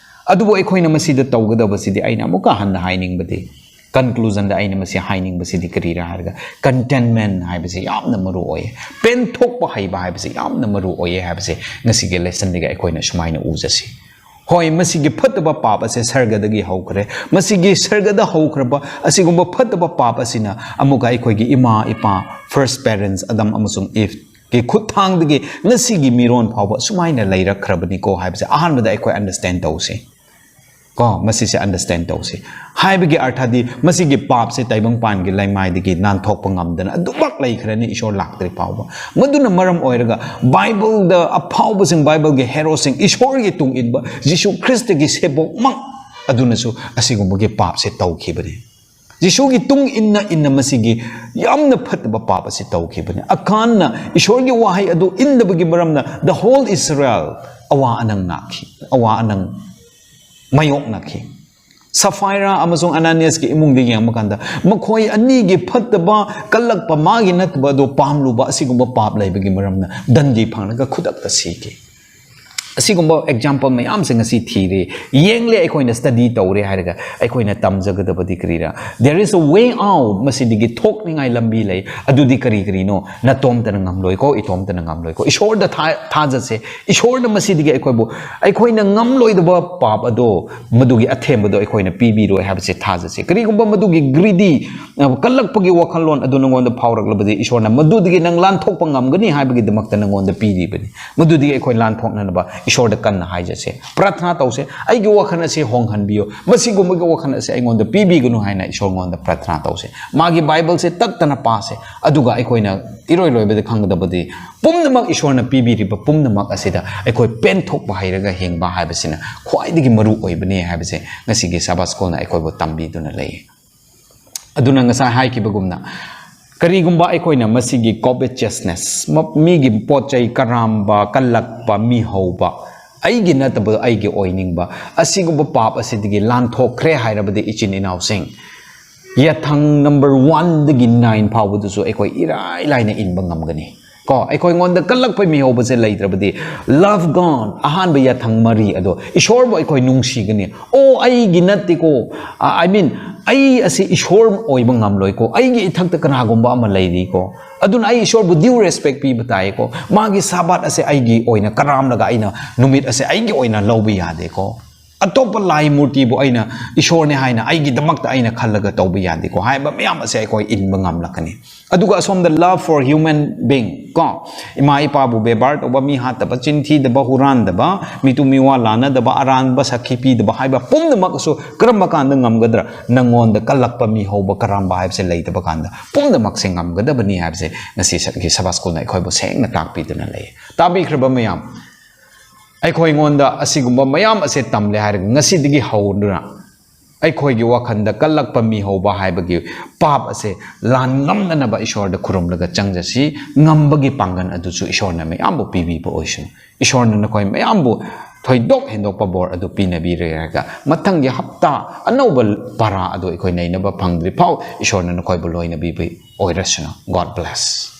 ꯑꯗꯨꯕꯨ ꯑꯩꯈꯣꯏꯅ ꯃꯁꯤꯗ ꯇꯧꯒꯗꯕꯁꯤꯗꯤ, ꯑꯩꯅ ꯑꯃꯨꯛꯀ ꯍꯟꯅ ꯍꯥꯏꯅꯤꯡꯕꯗꯤ, conclusion ꯗ ꯑꯩꯅ ꯃꯁꯤ ꯍꯥꯏꯅꯤꯡꯕꯁꯤꯗꯤ ꯀꯔꯤꯔꯥ ꯍꯥꯏꯔꯒ, contentment ꯍꯥꯏꯕꯁꯤ ꯌꯥꯝꯅ ꯃꯔꯨ ꯑꯣꯏꯌꯦ꯫ ꯄꯦꯟꯊꯣꯛꯄ ꯍꯩꯕ ꯍꯥꯏꯕꯁꯤ ꯌꯥꯝꯅ ꯃꯔꯨ ꯑꯣꯏꯌꯦ ꯍꯥꯏꯕꯁꯦ ꯉꯁꯤꯒꯤ lesson ꯗꯒꯤ ꯑꯩꯈꯣꯏꯅ ꯁꯨꯃꯥꯏꯅ ꯎꯖꯁꯤ꯫ ꯍꯣꯏ, ꯃꯁꯤꯒꯤ ꯐꯠꯇꯕ ꯄꯥꯞ ꯑꯁꯦ ꯁꯔꯒꯗꯒꯤ ꯍꯧꯈ꯭ꯔꯦ꯫ ꯃꯁꯤꯒꯤ ꯁꯔꯒꯗ ꯍꯧꯈ꯭ꯔꯕ ꯑꯁꯤꯒꯨꯝꯕ ꯐꯠꯇꯕ ꯄꯥꯞ ꯑꯁꯤꯅ ꯑꯃꯨꯛꯀ ꯑꯩꯈꯣꯏꯒꯤ ꯏꯃꯥ ꯏꯄꯥ, first parents, ꯑꯗꯝ ꯑꯃꯁꯨꯡ ꯏꯚꯀꯤ ꯈꯨꯠꯊꯥꯡꯗꯒꯤ ꯉꯁꯤꯒꯤ ꯃꯤꯔꯣꯟ ꯐꯥꯎꯕ ꯁꯨꯃꯥꯏꯅ ꯂꯩꯔꯛꯈ꯭ꯔꯕꯅꯤꯀꯣ ꯍꯥꯏꯕꯁꯦ ꯑꯍꯥꯟꯕꯗ ꯑꯩꯈꯣꯏ understand ꯇꯧꯁꯤ꯫ ꯀꯣ, ꯃꯁꯤꯁꯦ understand ꯇꯧꯁꯤ꯫ ꯍꯥꯏꯕꯒꯤ ꯑꯔꯊꯗꯤ ꯃꯁꯤꯒꯤ ꯄꯥꯞꯁꯦ ꯇꯥꯏꯕꯪꯄꯥꯟꯒꯤ ꯂꯩꯃꯥꯏꯗꯒꯤ ꯅꯥꯟꯊꯣꯛꯄ ꯉꯝꯗꯅ ꯑꯗꯨꯃꯛ ꯂꯩꯈ꯭ꯔꯅꯤ ꯏꯁꯣꯔ ꯂꯥꯛꯇ꯭ꯔꯤ ꯐꯥꯎꯕ꯫ ꯃꯗꯨꯅ ꯃꯔꯝ ꯑꯣꯏꯔꯒ ꯕꯥꯏꯕꯜꯗ ꯑꯐꯥꯎꯕꯁꯤꯡ, ꯕꯥꯏꯕꯜꯒꯤ heroꯁꯤꯡ, ꯏꯁꯣꯔꯒꯤ ꯇꯨꯡ ꯏꯟꯕ ꯖꯤꯁꯨ ꯈ꯭ꯔꯤꯁꯇꯒꯤ ꯁꯦꯕꯣꯛꯃꯛ ꯑꯗꯨꯅꯁꯨ ꯑꯁꯤꯒꯨꯝꯕꯒꯤ ꯄꯥꯞꯁꯦ ꯇꯧꯈꯤꯕꯅꯤ꯫ ꯖꯤꯁꯨꯒꯤ ꯇꯨꯡ ꯏꯟꯅ ꯏꯟꯅ ꯃꯁꯤꯒꯤ ꯌꯥꯝꯅ ꯐꯠꯇꯕ ꯄꯥꯞ ꯑꯁꯤ ꯇꯧꯈꯤꯕꯅꯤ꯫ ꯑꯀꯥꯟꯅ ꯏꯁꯣꯔꯒꯤ ꯋꯥꯍꯩ ꯑꯗꯨ ꯏꯟꯗꯕꯒꯤ ꯃꯔꯝꯅ the whole Israel ꯑꯋꯥ ꯑꯅꯪ ꯅꯥꯈꯤ, ꯑꯋꯥ ꯑꯅꯪ ꯃꯥꯌꯣꯛꯅꯈꯤ꯫ ꯁꯐꯥꯏꯔꯥ ꯑꯃꯁꯨꯡ ꯑꯅꯥꯅꯤꯌꯁꯀꯤ ꯏꯃꯨꯡꯗ ꯌꯦꯡꯕ ꯀꯥꯟꯗ ꯃꯈꯣꯏ ꯑꯅꯤꯒꯤ ꯐꯠꯇꯕ, ꯀꯜꯂꯛꯄ, ꯃꯥꯒꯤ ꯅꯠꯇꯕ ꯑꯗꯨ ꯄꯥꯝꯂꯨꯕ ꯑꯁꯤꯒꯨꯝꯕ ꯄꯥꯞ ꯂꯩꯕꯒꯤ ꯃꯔꯝꯅ ꯗꯟꯗꯤ ꯐꯪꯂꯒ ꯈꯨꯗꯛꯇ ꯁꯤꯈꯤ꯫ ꯑꯁꯤꯒꯨꯝꯕ example ꯃꯌꯥꯝꯁꯦ ꯉꯁꯤ ꯊꯤꯔꯦ, ꯌꯦꯡꯂꯦ, ꯑꯩꯈꯣꯏꯅ study ꯇꯧꯔꯦ ꯍꯥꯏꯔꯒ ꯑꯩꯈꯣꯏꯅ ꯇꯝꯖꯒꯗꯕꯗꯤ ꯀꯔꯤꯔꯥ? There is a way out. ꯃꯁꯤꯗꯒꯤ ꯊꯣꯛꯅꯤꯡꯉꯥꯏ ꯂꯝꯕꯤ ꯂꯩ꯫ ꯑꯗꯨꯗꯤ ꯀꯔꯤ ꯀꯔꯤꯅꯣ? ꯅꯇꯣꯝꯇꯅ ꯉꯝꯂꯣꯏꯀꯣ, ꯏꯇꯣꯝꯇꯅ ꯉꯝꯂꯣꯏꯀꯣ꯫ ꯏꯁꯣꯔꯗ ꯊꯥ-, ꯊꯥꯖꯁꯦ꯫ ꯏꯁꯣꯔꯅ ꯃꯁꯤꯗꯒꯤ ꯑꯩꯈꯣꯏꯕꯨ, ꯑꯩꯈꯣꯏꯅ ꯉꯝꯂꯣꯏꯗꯕ ꯄꯥꯞ ꯑꯗꯣ, ꯃꯗꯨꯒꯤ ꯑꯊꯦꯝꯕꯗꯣ ꯑꯩꯈꯣꯏꯅ ꯄꯤꯕꯤꯔꯣꯏ ꯍꯥꯏꯕꯁꯦ ꯊꯥꯖꯁꯦ꯫ ꯀꯔꯤꯒꯨꯝꯕ ꯃꯗꯨꯒꯤ greedy, ꯑ, ꯀꯜꯂꯛꯄꯒꯤ ꯋꯥꯈꯜꯂꯣꯟ ꯑꯗꯨ ꯅꯉꯣꯟꯗ ꯐꯥꯎꯔꯛꯂꯕꯗꯤ, ꯏꯁꯣꯔꯅ ꯃꯗꯨꯗꯒꯤ ꯅꯪ ꯂꯥꯟꯊꯣꯛꯄ ꯉꯝꯒꯅꯤ ꯍꯥꯏꯕꯒꯤꯗꯃꯛꯇ ꯅꯉꯣꯟꯗ ꯄꯤꯔꯤꯕꯅꯤ꯫ ꯃꯗꯨꯗꯒꯤ ꯑꯩꯈꯣꯏ ꯂꯥꯟꯊꯣꯛꯅꯅꯕ ꯏꯁꯣꯔꯗ ꯀꯟꯅ ꯍꯥꯏꯖꯁꯦ, ꯄ꯭ꯔꯊꯅꯥ ꯇꯧꯁꯦ꯫ "ꯑꯩꯒꯤ ꯋꯥꯈꯜ ꯑꯁꯦ ꯍꯣꯡꯍꯟꯕꯤꯌꯨ, ꯃꯁꯤꯒꯨꯝꯕꯒꯤ ꯋꯥꯈꯜ ꯑꯁꯦ ꯑꯩꯉꯣꯟꯗ ꯄꯤꯕꯤꯒꯅꯨ" ꯍꯥꯏꯅ ꯏꯁꯣꯔꯉꯣꯟꯗ ꯄ꯭ꯔꯊꯅꯥ ꯇꯧꯁꯦ꯫ ꯃꯥꯒꯤ ꯕꯥꯏꯕꯜꯁꯦ ꯇꯠꯇꯅ ꯄꯥꯁꯦ꯫ ꯑꯗꯨꯒ ꯑꯩꯈꯣꯏꯅ ꯏꯔꯣꯏ ꯂꯣꯏꯕꯗ ꯈꯪꯒꯗꯕꯗꯤ, ꯄꯨꯝꯅꯃꯛ ꯏꯁꯣꯔꯅ ꯄꯤꯕꯤꯔꯤꯕ ꯄꯨꯝꯅꯃꯛ ꯑꯁꯤꯗ ꯑꯩꯈꯣꯏ ꯄꯦꯟꯊꯣꯛꯄ ꯍꯩꯔꯒ ꯍꯤꯡꯕ ꯍꯥꯏꯕꯁꯤꯅ ꯈ꯭ꯋꯥꯏꯗꯒꯤ ꯃꯔꯨ ꯑꯣꯏꯕꯅꯤ ꯍꯥꯏꯕꯁꯦ ꯉꯁꯤꯒꯤ ꯁꯕꯥꯠ ꯁ꯭ꯀꯨꯜꯅ ꯑꯩꯈꯣꯏꯕꯨ ꯇꯝꯕꯤꯗꯨꯅ ꯂꯩ꯫ ꯑꯗꯨꯅ ꯉꯁꯥꯏ ꯍꯥꯏꯈꯤꯕꯒꯨꯝꯅ, ꯀꯔꯤꯒꯨꯝꯕ ꯑꯩꯈꯣꯏꯅ ꯃꯁꯤꯒꯤ covetousness, ꯃ-, ꯃꯤꯒꯤ ꯄꯣꯠ ꯆꯩ ꯀꯔꯥꯝꯕ, ꯀꯜꯂꯛꯄ, ꯃꯤ ꯍꯧꯕ, ꯑꯩꯒꯤ ꯅꯠꯇꯕ ꯑꯩꯒꯤ ꯑꯣꯏꯅꯤꯡꯕ, ꯑꯁꯤꯒꯨꯝꯕ ꯄꯥꯞ ꯑꯁꯤꯗꯒꯤ ꯂꯥꯟꯊꯣꯛꯈ꯭ꯔꯦ ꯍꯥꯏꯔꯕꯗꯤ, ꯏꯆꯤꯟ ꯏꯅꯥꯎꯁꯤꯡ, ꯌꯥꯊꯪ number one ꯗꯒꯤ nine ꯐꯥꯎꯕꯗꯨꯁꯨ ꯑꯩꯈꯣꯏ ꯏꯔꯥꯏ ꯂꯥꯏꯅ ꯏꯟꯕ ꯉꯝꯒꯅꯤ꯫ ꯀꯣ, ꯑꯩꯈꯣꯏꯉꯣꯟꯗ ꯀꯜꯂꯛꯄ ꯃꯤ ꯍꯧꯕꯁꯦ ꯂꯩꯇ꯭ꯔꯕꯗꯤ, love God, ꯑꯍꯥꯟꯕ ꯌꯥꯊꯪ ꯃꯔꯤ ꯑꯗꯣ, ꯏꯁꯣꯔꯕꯨ ꯑꯩꯈꯣꯏ ꯅꯨꯡꯁꯤꯒꯅꯤ꯫ "ꯑꯣ, ꯑꯩꯒꯤ ꯅꯠꯇꯦꯀꯣ, I mean, ꯑꯩ ꯑꯁꯤ ꯏꯁꯣꯔ ꯑꯣꯏꯕ ꯉꯝꯂꯣꯏꯀꯣ, ꯑꯩꯒꯤ ꯏꯊꯛꯇ ꯀꯅꯥꯒꯨꯝꯕ ꯑꯃ ꯂꯩꯔꯤꯀꯣ, ꯑꯗꯨꯅ ꯑꯩ ꯏꯁꯣꯔꯕꯨ due respect ꯄꯤꯕ ꯇꯥꯏꯀꯣ, ꯃꯥꯒꯤ ꯁꯥꯕꯥꯠ ꯑꯁꯦ ꯑꯩꯒꯤ ꯑꯣꯏꯅ ꯀꯔꯥꯝꯂꯒ ꯑꯩꯅ ꯅꯨꯃꯤꯠ ꯑꯁꯦ ꯑꯩꯒꯤ ꯑꯣꯏꯅ ꯂꯧꯕ ꯌꯥꯗꯦꯀꯣ, ꯑꯇꯣꯞꯄ ꯂꯥꯏ ꯃꯨꯔꯇꯤꯕꯨ ꯑꯩꯅ ꯏꯁꯣꯔꯅꯦ ꯍꯥꯏꯅ ꯑꯩꯒꯤꯗꯃꯛꯇ ꯑꯩꯅ ꯈꯜꯂꯒ ꯇꯧꯕ ꯌꯥꯗꯦꯀꯣ ꯍꯥꯏꯕ ꯃꯌꯥꯝ ꯑꯁꯦ ꯑꯩꯈꯣꯏ ꯏꯟꯕ ꯉꯝꯂꯛꯀꯅꯤ꯫ ꯑꯗꯨꯒ ꯑꯁꯣꯝꯗ love for human being ꯀꯣ, ꯏꯃꯥ ꯏꯄꯥꯕꯨ ꯕꯦꯕꯥꯔ ꯇꯧꯕ, ꯃꯤ ꯍꯥꯠꯇꯕ, ꯆꯤꯟ ꯊꯤꯗꯕ, ꯍꯨꯔꯥꯟꯗꯕ, ꯃꯤꯇꯨ ꯃꯤꯋꯥ ꯂꯥꯟꯅꯗꯕ, ꯑꯔꯥꯟꯕ ꯁꯥꯈꯤ ꯄꯤꯗꯕ ꯍꯥꯏꯕ ꯄꯨꯝꯅꯃꯛꯁꯨ ꯀꯔꯝꯕ ꯀꯥꯟꯗ ꯉꯝꯒꯗ꯭ꯔꯥ? ꯅꯪꯉꯣꯟꯗ ꯀꯜꯂꯛꯄ ꯃꯤ ꯍꯧꯕ ꯀꯔꯝꯕ ꯍꯥꯏꯕꯁꯦ ꯂꯩꯇꯕ ꯀꯥꯟꯗ ꯄꯨꯝꯅꯃꯛꯁꯦ ꯉꯝꯒꯗꯕꯅꯤ ꯍꯥꯏꯕꯁꯦ ꯉꯁꯤ ꯁ-, ꯒꯤ ꯁꯕꯥ ꯁ꯭ꯀꯨꯜꯅ ꯑꯩꯈꯣꯏꯕꯨ ꯁꯦꯡꯅ ꯇꯥꯛꯄꯤꯗꯨꯅ ꯂꯩ꯫ ꯇꯥꯕꯤꯈ꯭ꯔꯕ ꯃꯌꯥꯝ, ꯑꯩꯈꯣꯏꯉꯣꯟꯗ ꯑꯁꯤꯒꯨꯝꯕ ꯃꯌꯥꯝ ꯑꯁꯦ ꯇꯝꯂꯦ ꯍꯥꯏꯔꯒ ꯉꯁꯤꯗꯒꯤ ꯍꯧꯗꯨꯅ ꯑꯩꯈꯣꯏꯒꯤ ꯋꯥꯈꯜꯗ ꯀꯜꯂꯛꯄ ꯃꯤ ꯍꯧꯕ ꯍꯥꯏꯕꯒꯤ ꯄꯥꯞ ꯑꯁꯦ ꯂꯥꯟ ꯉꯝꯅꯅꯕ ꯏꯁꯣꯔꯗ ꯈꯨꯔꯨꯝꯂꯒ ꯆꯪꯖꯁꯤ꯫ ꯉꯝꯕꯒꯤ ꯄꯥꯡꯒꯜ ꯑꯗꯨꯁꯨ ꯏꯁꯣꯔꯅ ꯃꯌꯥꯝꯕꯨ ꯄꯤꯕꯤꯕ ꯑꯣꯏꯁꯅꯨ꯫ ꯏꯁꯣꯔꯅ ꯅꯈꯣꯏ ꯃꯌꯥꯝꯕꯨ ꯊꯣꯏꯗꯣꯛ ꯍꯦꯟꯗꯣꯛꯄ ꯕꯣꯔ ꯑꯗꯨ ꯄꯤꯅꯕꯤꯔꯒ ꯃꯊꯪꯒꯤ ꯍꯞꯇꯥ ꯑꯅꯧꯕ ꯄꯔꯥ ꯑꯗꯨ ꯑꯩꯈꯣꯏ ꯅꯩꯅꯕ ꯐꯪꯗ꯭ꯔꯤ ꯐꯥꯎ ꯏꯁꯣꯔꯅ ꯅꯈꯣꯏꯕꯨ ꯂꯣꯏꯅꯕꯤꯕ ꯑꯣꯏꯔꯁꯅꯨ꯫ God bless꯫